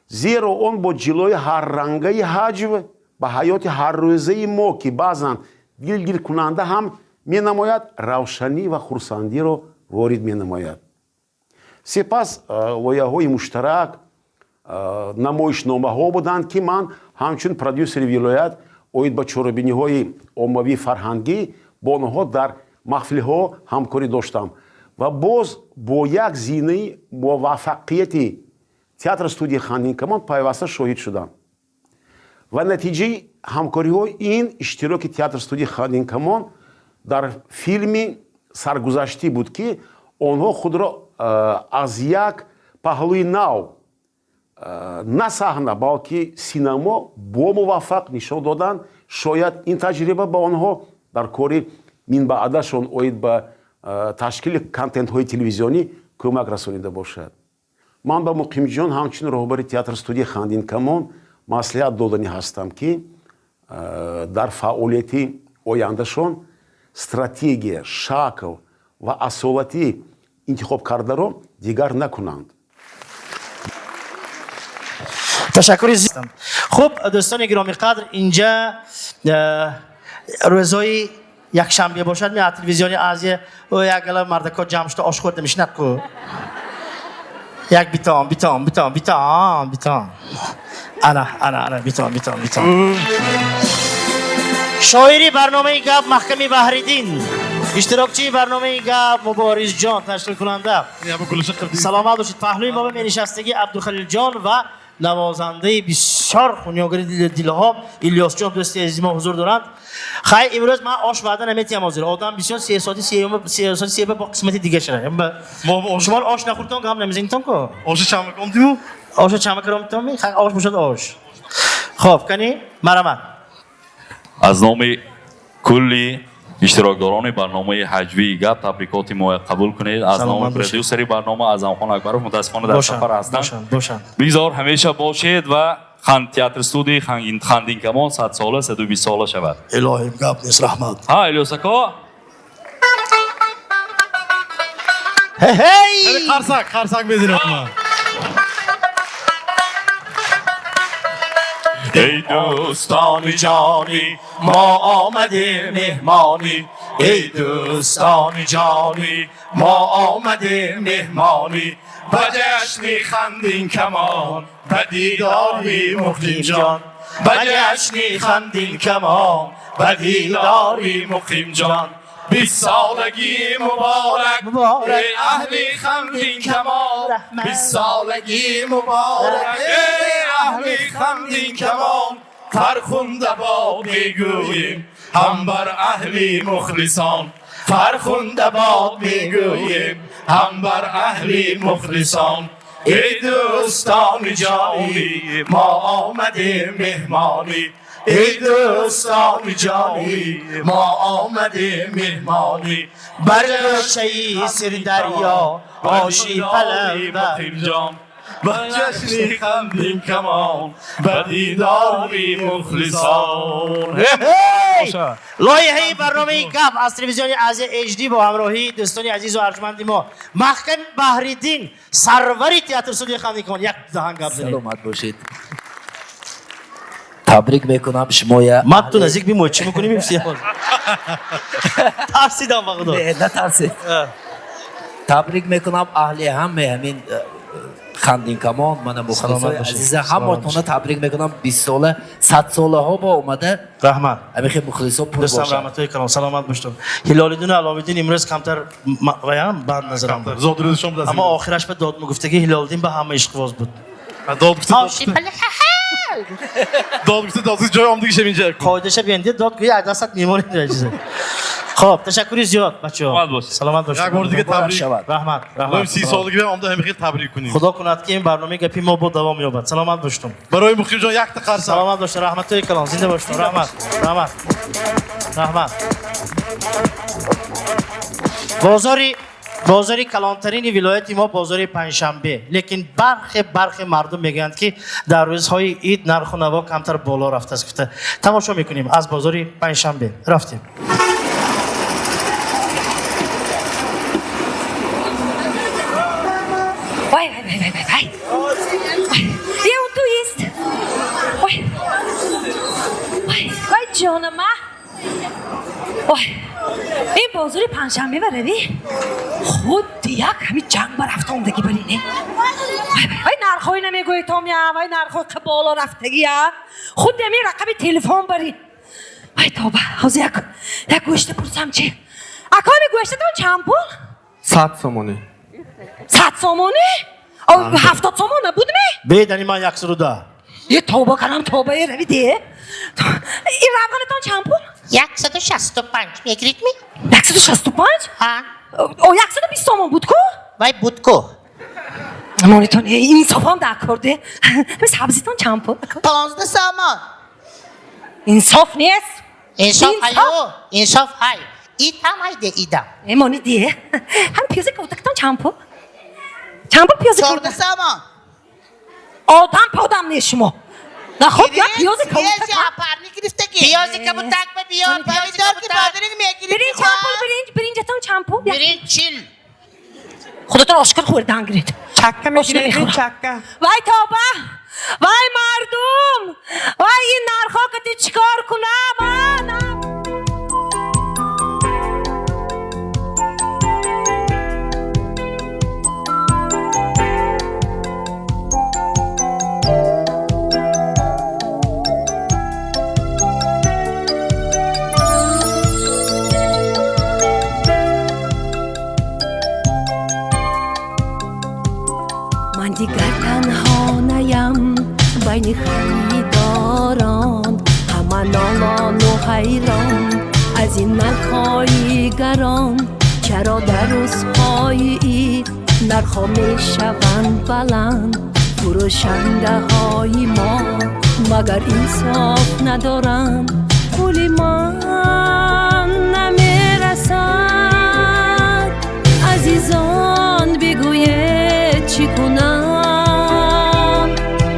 Зеро он бо ҷилои ҳаррангаи ҳаҷв ба ҳаёти ҳаррӯзаи мо, ки баъзан дилгиркунанда ҳам менамояд, равшанӣ ва хурсандиро ворид менамояд. Сипас лоиҳаҳои муштарак, намоишномаҳо буданд, ки ман ҳамчун продюсери вилоят оид ба чорабиниҳои оммавии фарҳангӣ бо онҳо дар маҳфилҳо ҳамкорӣ доштам ва боз бо як зинаи муваффақияти театр студияи Хандинкамон пайваста шоҳид шудам. Ва натиҷаи ҳамкориҳо ин иштироки театр студияи Хандинкамон дар филми Саргузаштӣ буд, ки онҳо худро аз як паҳлӯи нав, на саҳна, балки синамо, бо муваффақ нишон доданд. Шояд ин таҷриба ба онҳо дар кори Минбаъдашон оид ба ташкили контентҳои телевизионӣ кӯмак расонида бошад. Ман ба Муқимҷон ҳамчун роҳбари театр студияи Хандинкамон маслиҳат доданӣ ҳастам, ки дар фаъолияти ояндашон стратегия, шакл ва асолати интихобкардаро дигар накунанд. Ташаккури зиёд. Хуб, дӯстони гиромиқадр, инҷа рӯзҳои якшанбе бошад, ми телевизиони Азия як гала мардако ҷамъ шуда ош хӯрда мешинад ку. Як битон, битон, битон, битон, битон. Ана, ана, ана, битон, битон, битон. Шоири барномаи гап Маҳками Баҳриддин, иштирокчии барномаи гап Муборизҷон, ташкилкунанда. Саломат бошед. Паҳлӯи мо менишастагӣ Абдухалилҷон ва навозандаи бисёр хунёгари дилҳо Илёсҷон, дӯсти азизи мо, ҳузур доранд. Хай, имрӯз ман ош ваъда наметиҳам ҳозир. Одам бисёр сесоати сеюм, сесоати себа бо қисмати дига шуда. Шумо ош нахӯртон, гап намезанитон ку? Оша чама комтиму? Оша чама каромтон ми? Хай, ош бошад ош. Хоб, кани марамат. Аз номи кулли иштирокдорони барномаи ҳаҷвии гап табрикоти мо қабул кунед. Аз номи продюсери барнома Аъзамхон Акбаров, мутаассифона дар сафар ҳастанд. Бошанд. Бигзор ҳамеша бошед ва театр студии Хандинкамон 100 сола, 120 сола шавад. Илоҳим, гап нест, раҳмат. Ҳа, Илёс ако. Ҳей! Қарсак, қарсак мезанам ман. Эй дӯстони ҷонӣ, мо омадем меҳмонӣ. Эй дӯстони ҷонӣ, мо омадем меҳмонӣ. Ба ҷашни Хандинкамон, ба дидори Муқимҷон. Ба ҷашни Хандинкамон, ба дидори Муқимҷон. 20 солагӣ муборак, эй аҳли Хандинкамон. 20 солагӣ муборак, эй аҳли Хандинкамон. Фархунда бод мегӯем ҳам бар аҳли мухлисон. Фархунда бод мегӯем ҳам бар аҳли мухлисон. Эй дӯстони ҷонӣ, мо омадем меҳмонӣ. Эй дӯстони ҷонӣ, мо омадем меҳмонӣ. Бар гӯшаи Сирдарё оши палав. Муқимҷон, ба ҷашни Хандинкамон, ба дидори мухлисон. Лоиҳаи барномаи гап аз телевизиони Азия HD бо ҳамроҳии дӯстони азизу арҷманди мо Маҳкам Баҳриддин, сарвари театр студияи Хандинкамон, як даҳан гап занед. Саломат бошед, табрик мекунам шумоя. Ман ту наздик бимоӣ, чӣ мекунем? Тарсидам, ба худо. Не, натарсед. Табрик мекунам аҳли ҳаме ҳамин Хандинкамон, мана мухлисои азиза, ҳамотона табрик мекунам. 20 сола, 100 солаҳо бо омада. Раҳмат. Ҳамихе мухлисо пур дӯстам бошад. Раҳматҳои калом, саломат бошед. Ҳилолиддину Аловиддин имрӯз камтар ваям банд назарам буд. Зодрӯзшон буд. Аммо охираш ба дод мегуфтаги Ҳилолиддин ба ҳама ишқбоз буд. Дод гуфта. Оши палав. Дод гуфта, дод ҷой омдигиша инҷа. Қоидаша биён, дод гӯя, аз дастат мемонед чизе. Хоб, ташаккури зиёд, бачаҳо, саломат бошед. Як бор дига табрик. Раҳмат, раҳмат. 30 солагӣ омда ҳамихел табрик кунем. Худо кунад, ки ин барномаи гапи мо бо давом ёбад. Саломат бошед. Барои Муқимҷон якта қарсак. Саломат бошед, раҳматҳои калон, зинда бошед. Раҳмат, раҳмат, раҳмат. Бозори калонтарини вилояти мо бозори Панҷшанбе, лекин бархе мардум мегӯянд, ки дар рӯзҳои ид нарху наво камтар боло рафтааст гуфта. Тамошо мекунем аз бозори Панҷшанбе, рафтем. Вай, вай, вай, вай, вай, вай. Е, он ту есть. Ой. Вай, вай, ҷонама. Ой. Ин бозори Панҷшанбе баравӣ. Худди як ҳами ҷанг ба рафтондагӣ барине. Вай, вай, вай, нархҳои намегӯетом я, вай, нархҳои қа боло рафтагӣ я. Худди ҳамин рақами телефон барин. Вай, тоба, ҳозир як гӯшта пурсам чи. Ака, ҳами гӯштатон чанд пул? 100 сомонӣ. 100 сомонӣ? 70 сомон набудми? Бедани ман 110. Е, тавба кардам, тавба, е, рави де. Ин равғанатон чанд пул? 165 мегирид ми? 165? Ҳа. О, 120 сомон буд ку? Вай, буд ку. Монитон, е, инсофам дар кор де. Сабзитон чанд пул? 15 сомон. Инсоф нест. Инсоф ҳаю, инсоф ҳай. Итам айде идам. Эмони дие. Ҳам пиёзи кабутактон чанд пул? Чанд пул пиёзи кабутак? 14 сомон. Одам подам не шумо. Наход я пиёзи кабутак. Пиёзи апарни гирифтаги. Пиёзи кабутак ба биё, пиёзи кабутак. Биринҷ чанд пул биринҷ? Биринҷатон чанд пул? Биринҷ 40. Худотон ошкор хӯрдан гиред. Чакка мегиред, чакка. Вай тоба! Вай мардум! Вай ин нархҳо кати чикор кунам? Ман дигар танҳо наям байни харидорон, ҳама нолону ҳайрон аз ин нархҳои гарон. Чаро дар рӯзҳои ид нархҳо мешаванд баланд? Фурӯшандаҳои мо магар инсоф надоранд? Пули ман намерасад, азизон бигӯед чӣ кунам?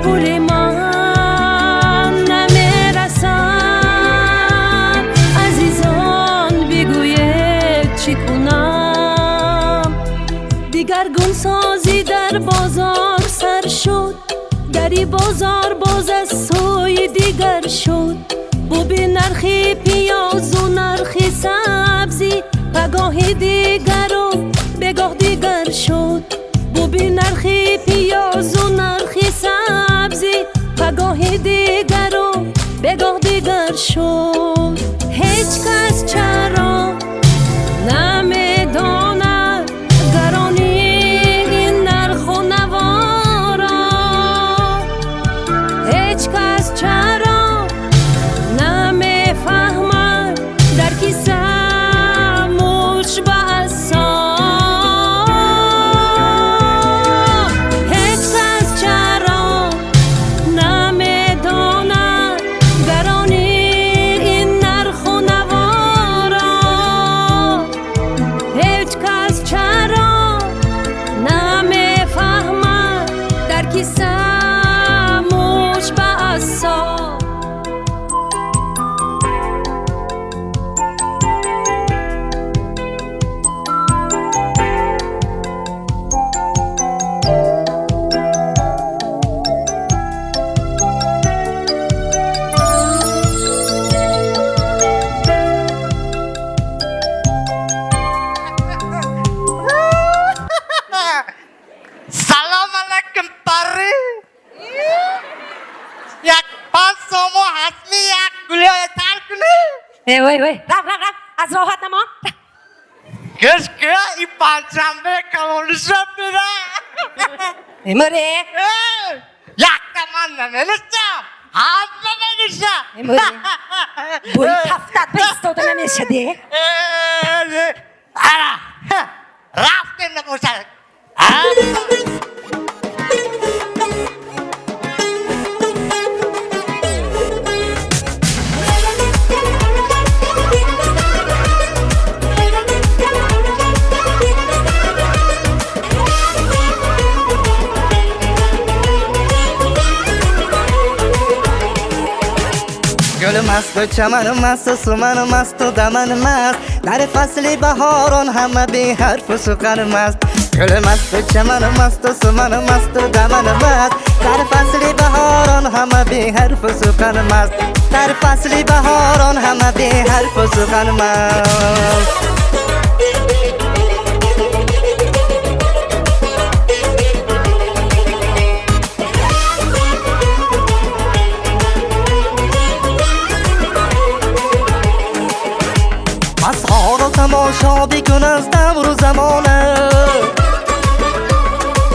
Пули ман намерасад, азизон бигӯед чӣ кунам? Дигаргунсозӣ дар бозор сар шуд, дари бозор боз аз сӯи дигар шуд. Бубин нархи пиёзу нархи сабзӣ, пагоҳи дигару бегоҳ дигар шуд. Бубин нархи пиёзу нархи сабзӣ, пагоҳи дигару бегоҳ дигар шуд. Ҳеҷ кас чаро намедонад гаронии ин нарху наворо. Ҳеҷ кас чаро намефаҳмад дар киса муш ба асо. Ҳеҷ кас чаро намедонад гаронии ин нарху наворо. Ҳеҷ кас чаро намефаҳмад дар киса муш ба асо. Салом алейкум, пари. Як 5 сомо ҳастми, як гулиҳоя тар кунӣ? Э, вай, вай, рав, рав, рав, аз роҳат намон. Гӯш кӯ, ин панҷшанбе калониша бира. Эморе. Якта ман наменишам, ҳама менишам. Эморе. Бӯи тафтат ба истода намешаде. Ара, рафтем набошад. Гул масту чаман масту суман масту даман маст, дар фасли баҳорон ҳама беҳарфу сухан маст. Гул масту чаман масту суман масту даман маст, дар фасли баҳорон ҳама беҳарфу сухан маст. Дар фасли баҳорон ҳама беҳарфу сухан маст. Масҳоро тамошо бикун аз давру замона,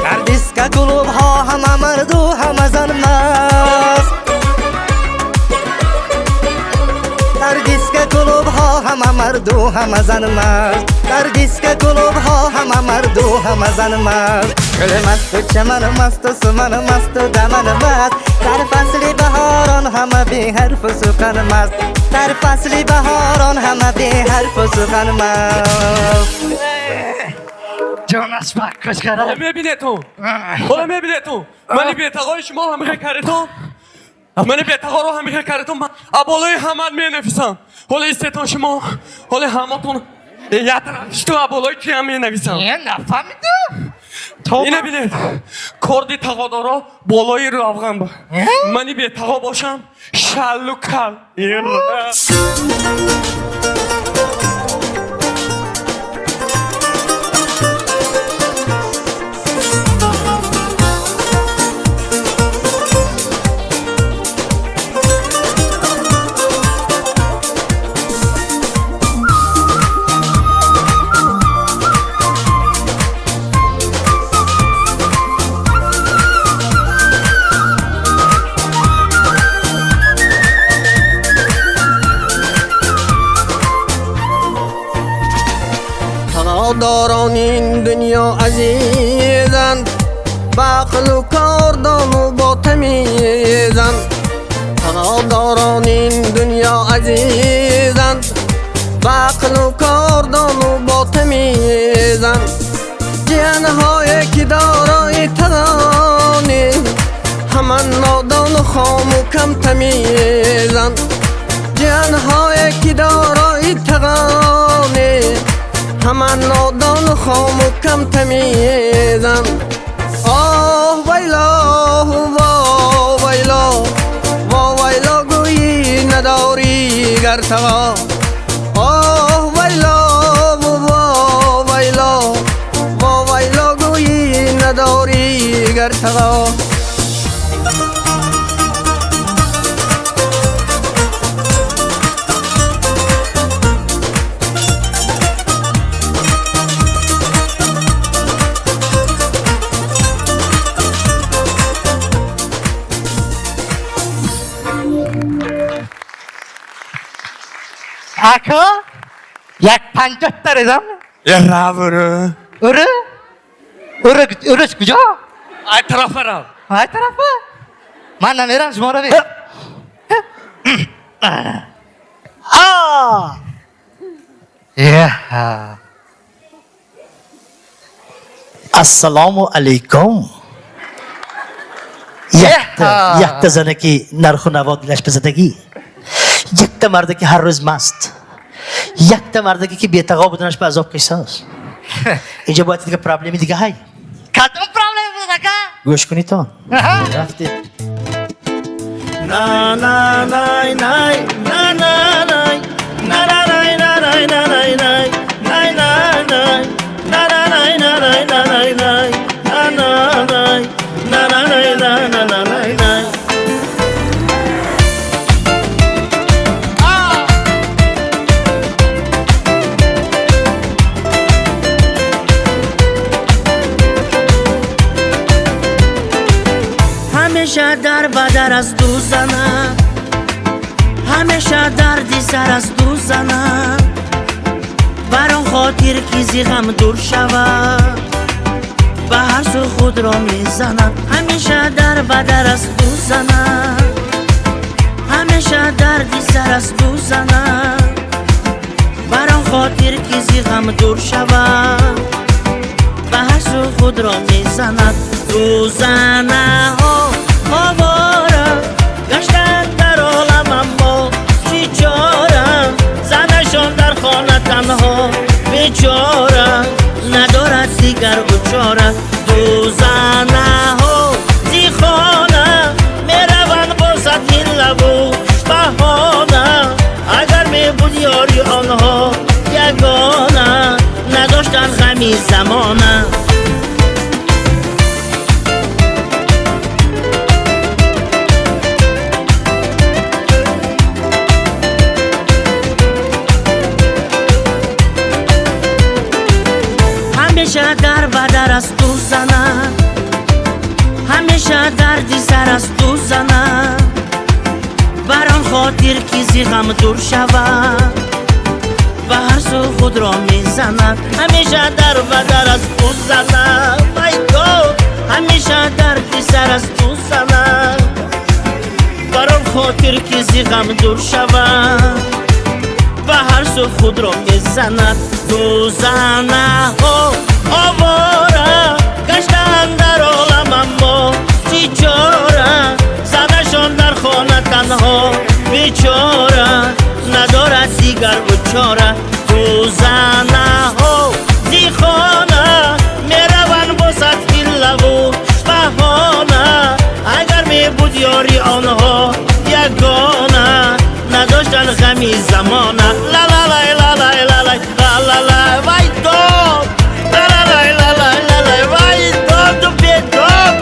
дар диска клубҳо ҳама марду ҳама зан маст. Дар диска клубҳо ҳама марду ҳама зан маст. Дар диска клубҳо ҳама марду ҳама зан маст. Гул масту чаман масту суман масту даман маст, дар фасли баҳорон ҳама беҳарфу сухан маст. Дар фасли баҳорон ҳама беҳарфу сухан маст. Ҷонаш пак кушкара. Мебинетон, ҳола мебинетон, мани бетағои шумо ҳамихе каретон, мани бетағоро ҳамихе каретон, ман аболои ҳамат менависам. Ҳола истетон шумо, ҳола ҳаматон ятрафишту аболои киам менависам. Э, нафаҳмидам. Ина бинед, корди тағодоро болои равған ба. Мани бетағо бошам, шаллу кал. Дорон ин дунё азизанд, ба ақлу кордону бо тамизанд. Дорон ин дунё азизанд, ба ақлу кордону бо тамизанд. Ҷиянҳое ки дорои тавонӣ, ҳама нодону хому камтамизанд. Ҷиянҳое ки дорои тавонӣ, ҳама нодону хому камтамизанд. Оҳ вайло, во вайло, во вайло гӯӣ надорӣ гар таво. Оҳ вайло, во вайло, во вайло гӯӣ надорӣ гар таво. Ака, як 50 та резам? Э, рав уру. Уру? Уру, уруш куҷо? Ай тарафа рав. Ай тарафа? Ман намерам, шумо равед. А! Еҳа. Ассалому алайкум. Якта занаки нарху наво дилаш бизадагӣ, якта мардаки ҳар рӯз маст, якта мардаки ки бетағо буданаш ба азоб кашсааст. Инҷа бояд дига проблеми дига ҳай. Кадом проблема буд, ака? Гӯш кунитон. Рафтед. На на най най на на най на на най на най на най най най най най на на най на най на най най на на най на на най на на на най най. Ҳамеша дар бадар аз ду зана, ҳамеша дарди сар аз ду зана, бар он хотир ки зи ғам дур шавад, ба ҳар су худро мезанад. Ҳамеша дар бадар аз ду зана, ҳамеша дарди сар аз ду зана, бар он хотир ки зи ғам дур шавад, ба ҳар су худро мезанад. Ду занаҳо овора гаштанд дар олам, аммо чӣ чора, занашон дар хона танҳо бечора, надорад дигар ӯ чора. Ду занаҳо зи хона мераванд бо сад ҳиллаву баҳона, агар мебуд ёри онҳо ягона, надоштанд ғами замона. Ҳамеша дар бадар аз ду зана, ҳамеша дарди сар аз ду зана, бар он хотир ки зи ғам дур шавад, ба ҳар су худро мезанад. Ҳамеша дар бадар аз ду зана, вай год, ҳамеша дарди сар аз ду зана, Бар он хотир ки зи ғам дур шавад, ба ҳар су худро мезанад. Дузанаҳо овора гаштанд дар олам, аммо чӣ чора? Занашон дар хона танҳо бечора, надорад дигар ӯ чора. Дузанаҳо зи хона мераванд бо сад ҳиллаву баҳона. Агар мебуд ёри онҳо ягона, надоштанд ғами замона. Лалалай, лалай, лалай, лалалай, вай дод, лалалай, лалай, лалай, вай доду бедод,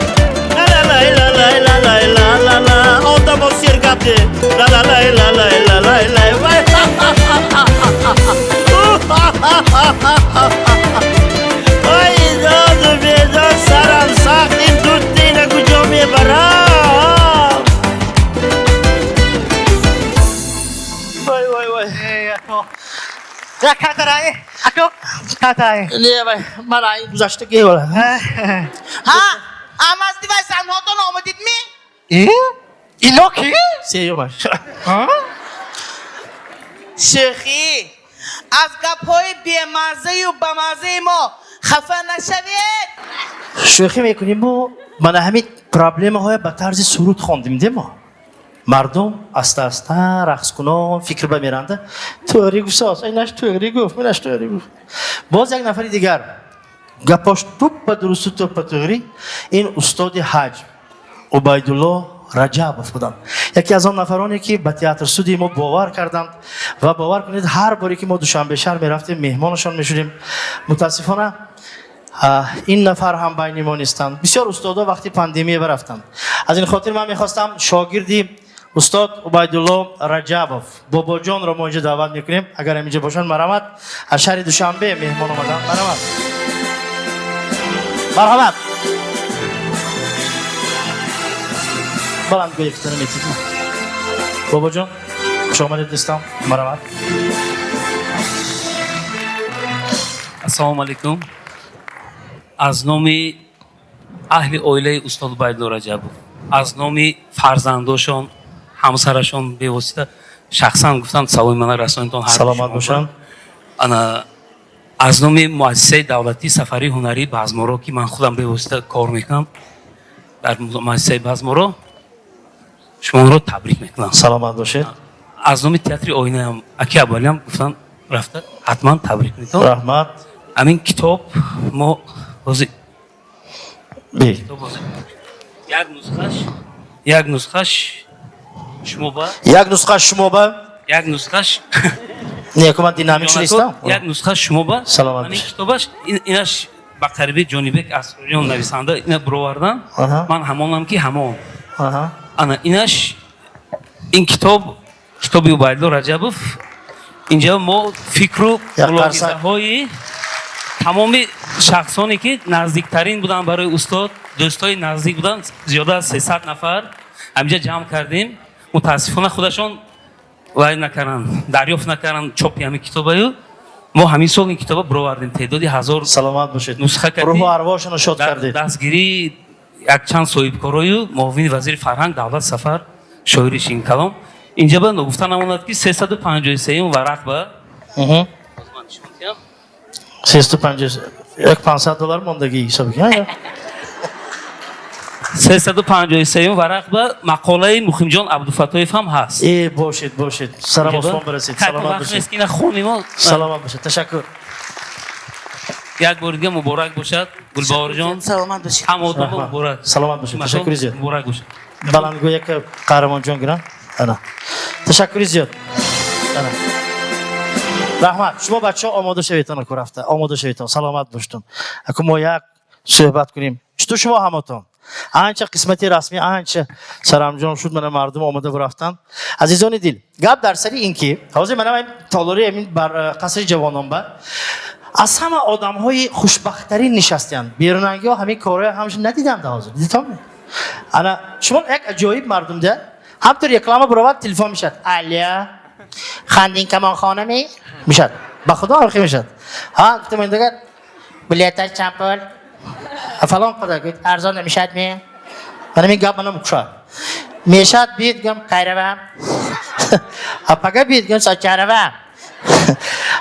лалалай, лалай, лалай, лалала, одамо сергапте, лалалай, лалай, лалай, лай, вай. Вай доду бедод, сарам сахт, ин дудтина куҷо мебарам? Вай, вай, вай. Я катарай, ако катай. Не, вай, ман ай гузаштагӣ вала. Ҳа, амазди вай занҳотон омадид ми? Э? Ино ки? Сеюмаш. Шӯхӣ, аз гапҳои бемаззаю бамаззаи мо хафа нашавед. Шӯхӣ мекунем мо, мана ҳамин проблемаҳоя ба тарзи суруд хондем, де мо. Мардум аста-аста рақскунон фикр ба меранда. Тӯри гуфтааст, инаш тӯри гуфт, инаш тӯри гуфт. Боз як нафари дигар гапош туппа дурусту туппа тӯғрӣ, ин устоди ҳаҷ Убайдулло Раҷабов буданд. Яке аз он нафароне ки ба театр студияи мо бовар карданд ва бовар кунед, ҳар боре ки мо Душанбе шаҳр мерафтем, меҳмонашон мешудем. Мутаассифона ин нафар ҳам байни мо нестанд. Бисёр устодо вақти пандемия барафтанд. Аз ин хотир ман мехостам шогирди устод Убайдулло Раҷабов Бобоҷонро мо инҷо даъват мекунем. Агар ҳаминҷо бошанд, марҳамат. Аз шаҳри Душанбе меҳмон омаданд. Марҳамат, марҳамат. Баландгӯя кутана метид. Бобоҷон, хуш омадед дӯстам. Марҳамат. Ассалому алайкум. Аз номи аҳли оилаи устод Убайдулло Раҷабов, аз номи фарзандошон, ҳамсарашон бевосита шахсан гуфтам саломи мана расонитон. Саломат бошанд. Ана аз номи муассисаи давлатии сафарии ҳунарии Базморо, ки ман худам бевосита кор мекунам дар муассисаи Базморо, шуморо табрик мекунам. Саломат бошед. Аз номи театри Оинаам аки Абуалиам гуфтан рафта ҳатман табрик мекунам. Раҳмат. Ҳамин китоб мо ҳозир як нусхаш шумо ба, як нусхаш шумо ба, як нусхаш не, ку ман динамик шудистам. Як нусхаш шумо ба. Саломат бошед. Китобаш инаш ба қариби Ҷонибек Асрориён нависанда ина бировардан. Ман ҳамонам ки ҳамон. Ана инаш ин китоб, китоби Убайдулло Раҷабов. Инҷа мо фикру мулоҳизаҳои тамоми шахсоне ки наздиктарин буданд барои устод, дӯстои наздик буданд, зиёда аз 300 нафар ҳаминҷа ҷамъ кардем. Мутаассифона худашон вай накарданд, дарёфт накарданд чопи ҳамин китобаю. Мо ҳамин сол ин китоба бировардем, теъдоди 1000. Саломат бошед. Нусха кардем. Рӯҳу арвоҳашонро шод кардед. Дастгирии якчанд соҳибкорою муовини вазири фарҳанг Давлат Сафар, шоири шинкалом. Инҷа ба ногуфта намонад ки 353 варақ ба 350, $500 мондагӣ ҳисоб. 353 варақ ба мақолаи Муҳимҷон Абдуфаттоев ҳам ҳаст. Э, бошед, бошед. Сарам осмон барасед. Саломат бошед. Саломат бошед. Ташаккур. Як бор дига муборак бошад, Гулбаҳорҷон. Саломат бошед. Ҳамаотон муборак. Саломат бошед. Ташаккури зиёд. Муборак бошад. Баландгӯя ки Қаҳрамонҷон гиранд. Ана. Ташаккури зиёд. Ана. Раҳмат. Шумо бачаҳо омода шаведтон, аку рафта. Омода шаведтон. Саломат бошедтон. Аку мо як суҳбат кунем. Чутур шумо ҳаматон? Анча қисмати расмӣ, анча сарамҷон шуд, мана мардум омода бурафтанд. Азизони дил, гап дар сари ин ки ҳозир мана ин толори ҳамин бар қасри ҷавонон ба аз ҳама одамҳои хушбахттарин нишастиянд. Берунангиҳо ҳамин корҳоя ҳамаша надиданд ҳозир. Дидитон? Ана шумо як аҷоиб мардум да, ҳамтур реклама буравад, телефон мешад. Алё, Хандинкамонхона ми? Мешад. Ба худо ҳамхи мешад. Ҳа, гуфтам индагар билеташ чанд пул? Фалон қадар гуфт, арзон намешад ми? Мана мин гап мана мукушад. Мешад бит гум кайравам. Апага бит гум сочаравам.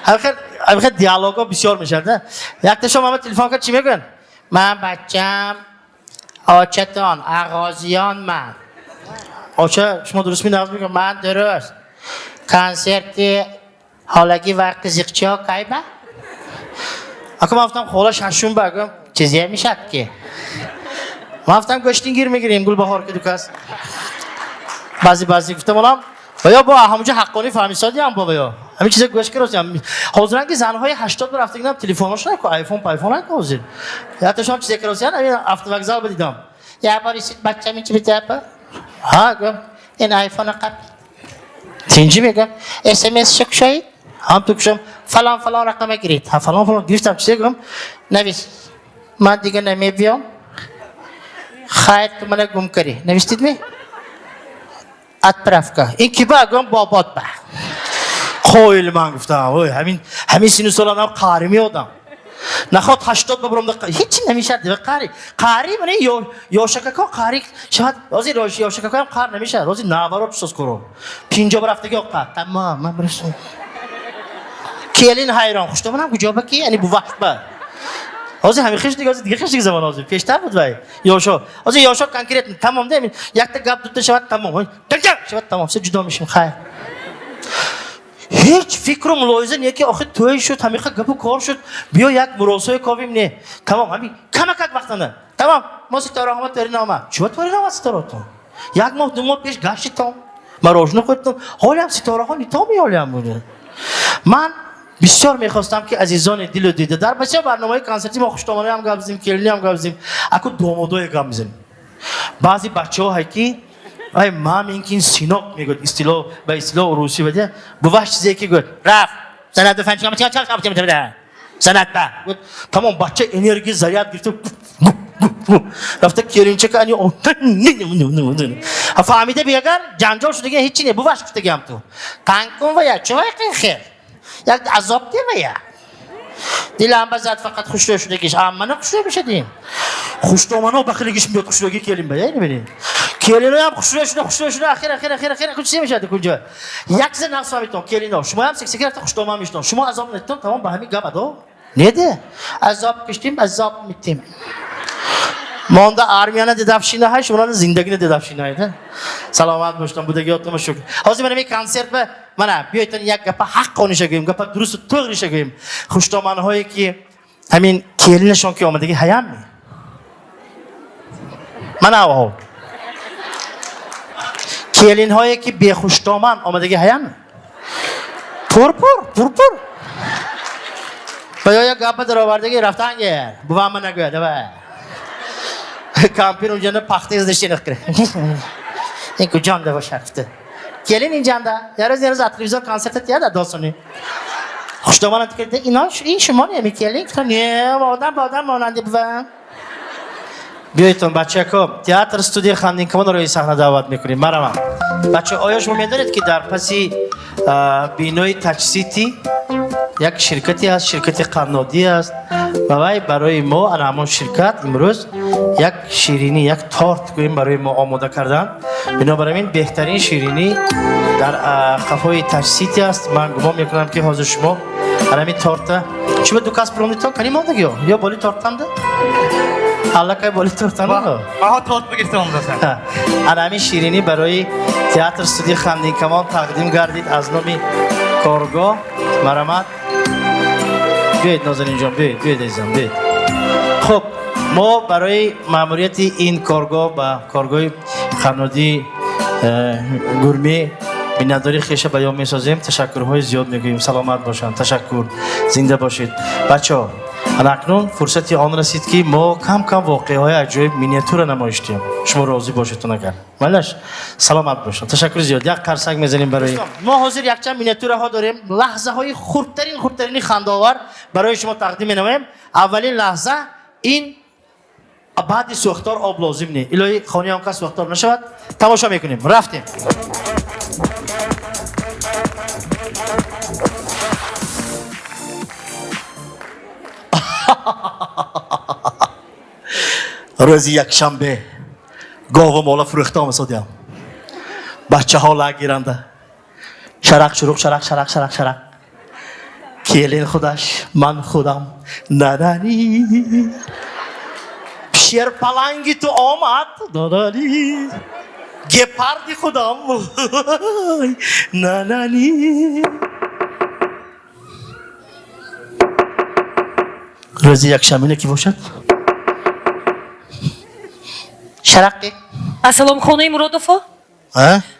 Ҳамхел диалогҳо бисёр мешавад. Якта шумо мама телефон кард, чӣ мегӯянд? Ман бачам очатон ағозиён ман. Оча, шумо дуруст менағз мегӯям? Ман дуруст. Консерти ҳолагӣ ва қизиқчиҳо кай ба? Ака ман гуфтам хола шашум ба, гӯям чизе мешад ки. Ман гуфтам гӯштингир мегирем Гулбаҳор ки дукас. Баъзе баъзе гуфтам олам ва ё бо ҳамонҷо ҳаққонӣ фаҳмисодиам бо ё. Ҳамин чиза гӯш каросиам. Ҳозиран ки занҳои 80 ба рафтагинам телефоношон ку айфон пайфон ку ҳозир. Яташон чизе каросиан ҳамин автовокзал ба дидам. Я бор исит бачам инчи битапа. Ҳа гӯям ин айфона қап. Тинҷи мегӯям СМС шукшоид. Ҳам ту кушам фалон фалон рақама гирид. Ҳа фалон фалон гирифтам чизе гӯям навис. Ман дига намебиём. Хайр ту мана гум карӣ. Навистид ми? Отправка. Ин ки ба гӯям бобот ба. Қоил ман гуфтам. Ой ҳамин ҳамин сину солам қари меодам. Наход 80 ба баромда ҳеч намешад дива қари. Қари мана ёшакако қари шавад. Ҳозир ёшакакоям қар намешад. Ҳозир наоборот чиз куру. 50 ба рафтаги оққа. Тамом ман бирасам. Келин ҳайрон хуштоманам куҷо ба ки? Яъне бу вақт ба. Ҳозир ҳамин хеш дига, ҳозир дига хеш дига замон ҳозир. Пештар буд вай. Ёшо. Ҳозир ёшо конкретно тамом да ҳамин якта гап дута шавад тамом. Шавад тамом. Се ҷудо мешим хайр. Ҳеҷ фикру мулоҳиза не ки охир тӯй шуд, ҳамиқа гапу кор шуд, биё як муросое ковим не. Тамом, ҳамин камакак вақтана. Тамом, мо ситораҳома тӯри номад. Чӯ тӯри номад ситоротон? Як моҳ, ду моҳ пеш гаштитон. Мороженое хӯрдтон. Ҳолиам ситораҳо нитоми ҳолиам буд. Ман бисёр мехостам ки азизони дилу дида дар бисёр барномаҳои консертӣ мо хуштомонаам гап зидем, келиниам гап зидем, аку домодое гап мезанем. Баъзе бачаҳо ҳай ки ай маменькин синок мегӯяд, истилоҳ ба истилоҳ русӣ баде, буваш чизе ки гӯяд рафт занад ба занад ба гӯяд, тамом бача энергия заряд гирифта рафта келинчака ани фаҳмида биягар ҷанҷол шудага ҳечи не, буваш гуфтагиам ту танкун ва я чувай хел як азоб девая. Дилам ба зад фақат хушрӯ шудагиш. Аммана хушрӯ мешадим. Хуштомано ба хелигиш меёд хушрӯги келин ба, яъне бинед. Келиноям хушрӯ шуда, хушрӯ шуда, ахир, ахир, ахир, ахир, куҷо мешад куҷо. Як чиза нақс фаҳмитон, келино. Шумоям сексеки рафта хуштоман мешитон. Шумо азоб надитон, тамом ба ҳамин гап адо. Неде? Азоб киштим, азоб митим. Монда армияна дедовщина ҳай, шумоно зиндагина дедовщина ҳай. Саломат бошед, будагиётон шукр. Ҳозир мана консерт ба мана биёйтон як гапа ҳаққониша гӯем, гапа дурусту туғриша гӯем. Хуштоманҳое ки ҳамин келинашон ки омадаги ҳаям ми? Мана авҳо. Келинҳое ки бехуштоман омадаги ҳаям ми? Пур-пур, пур-пур. Ба ё як гапа даровардаги рафтангер. Бувама нагӯяд, давай. Кампир унҷана пахта издишинах кира. Ин куҷонда бошад гуфта. Келин инҷанда. Ярӯз ярӯз аз телевизор консерт тияда досони. Хуштомана тикарда ино ин шумо не келин? Гуфтам не, одам ба одам монанди бува. Биёедтон бачако, театр студия Хандинкамон рӯи саҳна даъват мекунем. Марамам. Бача, оё шумо медонед ки дар паси бинои Таҷ Сити як ширкате ҳаст, ширкати қаннодӣ аст ва вай барои мо ана ҳамон ширкат имрӯз як ширинӣ, як торт гӯем барои мо омода карданд. Бинобар ин беҳтарин ширинӣ дар қафои Таҷ Сити аст. Ман гумон мекунам ки ҳозир шумо ана ҳамин торта чуба ду кас биромдитон кани мондагиё ё боли тортанда? Аллакай боли тортанда? Маҳо торт бигирифта омадасам. Ана ҳамин ширинӣ барои театр студия Хандинкамон тақдим гардид аз номи коргоҳ. Марамат. Биёед Нозанинҷон, биёед, биёед азизам, биёед. Хуб, мо барои маъмурияти ин коргоҳ ба коргоҳи қаннодии гурме миннатдории хеша баён месозем. Ташаккурҳои зиёд мегӯем. Саломат бошанд. Ташаккур. Зинда бошед. Бачаҳо, ана акнун фурсати он расид ки мо кам-кам воқеаҳои аҷоиб миниатюра намоиш диҳем. Шумо розӣ бошедтон агар. Малаш, саломат бошед. Ташаккури зиёд. Як қарсак мезанем барои мо. Ҳозир якчанд миниатюраҳо дорем. Лаҳзаҳои хурдтарин хурдтарини хандаовар барои шумо тақдим менамоем. Аввалин лаҳза ин баъди сӯхтор об лозим не. Илоҳи хонаи он кас сӯхтор нашавад. Тамошо мекунем. Рафтем. Рӯзи якшанбе гову мола фурӯхта омасодиям. Бачаҳо лак гиранда. Шарақ шуруқ шарақ шарақ шарақ шарақ. Келин худаш, ман худам. Надани. Шерпаланги ту омад. Додани. Гепарди худам. Нанани. Рӯзи якшанбе ки бошад? Шарақи. Ассалом, хонаи Муродовҳо?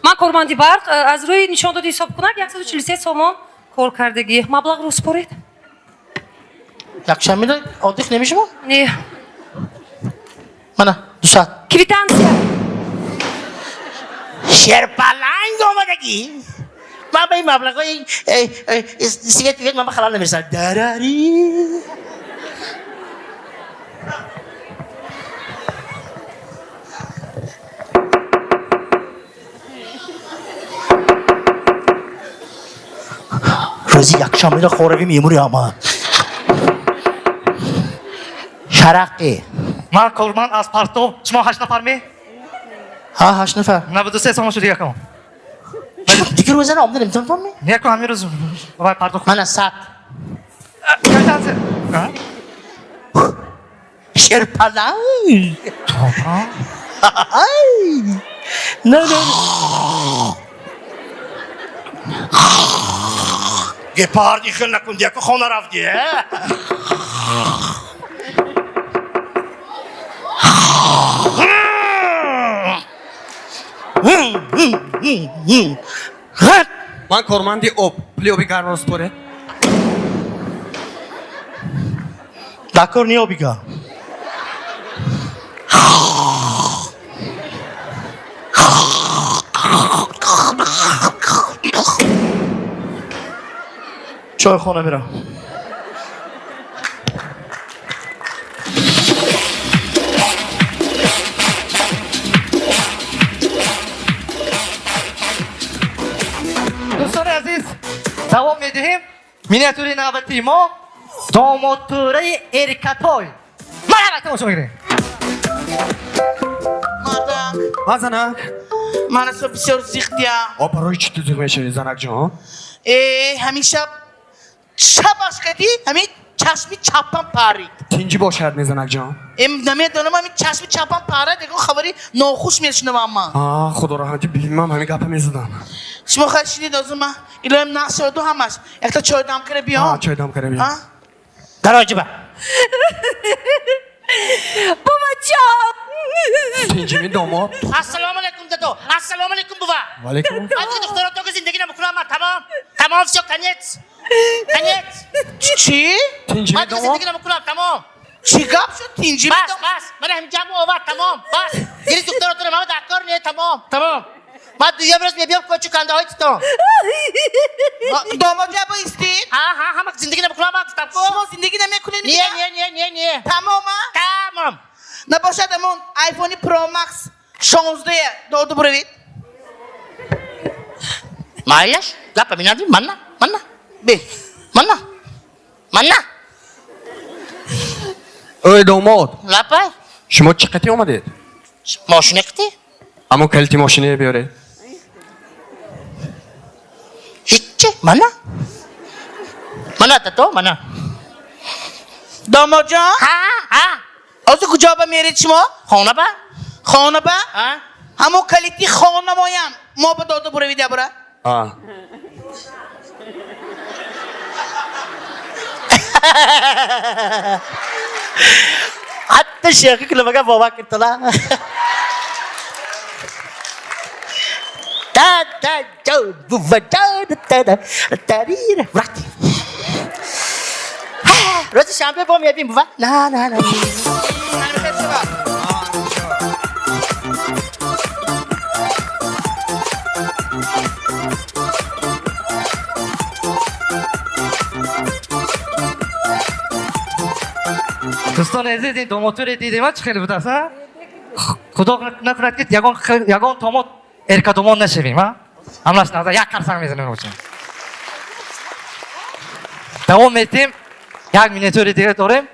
Ман корманди барқ, аз рӯи нишондоди ҳисобкунак 143 сомон кор кардагӣ. Маблағро супоред. Якшанбе отдых намешавад? Не. Мана, 200. Квитансия. Шерпаланг омадагӣ. Ман ба ин маблағҳои свет пивет ман ба халал намерасад. Дарари. Рӯзи якшанберо хорави мемури омад. Шарақи. Ман корманд аз партов. Шумо 8 нафар ме? Ҳа, 8 нафар. 93 сомон шуд якам. Дигар рӯза омада наметавонам ме? Не, ку ҳамин рӯз вай партов. Мана 100. Квитансия. Шерпаланг. На, на. Гепарди хел накун, яку хона рафти, э? Ман корманди об, пули оби гармро супоред. Дакор не оби гарм. Чойхона мерам. Дӯстони азиз, давом медиҳем. Миниатюри навбатии мо домодтӯраи эркатой. Марҳамат, тамошо мекунем. Мардак. Ҳа, занак. Ман асо бисёр зихдиям. О, барои чӣ ту зиқ мешавӣ, занакҷон? Э, ҳамин шаб шабаш кадӣ ҳамин чашми чапам парид. Тинҷӣ бошад ме, занакҷон? Намедонам, ҳамин чашми чапам парад, ягон хабари нохуш мешунавам ман. А, худо раҳмати, бибимам ҳамин гапа мезадам. Шумо хайр шинид, озу ман илоҳим нақшоду ҳамаш. Якта чойдам кара биём. А, чойдам кара биём. Дароҷиба. Бобаҷон! Тинҷими домод. Ассалому алайкум, дадо. Ассалому алайкум, бува. Ва алайкум. Ман дига духтаротонга зиндагӣ намекунам, ман тамом. Тамом, всё, конец. Конец. Чӣ? Тинҷими Ман дига домод? зиндагӣ намекунам, тамом. Чӣ гап шуд, тинҷими Бас, домод? бас. Ман ҳамин ҷамъ овард, тамом. Бас. Гирид духтаротонро, ман дар кор не, тамом, тамом. Ман дуюм рӯз мебиём кӯчу кандаҳои титон. Домод ҷабо истед? Ҳа, ҳа, ҳама зиндагӣ намекунам, ман гуфтам ку. Шумо зиндагӣ намекунед? Не, не, не, не, не. Тамом, а? Тамом. Набошад, амон iPhone Pro Max 16 доду буравед. Майлаш, гапа минадим, манна, манна. Бе, манна. Манна. Ой, домод. Лапай. Шумо чӣ қати омадед? Мошина қати? Аммо калити мошинаро биёред. Ҳиччи, манна. Манна, тато, манна. Домодҷон? Ҳа, ҳа. Озу куҷо ба меред шумо? Хона ба. Хона ба? Ҳа. Ҳамо калити хона моям. Мо ба доду буравед, ябра. А. Ҳатто шеҳи кунамага бовар киртала. Та та ҷо бува ҷо та та тарира. Рафтем. Рӯзи шанбе бо мебим бува. На на на. Дӯстони азиз, ин домодтӯре дидем, чӣ хеле будааст, а? Худо накунад ки ягон домод эркадомон нашавем, а? Ҳамаш назар як қарсак мезанем бошем. Давом медиҳем, як миниатюри дигар дорем.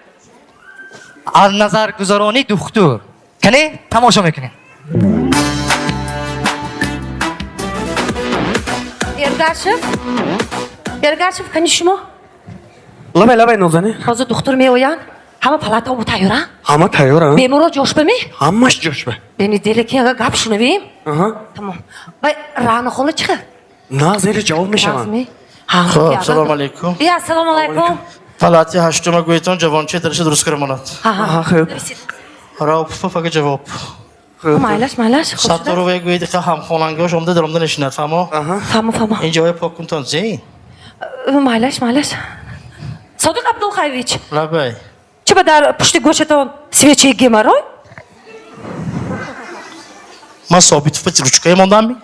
Аз назаргузаронии духтур. Кане тамошо мекунем. Эргашев, Эргашев, кани шумо? Лабай, лабай, Нозанин. Ҳозир духтур меоянд. Ҳама палатао тайёранд? Ҳама тайёранд. Беморо ҷошба ме? Ҳамаш ҷошба. Бениделе ки ага гап шунавем. Аҳа. Тамом. Вай Раънохола чӣ хел? На, зери ҷавоб мешаванд. Хоб, салом алейкум. Я, ассалому алайкум. Палати ҳаштума гӯетон ҷавонче дараша дуруст кара монад. Аҳа, хуб. Раупов ага ҷавоб. Майлаш, майлаш. Сатторова гӯед ка ҳамхонангиҳош омда даромда нишинад, фаҳмо? Фаҳмо, фаҳмо. Ин ҷоя пок кунтон, зей? Майлаш, майлаш. Содиқ Абдулхаевич. Лабай. Чӣ ба дар пушти гӯшатон свечаи геморрой? Ман Собитов ба ручкае мондам?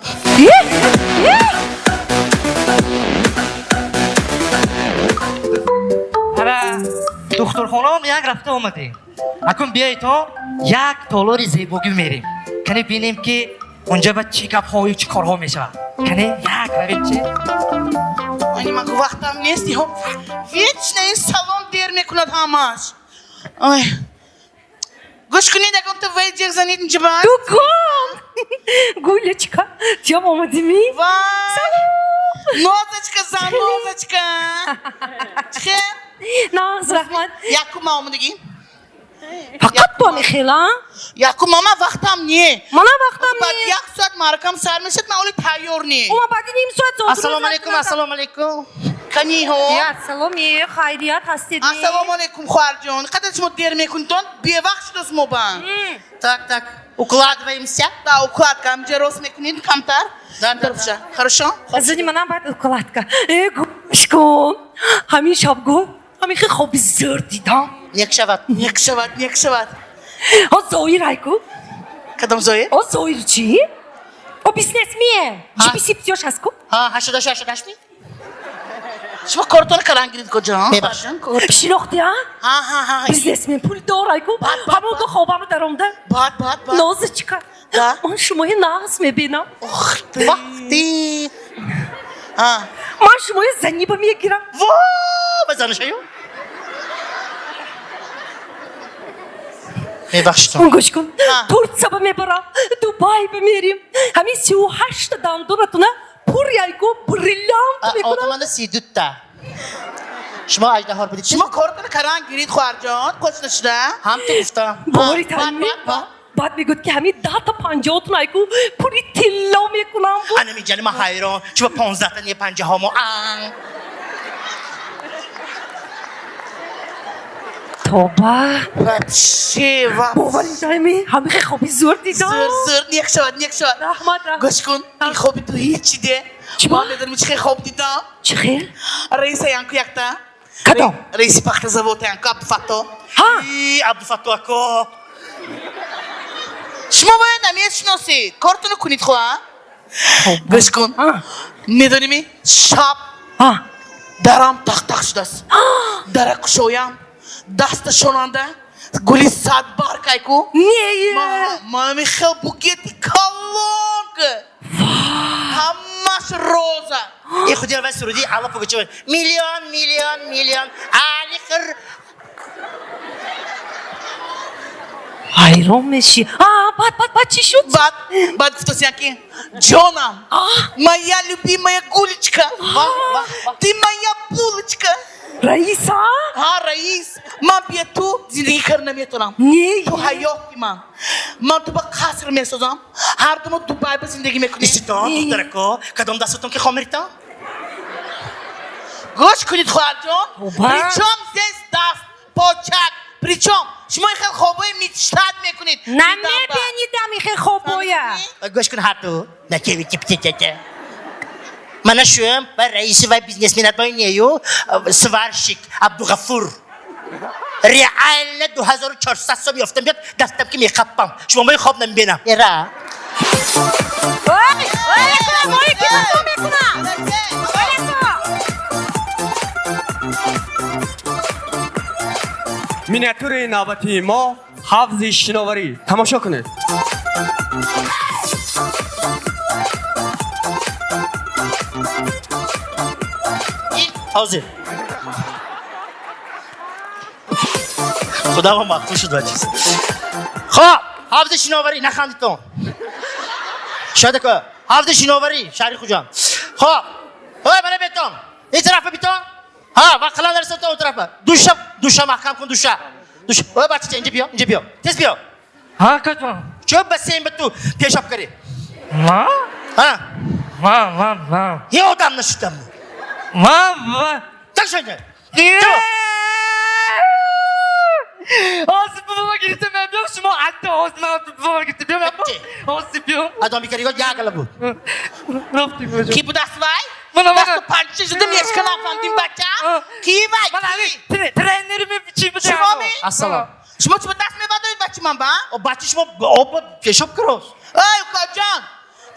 Духтурхонаам як рафта омадем. Акун биёед то як толори зебогӣ мерем. Кане бинем ки унҷа ба чӣ гапҳою чӣ корҳо мешавад. Кане як равем чи? Ани ман вақтам нест, иҳо вечно ин салон дер мекунад ҳамаш. Ой. Гӯш кунед, агар ту вай ҷеғ занед инҷа ба. Дугон! Гулечка, тиём омадими? Вай! Нозочка, занозочка. Чӣ? Нағз, раҳмат. Якум омадагӣ. Фақат то михела? Якум мама вақтам не. Мана вақтам не. Баъд як соат маъракам сар мешад, ман оли тайёр не. Ома баъди ним соат зодрӯз. Ассалому алайкум, ассалому алайкум. Каниҳо? Я, ассаломи, хайрият ҳастед. Ассалому алайкум, хоҳарҷон. Қадар шумо дер мекунитон, бевақт шудост мо ба. Так, так. Укладываемся. Да, укладка. Ҳамҷа рост мекунед камтар. Да, да, да. Хорошо? Зани манам баъд укладка. Э, гӯш кун. Ҳамин шабгӯ, ҳамин хел хоби зӯр дидам. Нек шавад. Нек шавад, нек шавад. О, Зоир айку. Кадом Зоир? О, Зоир чӣ? О, бизнесмен. Ҷипи сиптиёш ҳаст ку? Ҳа, 88 88 ми? Шумо кортон каран гирид куҷо? Шинохтӣ, а? Ҳа, ҳа, ҳа. Бизнесмен пулдор айку. Ҳамон ку хобамро даромда. Бад, бад, бад. Нозочка. Ман шумои нағз мебинам. Ох ты. Вах ты. Ман шумои заниба мегирам. Во, ба занашаю? Мебахшитон. Гӯш кун. Турция ба мебарам, Дубай ба мерим. Ҳамин 38-та дандонатуна пур яйку бриллиант мекунам. Одаманда 32-та. Шумо аждаҳор будед. Шумо кортон каран гирид, хоҳарҷон, қоч нашуда? Ҳам ту гуфтам. Бовари танми? Баъд мегӯяд ки ҳамин 10-та 50-тун айку пури тилло мекунам. Ана миҷани ман ҳайрон. Чуба 15-та не панҷаҳомо. Ан. Тоба. Вообще, вообще. Бовари дайми? Ҳамин хел хоби зӯр дидам. Зӯр, зӯр, нек шавад, нек шавад. Раҳмат, раҳмат. Гӯш кун, ин хоби ту ҳеҷ де. Чӣ? Ман медонам чӣ хел хоб дидам. Чӣ хел? Раиса янку якта. Кадом? Раиси пахтазавод янку Абдуфатто. Ҳа? И, Абдуфатто ако. Шумо бояд намешиносед. Кортонро кунед, хоҳа? Гӯш кун. Медонӣ, шаб дарам тақ-тақ шудааст. Дара кушоям, даста шонанда гули садбарг айку. Не. Ман хел букети калон. Ҳамаш роза. И худи вай суруди Алла Пугачева. Миллион, миллион, миллион. Али хир. Ҳайрон мешӣ. А, баъд, баъд, баъд чӣ шуд? Баъд, баъд гуфтост яки, ҷонам, моя любимая гулечка, ты моя булочка. Раиса? Ҳа, раис. Ман бе ту зиндагӣ карда наметавонам. Не. Ту ҳаёти ман. Ман ту ба қаср месозам. Ҳар ду мо Дубай ба зиндагӣ мекунем. Иститон, духтарако, кадом дастатон ки хомиритон? Гӯш кунед, хоҳарҷон. Причём здесь даст, почак? Причём? Шумо ин хел хобои мечтать мекунед. Намебинидам ин хел хобоя. Гӯш кун, ҳарту. Накеви типтетете. Мана шуам ва раиси ва бизнесменат бой нею сварщик Абдуғафур. Реально 2400 сом ёфтам биёд, дастам ки мехаппам. Шумо мои хоб намебинам. Эра. Ой, ой, ой, ки хато мекунам. Миниатюраи навбатии мо ҳавзи шиноварӣ. Тамошо кунед. Ҳозир. Худо мақбул шуд ва чиз. Хоб, ҳавзи шиноварӣ, нахандитон. Шояд ко, ҳавзи шиноварӣ, шаҳри Хуҷанд. Хоб, Бетон. Ин тарафа битон. Ҳа, ва қила нарасатон он тарафа. Душа, душа маҳкам кун, душа. Душа. Ой, бачача, инҷа биё, инҷа биё. Тез биё. Ҳа, акаҷон. Чӯ бассейн ба ту пешоб карӣ? Ман? Ҳа. Ман, ман, ман. Е одам нашудам. Ман, ман. Так шоня. Ҳозир бобома гирифта мебиём, шумо ҳатто ҳозир ман бобома гирифта биём, ҳозир биём. Одам бикаригот як гала буд. Рафтем, бобоҷон. Ки будаст вай? Мана, мана. Дасту панҷа шудим, ешка нафаҳмдим, бача. Ки вай? Мана, ҳамин тренерими чи буда? Шумо ми? Ассалом. Шумо чӣ даст мебардоред бачи ман ба? О, бачи шумо об пешоб кирост. Ай, укаҷон,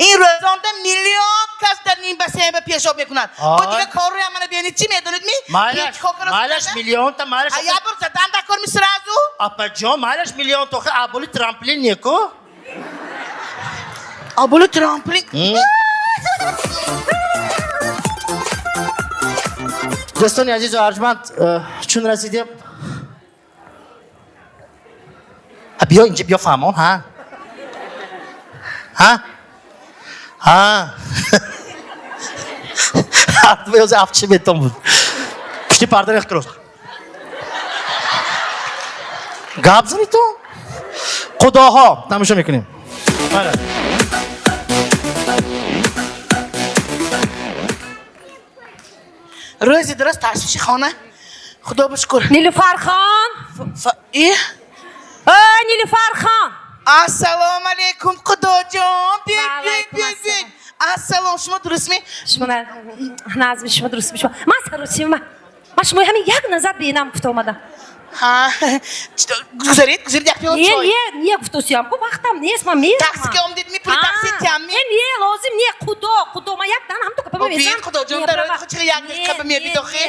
ин рӯзонда миллион кас дар ним бассейн ба пешоб мекунад. Бо дига корро мана бинед, чӣ медонед ми? Майлаш, майлаш миллионта, майлаш. А я бор задан дакор ми сразу? Апаҷон, майлаш миллион тохи аболи трамплин неку? Аболи трамплин? Дӯстони азизу арҷманд, чун расидем, биё инҷа, биё, фаҳмон. Ҳа, ҳа, ҳа, ҳардуёзи афтиши бетон буд. Пушти парда рехт рост. Гап занитон? Худоҳо, тамошо мекунем. Рӯзи дуруст ташвиши хона. Худо ба шукр. Нилуфархон. И? Ой, Нилуфархон. Ассалому алайкум, Худоҷон. Биёед, биёед, биёед, биёед. Ассалом, шумо дурустми? Шумо назми шумо дуруст шумо. Ман саросима. Ман шумо ҳамин як назар бинам гуфта омадам. Ҳа, гузаред, гузаред, як пиёла Не, чой. не, не, гуфтосиям, ку вақтам нест, ман меравам. Такси ки омдед ми, пули такси тиям ми? Не, не, лозим не, худо, худо, ман як дан ҳам ту капа мезанам. Бин, Худоҷон, дар ои худ чиқа як дақиқа ба мебидохи.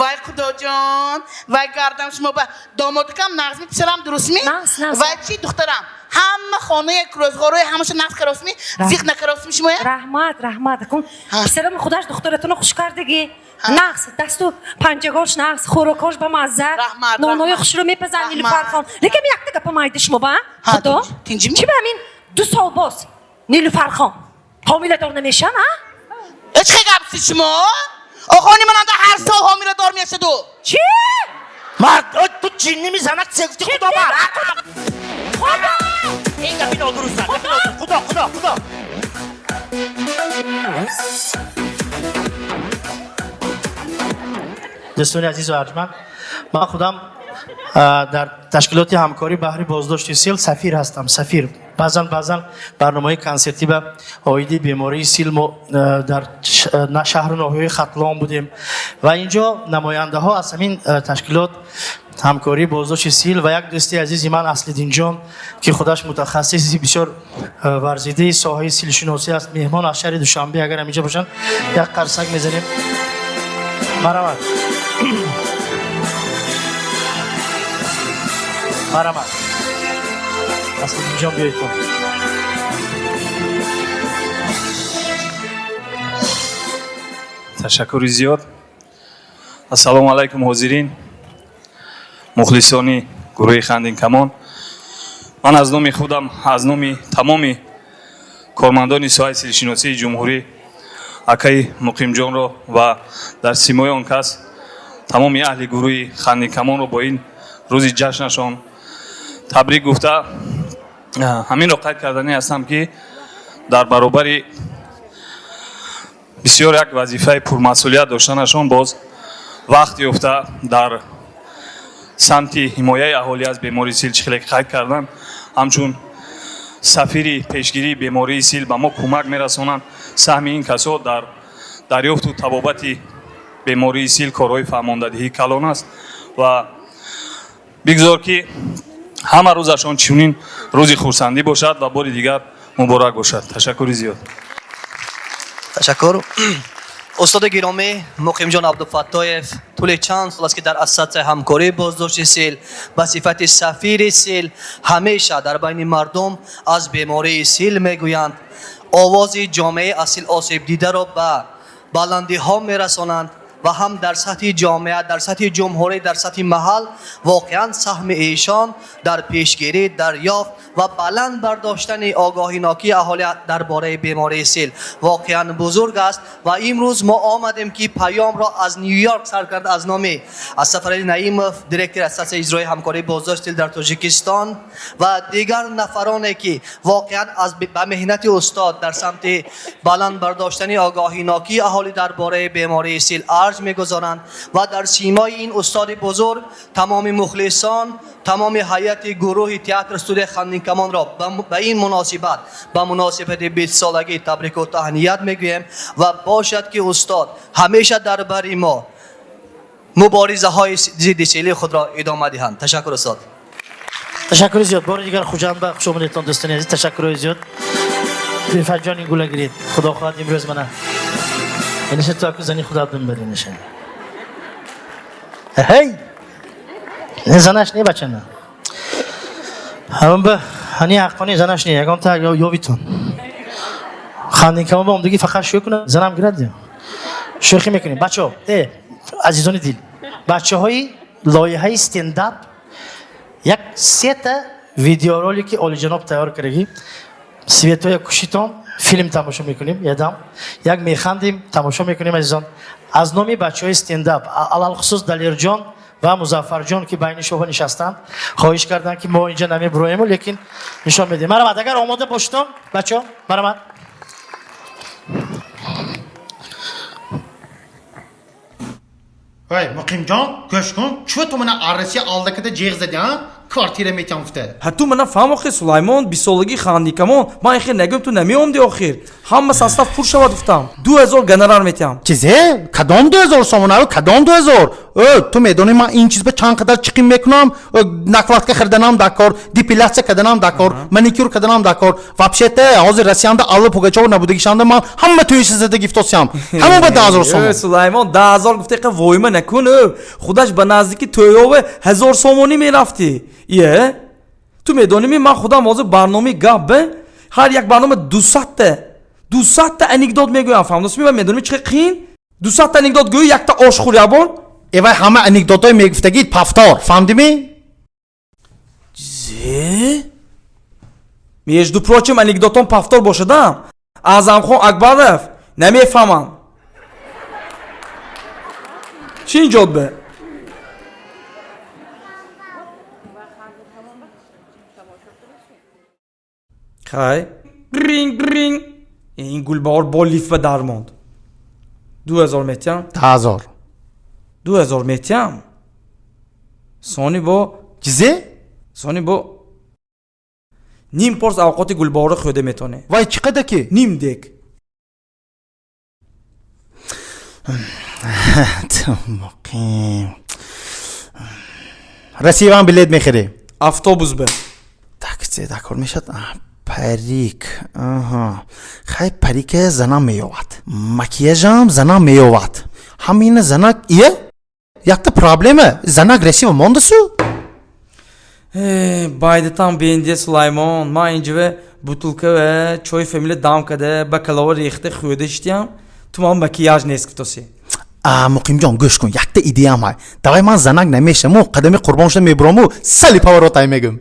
Вай, Худоҷон, вай гардам шумо ба домодикам нағз ми, писарам дуруст ми? Нағз, нағз. Вай чи духтарам? Ҳама хонаи рӯзғорои ҳамаша нағз каросми, зиқ накаросми шумоя? Раҳмат, раҳмат. Кун писарам худаш духтаратонро хуш кардагӣ. Нағз, дасту панҷагош нағз, хӯрокош ба мазза. Нонои хушро мепазанд Нилуфархон. Лекин якта гапа майда шумо ба? Худо? Чи ба ҳамин 2 сол боз Нилуфархон ҳомиладор намешаванд, а? Э, чӣ гапси шумо? Охони мананда ҳар сол ҳомиладор мешаду. Чӣ? Мард, ту ҷинни мизанак, чӣ гуфти, Худо бар? Худо! Ин гапи нодуруст аст. Худо, Худо, Худо. Дӯстони азизу арҷманд, ман худам дар ташкилоти ҳамкорӣ баҳри боздошти сил сафир ҳастам. Сафир. Баъзан, баъзан барномаҳои консертӣ ба оиди бемории сил мо дар шаҳру ноҳияҳои Хатлон будем ва инҷо намояндаҳо аз ҳамин ташкилот ҳамкории боздошти сил ва як дӯсти азизи ман Аслиддинҷон, ки худаш мутахассиси бисёр варзидаи соҳаи силшиносӣ аст, меҳмон аз шаҳри Душанбе, агар ҳаминҷо бошанд, як қарсак мезанем. Марҳамат. Марҳамат. Аслиддинҷон, биёед ту. Ташаккури зиёд. Ассалому алайкум, ҳозирин, мухлисони гурӯҳи Хандинкамон. Ман аз номи худам, аз номи тамоми кормандони соҳаи силшиносии ҷумҳурӣ акаи Муқимҷонро ва дар симои он кас тамоми аҳли гурӯҳи Хандинкамонро бо ин рӯзи ҷашнашон табрик гуфта, ҳаминро қайд карданӣ ҳастам, ки дар баробари бисёр як вазифаи пурмасъулият доштанашон боз вақт ёфта дар самти ҳимояи аҳолӣ аз бемории сил, чӣ хеле қайд карданд, ҳамчун сафири пешгирии бемории сил ба мо кӯмак мерасонанд. Саҳми ин касо дар дарёфту табобати бемории сил корҳои фаҳмондадиҳӣ калон аст ва бигзор, ки ҳама рӯзашон чунин рӯзи хурсандӣ бошад ва бори дигар муборак бошад. Ташаккури зиёд. Ташаккур. Устоди гиромӣ Муқимҷон Абдуфаттоев тӯли чанд сол аст, ки дар ассотсиатсияи ҳамкории боздошти сил ба сифати сафири сил ҳамеша дар байни мардум аз бемории сил мегӯянд, овози ҷомеаи аз сил осебдидаро ба баландиҳо мерасонанд Ва ҳам дар сатҳи ҷомеа, дар сатҳи ҷумҳурӣ, дар сатҳи маҳал воқеан саҳми эшон дар пешгирӣ, дарёфт ва баланд бардоштани огоҳинокии аҳолӣ дар бораи бемории сил воқеан бузург аст. Ва имрӯз мо омадем, ки паёмро аз Нью-Йорк сар карда, аз номи аз Сафарали Наимов, директори Ассотсиатсияи иҷроии ҳамкории боздошти сил дар Тоҷикистон, ва дигар нафароне, ки воқеан аз ба меҳнати устод дар самти баланд бардоштани огоҳинокии аҳолӣ дар бораи бемории сил арҷ мегузоранд, ва дар симои ин устоди бузург тамоми мухлисон, тамоми ҳайати гурӯҳи театр студияи Хандинкамонро ба ин муносибат, ба муносибати 20-солагӣ табрику таҳният мегӯем. Ва бошад, ки устод ҳамеша дар бари мо муборизаҳои зидди сили худро идома диҳанд. Ташаккур, устод. Ташаккури зиёд. Бори дигар Хуҷанд ба хуш омадедтон, дӯстони азиз. Ташаккурҳои зиёд. Рифатҷон, ин гула гиред. Худо хоҳад, имрӯз мана инаша ту аку зани худат бимбари инаша. Ҳей, не, занаш не, бачана ҳамн ба ҳани ҳаққони занаш не, ягон та ёвитон. Хандинкамон ба омдагӣ фақат шӯ кунад, занам гирад. Шӯхӣ мекунем, бачаҳо. Азизони дил, бачаҳои лоиҳаи стендап як сета видеоролики олиҷаноб тайёр кардагӣ. Светоя кушитон, филм тамошо мекунем, ядам як механдем, тамошо мекунем. Азизон, аз номи бачаҳои стендап, алалхусус Далерҷон ва Музаффарҷон, ки байни шумо нишастанд, хоҳиш карданд, ки мо инҷа намебуроему, лекин нишон медиҳем. Марамад, агар омода бошедон, бачаҳо, марамад. Ой, Муқимҷон, гӯш кун, чӯ ту мана Россия алдакада ҷеғ зади, а? Квартира метиҳам гуфта. Ҳа, ту мана фаҳм, охир, Сулаймон, 20-солагии Хандикамон, ман ихе нагӯям, ту намеомдӣ. Охир ҳама состав пур шавад гуфтам, 2000 гонорар метиҳам. Чизе? Кадом 2000 сомона? Кадом 2000? Ө, ту медонӣ, ман ин чиз ба чанд қадар чиқим мекунам? Накладка хӯрданам дар кор, депиляция карданам дар кор, маникюр карданам дар кор. Вообще-то ҳозир Россиянда Алла Пугачёва набудагишанда ман ҳама тӯйиша зада гифтосиям. Ҳамон ба 10 000 сомон. Сулаймон, 10 000 гуфта иқа войма накун. Худаш ба наздики тӯёве 1000 сомонӣ мерафтӣ. Ие, ту медонӣ, ман худам ҳозир барномаи гап бе ҳар як барнома 200-та анекдот мегӯям, фаҳмдосми? Ва медонӣ, чӣ қиин 200-та анекдот гӯӣ, якта ош хӯр ябор. Эвай, ҳама анекдотҳои мегуфтагӣ повтор, фаҳмдимӣ? Зе, между прочим, анекдотон повтор бошадам, Аъзамхон Акбаров намефаҳмам, чӣ инҷод бе. Хай, ринг ринг, ин Гулбаҳор бо лифт ба дар монд. 2000 метиҳам. 10 000. 2000 метиҳам, сони бо Чизе? Сони бо ним порс авқоти Гулбаҳорро хӯрда метавонӣ. Вай, чӣ қадар ки? Ним дек. Муқим, Россиявам билет мехӯрӣ? Автобус бе. Такси дакор мешад. Парик, хай, парика занам меёвад, макияжам занам меёвад, ҳамина занак. Ия, якта проблема: занак Россия мондасу. Байдатам бенде, Сулаймон. Ман инҷаве бутулкаве чои фамилия дам када, ба калова рехта хӯрда шитиям, ту ман макияж нест гуфтоси. Муқимҷон, гӯш кун, якта идеям ҳай. Давай ман занак намешаму, қадами қурбон шуда мебурому, сали поворотай мегӯм.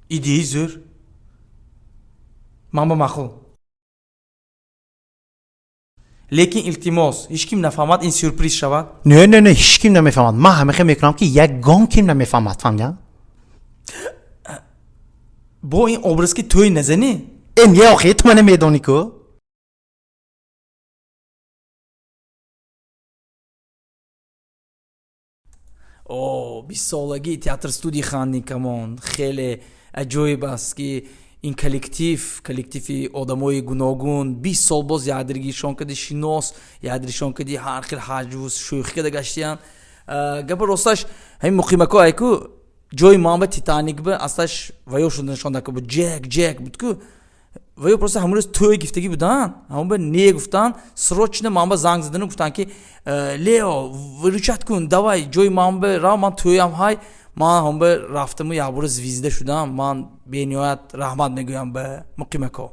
Идеи зӯр, ман ба маъқул, лекин илтимос, ҳеҷ ким нафаҳмад, ин сюрприз шавад. Не, не, не, ҳеҷ ким намефаҳмад. Ман ҳамахе мекунам, ки ягон ким намефаҳмад, фаҳмидам? Бо ин образ ки тӯй назанӣ. Э, не, охи, ту мана медонӣ ку. О, 20-солагии театр студии Хандинкамон хеле аҷоиб аст, ки ин коллектив, коллективи одамои гуногун, 20 сол боз якдиргишон кади шинос, якдиришон кади ҳар хел ҳаҷву шӯхӣ када гаштиянд. Гапа росташ, ҳамин муқимако айку ҷои ман ба Титаник ба аслаш ваё шуданашон даку бу Ҷек, Ҷек буд ку. Ваё просто ҳамон рӯз тӯй гифтагӣ буданд, ҳамон ба не гуфтанд, срочно ман ба занг задану гуфтанд, ки «Лео, выручать кун, давай ҷои ман ба рав, ман тӯям ҳай». Ман ҳамон ба рафтаму якбора звезда шудам. Ман бениҳоят раҳмат мегӯям ба муқимако.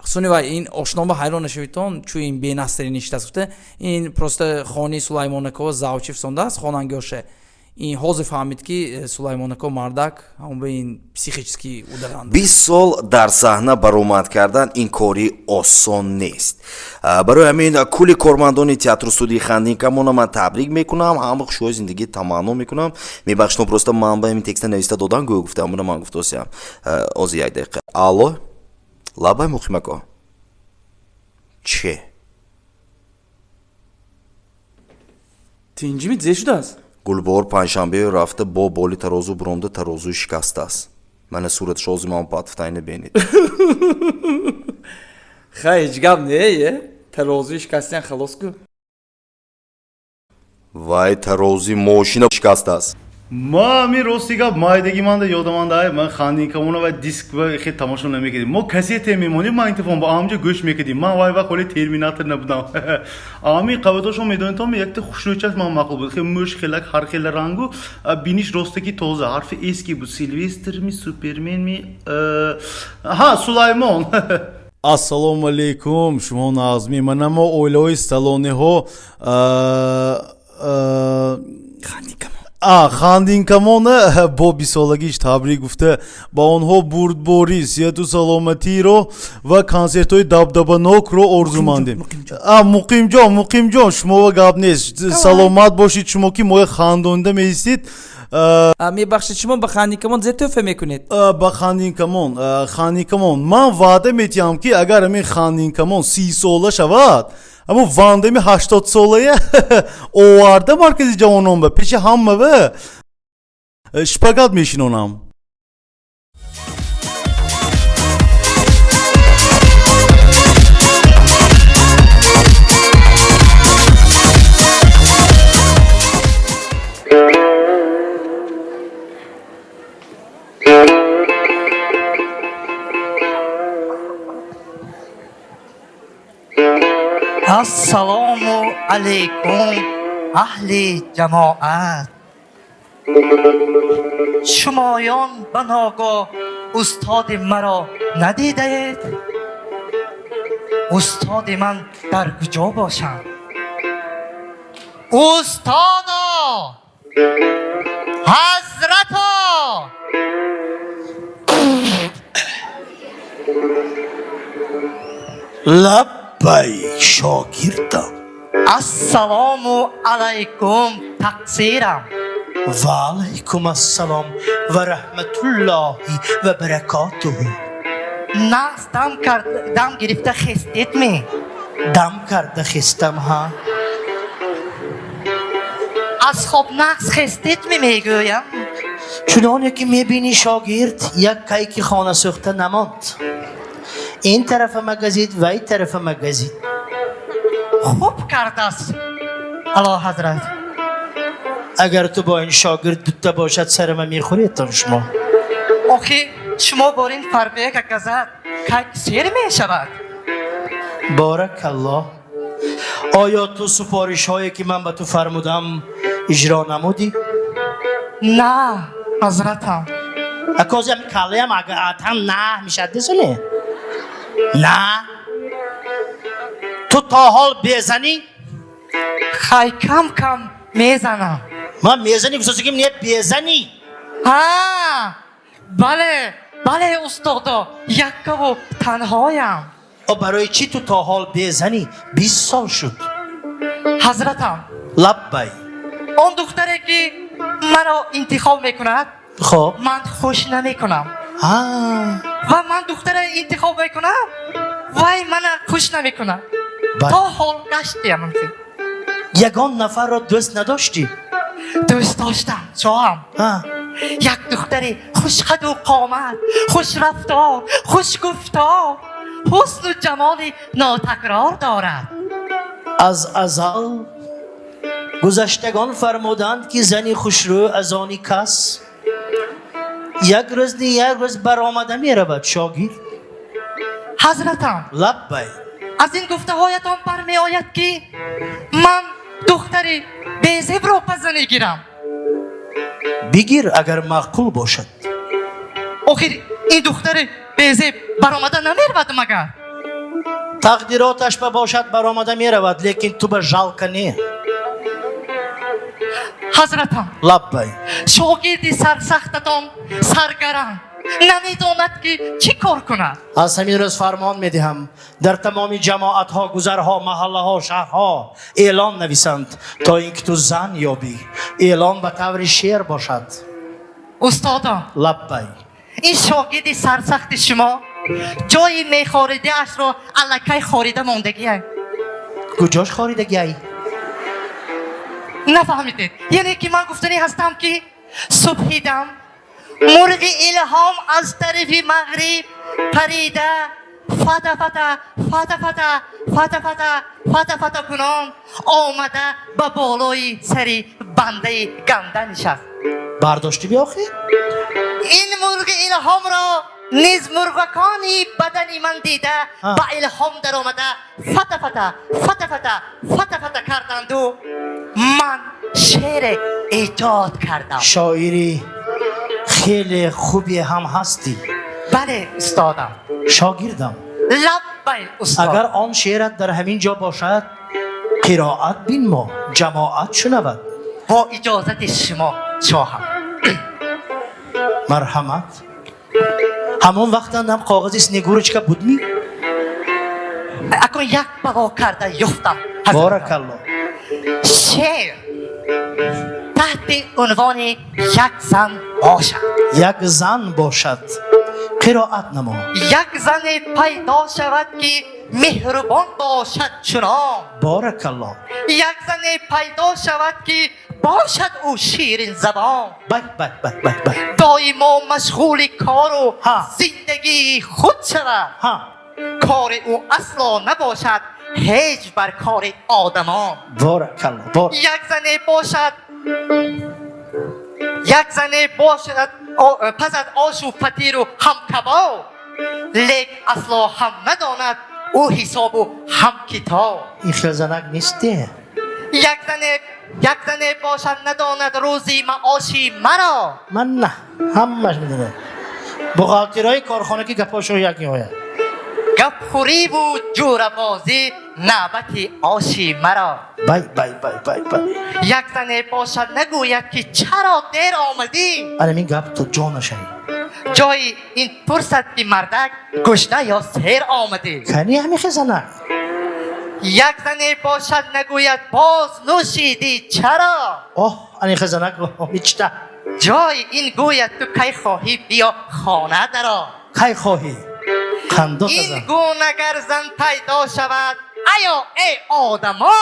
Суни вай ин ошнома ҳайрон нашавитон, чу ин бенастари ништааст гуфта, ин просто хони Сулаймонакова завчи фисондааст хонангиёша. Ин ҳозир фаҳмид, ки Сулаймонако мардак ҳамон ба ин психически ударанд. 20 сол дар саҳна баромад кардан ин кори осон нест. Барои ҳамин кулли кормандони театру студияи Хандинкамона ман табрик мекунам, ҳама хушҳои зиндагӣ таманно мекунам. Мебахшед, просто ман ба ҳамин текста нависта додан, гӯё гуфтам, буна ман гуфтосиям. Ози як дақиқа. Алло, лабай, Муқимако, че? Тинҷими зе шудааст? Гулбоҳор панҷшанбе рафта бо боли тарозу буромда, тарозуи шикастааст. Мана сураташ, ози ман патфтайна бенед. Хай, ҳеҷ гап не, е тарозуи шикастиян халос ку. Вай, тарози мошина шикастааст. Ма ами рости гап, майдаги манда ёдаманда ай, ман Хандинкамона ва диск ва хе тамошо намекардим. Мо кассете мемонем, магнитофон ба ҳамҷо гӯш мекардим. Ман вай вақт ҳоли терминатор набудам. Ами қабатошон медонитон, якта хушрӯчаш ман мақбул буд. Хе мӯш хелак ҳар хел рангу, биниш ростаки тоза, ҳарфи эс ки буд, Силвестр ми, Супермен ми, ҳа, Сулаймон. Ассалому алейкум, шумо назмӣ? Манамо оилаҳои салониҳо Хандинкамона бо бисолагиш табрик гуфта, ба онҳо бурдборӣ, сиҳату саломатиро ва консертҳои дабдабанокро орзумандем. Муқимҷон, Муқимҷон, шумова гап нест, саломат бошед, шумо ки моя хандонида меистед. Мебахшед, шумо ба Хандинкамон зе тӯҳфа мекунед? Ба Хандинкамон, Хандинкамон ман ваъда метиҳам, ки агар ҳамин Хандинкамон 30сола шавад, ҳамун Вандами 80солая оварда маркази ҷавонон ба пеши ҳамава шпагат мешинонам. Ассалому алайкум, аҳли ҷамоат. Шумоён ба ногоҳ устоди маро надидаед? Устоди ман дар куҷо бошанд? Устодо, ҳазрато! Лаббай, шогирдам. Ассалому алайкум, тақсирам. Ва алайкум ассалом ва раҳматуллоҳи ва баракотуҳу. Нағз дам кард, дам гирифта хестед ме? Дам карда хестам, ҳа. Аз хоб нағз хестед ме, мегӯям? Чуноне ки мебинӣ, шогирд, як кайки хона сӯхта намонд. Ин тарафа магазид, вай тарафа магазид. Хуб кардааст ало ҳазрат. Агар ту бо ин шогирд дута бошад, сарама мехӯредтон шумо. Охи шумо бор ин фарбека газад, кайк сер мешавад. Боракаллоҳ. Оё ту супоришҳое ки ман ба ту фармудам, иҷро намудӣ? На, ҳазратам. Акози ами каллаям атам на мешад, десоне на. Ту то ҳол безанӣ? Хай, кам кам мезанам. Ман мезанӣ гуфтасигим не, безанӣ. Ҳа, бале, бале, устодо, яккаву танҳоям. О, барои чӣ ту то ҳол безанӣ? 20 сол шуд. Ҳазратам. Лаббай. Он духтаре ки маро интихоб мекунад, хоб, ман хуш намекунам, ва ман духтаре интихоб мекунам, вай мана хуш намекунад. То ҳол гаштиям. Ягон нафарро дӯст надоштӣ? Дӯст доштам, шоҳам. Як духтари хушқаду қомат, хушрафтор, хушгуфтор, ҳусну ҷамоли нотакрор дорад. Аз азал гузаштагон фармуданд, ки зани хушрӯ аз они кас як рӯз ни як рӯз баромада меравад, шогирд. Ҳазратам. Лаббай. Аз ин гуфтаҳоятон бармеояд, ки ман духтари безебро ба занӣ гирам. Бигир, агар маъқул бошад. Охир ин духтари безеб баромада намеравад магар? Тақдироташ ба бошад, баромада меравад, лекин ту ба жалко не. Ҳазратам. Лаббай. Шогирди сарсахтатон саргарам, намедонад ки чӣ кор кунад. Аз ҳамин рӯз фармон медиҳам, дар тамоми ҷамоатҳо, гузарҳо, маҳаллаҳо, шаҳрҳо эълон нависанд, то ин ки ту зан ёбӣ. Эълон ба таври шеър бошад. Устодо. Лаббай. Ин шогирди сарсахти шумо ҷои мехоридаашро аллакай хорида мондагиай. Куҷош хоридагиай? Нафаҳмидед? Яъне ки ман гуфтанӣ ҳастам, ки субҳидам мурғи илҳом аз тарафи мағриб парида, фата фата фата фата фата фата фата фата кунон омада, ба болои сари бандаи ганда нишаст. Бардоштӣ биохӣ? Ин мурғи илҳомро низ мурғакони бадани ман дида, ба илҳом даромада, фата фата фата фата фата фата карданду ман шеъре эҷод кардам. Шоири хеле хубе ҳам ҳастӣ. Бале, устодам. Шогирдам. Лаббай, устод. Агар он шеърат дар ҳамин ҷо бошад, қироат бинмо, ҷамоат шунавад. Бо иҷозати шумо, шоҳам. Марҳамат. Ҳамон вақтанд ҳам коғази снегурочка будми? Акун як бало карда ёфтам. Боракалло. Шеър таҳти унвони «Як зан бошад». Як зан бошад, қироат намо. Як зане пайдо шавад, ки меҳрубон бошад чунон. Боракалло. Як зане пайдо шавад, ки бошад ӯ ширинзабон. Бай, бай, бай, бай, бай. Доимо машғули кору зиндагии худ шавад. Кори ӯ асло набошад ҳеҷ бар кори одамон. Боракалло, бор. Як зане бошад, як зане бошад, пазад ошу фатиру ҳам кабоб, лек асло ҳам надонад ӯ ҳисобу ҳам китоб. Ин хел занак несте. Як зане бошад, надонад рӯзи маоши маро. Ман на ҳамаш медонам, бухгалтерҳои корхона ки гапҳошон як меояд. Гапхӯриву ҷӯрабозӣ навбати оши маро. Бай, бай, бай, бай, бай. Як зане бошад, нагӯяд, ки чаро дер омадӣ. Анамин гап то ҷонашай. Ҷои ин пурсад, ки мардак гушна ё сер омадӣ. Кани ҳамихе занак? Як зане бошад, нагӯяд: «Боз нӯшидӣ чаро?» Оҳ, анихе занак мечта. Ҷои ин гӯяд: «Ту кай хоҳӣ, биё хона даро». Кай хоҳӣ, қандо. Ин гуна гар зан пайдо шавад, аё эй одамо,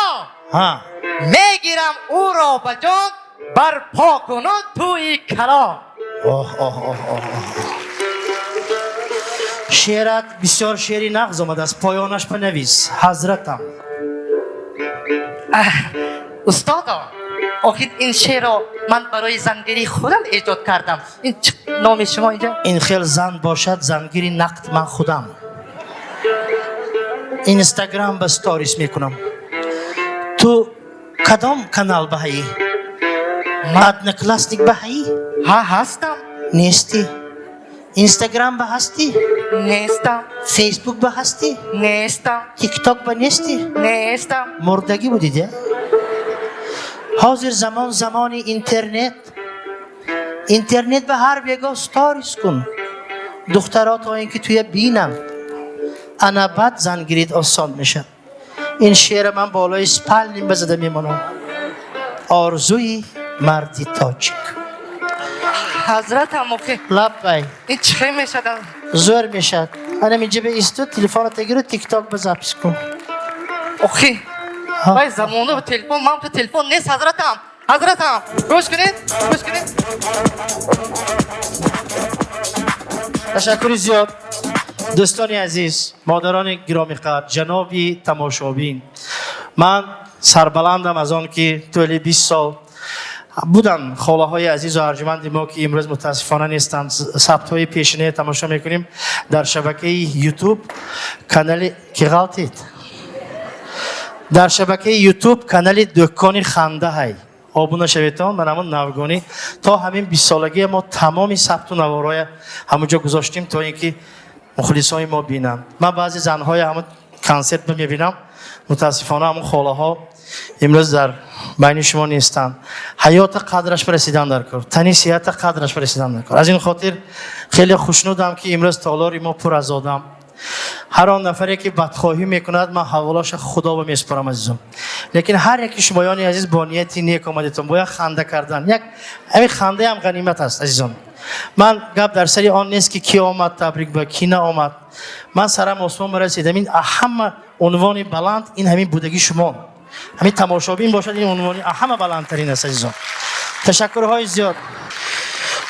мегирам ӯро ба ҷон, барпо кунон тӯи калон. Оҳ, оҳ, оҳ, оҳ! Шеърат бисёр шеъри нағз омадааст. Поёнаш панавис, ҳазратам. Устодо, охир ин шеърро ман барои зангирии худам эҷод кардам. Ин номи шумо инҷа. Ин хел зан бошад, зангири нақд ман худам Инстаграм ба сторис мекунам. Ту кадом канал баҳаӣ? Одноклассник баҳаӣ? Ҳа, ҳастам. Нестӣ. Инстаграм ба ҳастӣ? Нестам. Фейсбук ба ҳастӣ? Нестам. Тикток ба нестӣ? Нестам. Мурдагӣ будид. Ҳозир замон замони интернет. Интернет ба ҳар бего сторис кун, духтаро, то ин ки туя бинанд. Ана баъд зан гирид осон мешавад. Ин шеъра ман болои спальня базада мемонам. Орзуи марди тоҷик. Ҳазратам, охи. Лаббай. Ин чӣ хел мешавад? Зӯр мешавад. Анам инҷа ба исту, телефоната гиру, Тикток ба запись кун. Охи, вай замону телефон, ман ту телефон нест. Ҳазратам, ҳазратам, гӯш кунед, гӯш кунед. Ташаккури зиёд. Дӯстони азиз, модарони гиромиқадр, ҷаноби тамошобин, ман сарбаландам аз он ки тӯли 20 сол буданд холаҳои азизу арҷуманди мо, ки имрӯз мутаассифона нестанд. Сабтҳои пешинае тамошо мекунем дар шабакаи Ютуб, канали ки ғалтид, дар шабакаи Ютуб канали Дӯкони Ханда ҳай, обуна шаветон. Ман ҳамон навгонӣ то ҳамин бистсолагия мо тамоми сабту навороя ҳамонҷо гузоштем, то ин ки мухлисои мо бинанд. Ман баъзе занҳои ҳамон консерт мебинам. Мутаассифона ҳамон холаҳо имрӯз дар байни шумо нестанд. Ҳаёта қадраш расидан дар кор, тани сиҳата қадраш расидан дар кор. Аз ин хотир хеле хушнудам, ки имрӯз толори мо пур аз одам. Ҳар он нафаре ки бадхоҳӣ мекунад, ман ҳаволаша Худо ба месупорам, азизом. Лекин ҳар яки шумоёни азиз бо нияти нек омадетон, бо як ханда кардан. Як ҳамин хандаям ғанимат аст, азизон. Ман гап дар сари он нест, ки ки омад табрик ба ки наомад. Ман сарам осмон барасид. Ҳамин ҳама унвони баланд ин ҳамин будаги шумо. Ҳамин тамошобин бошад, ин унвони ҳама баландтарин аст, азизон. Ташаккурҳои зиёд.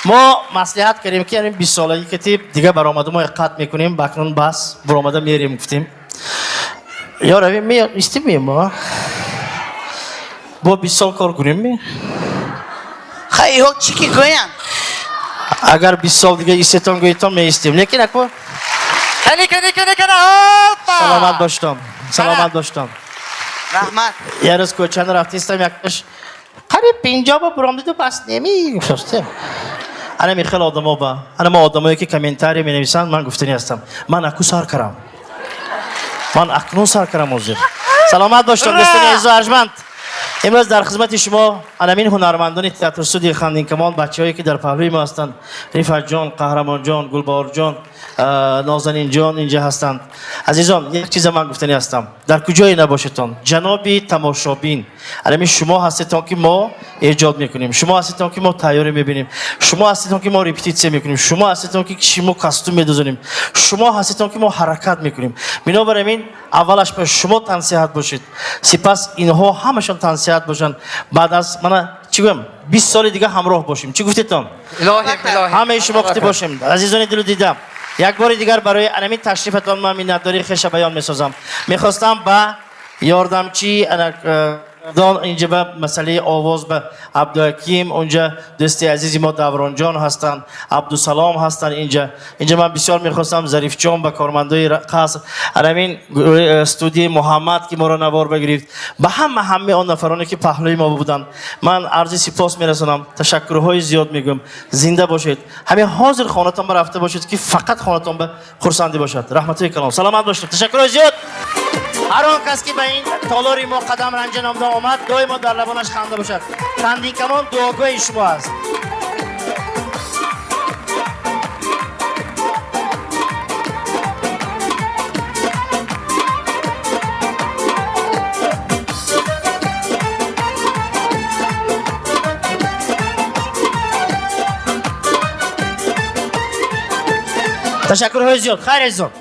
Мо маслиҳат кардем, ки ҳамин 20-солагӣ кати дига баромаду мо қатъ мекунем, бакнун бас баромада мерем гуфтем. Ё равем, истим мо. Бо 20 сол кор кунем ми? Хайҳо чӣ ки гӯянд? Агар 20 сол дига истетон гӯетон, меистем. Лекин ако Кани, кани, кани, кани, опа! Саломат боштон. Саломат боштон. Раҳмат. Як рӯз кӯчана рафтистам, якташ қариб 50 ба буромдиду бас неми гуфтем. Ана михел одамо ба. Ана мо одамое ки комментарий менависанд, ман гуфтанӣ ҳастам. Ман аку сар карам. Ман акнун сар карам ҳозир. Саломат боштон, дӯстони азизу арҷманд. Имрӯз дар хизмати шумо анамин ҳунармандони театр студияи Хандинкамон, бачаҳое ки дар паҳлӯи мо ҳастанд, Рифатҷон, Қаҳрамонҷон, Гулбаҳорҷон, Нозанинҷон инҷа ҳастанд. Азизон, як чиза ман гуфтанӣ ҳастам. Дар куҷое набошедтон, ҷаноби тамошобин, анамин шумо ҳастедтон, ки мо эҷод мекунем, шумо ҳастедтон, ки мо тайёрӣ мебинем, шумо ҳастедтон, ки мо репетитсия мекунем, шумо ҳастедтон, ки шумо костюм медӯзонем, шумо ҳастедтон, ки мо ҳаракат мекунем. Бинобар ин аввалаш ба шумо тансиҳат бошед, сипас инҳо ҳамашон тансиҳат бошанд. Баъд аз мана чӣ гӯям, 20 соли дига ҳамроҳ бошем. Чӣ гуфтедтон? Илоҳим, илоҳим. Ҳамаи шумо гуфтӣ бошем. Азизони дилу дида, як бори дигар барои анамин ташрифатон ман миннатдории хеша баён месозам. Мехостам ба ёрдамчи дон инҷа ба масъалаи овоз ба Абдуҳаким, унҷа дӯсти азизи мо Давронҷон ҳастанд, Абдусалом ҳастанд инҷа. Инҷа ман бисёр мехостам Зарифҷон ба кормандои қаср, анамин студияи Муҳаммад ки моро навор багирифт, ба ҳама ҳамаи он нафароне ки паҳлӯи мо буданд, ман арзи сипос мерасонам, ташаккурҳои зиёд мегӯям. Зинда бошед. Ҳамин ҳозир хонатон ба рафта бошед, ки фақат хонатон ба хурсандӣ бошад. Раҳматҳои калом. Саломат бошед. Ташаккурҳои зиёд. Ҳар он кас ки ба ин толори мо қадам ранҷа номда омад, доимо дар лабонаш ханда бошад. Хандинкамон дуогӯи шумо аст. Ташаккурҳои зиёд. Хайр, азизон.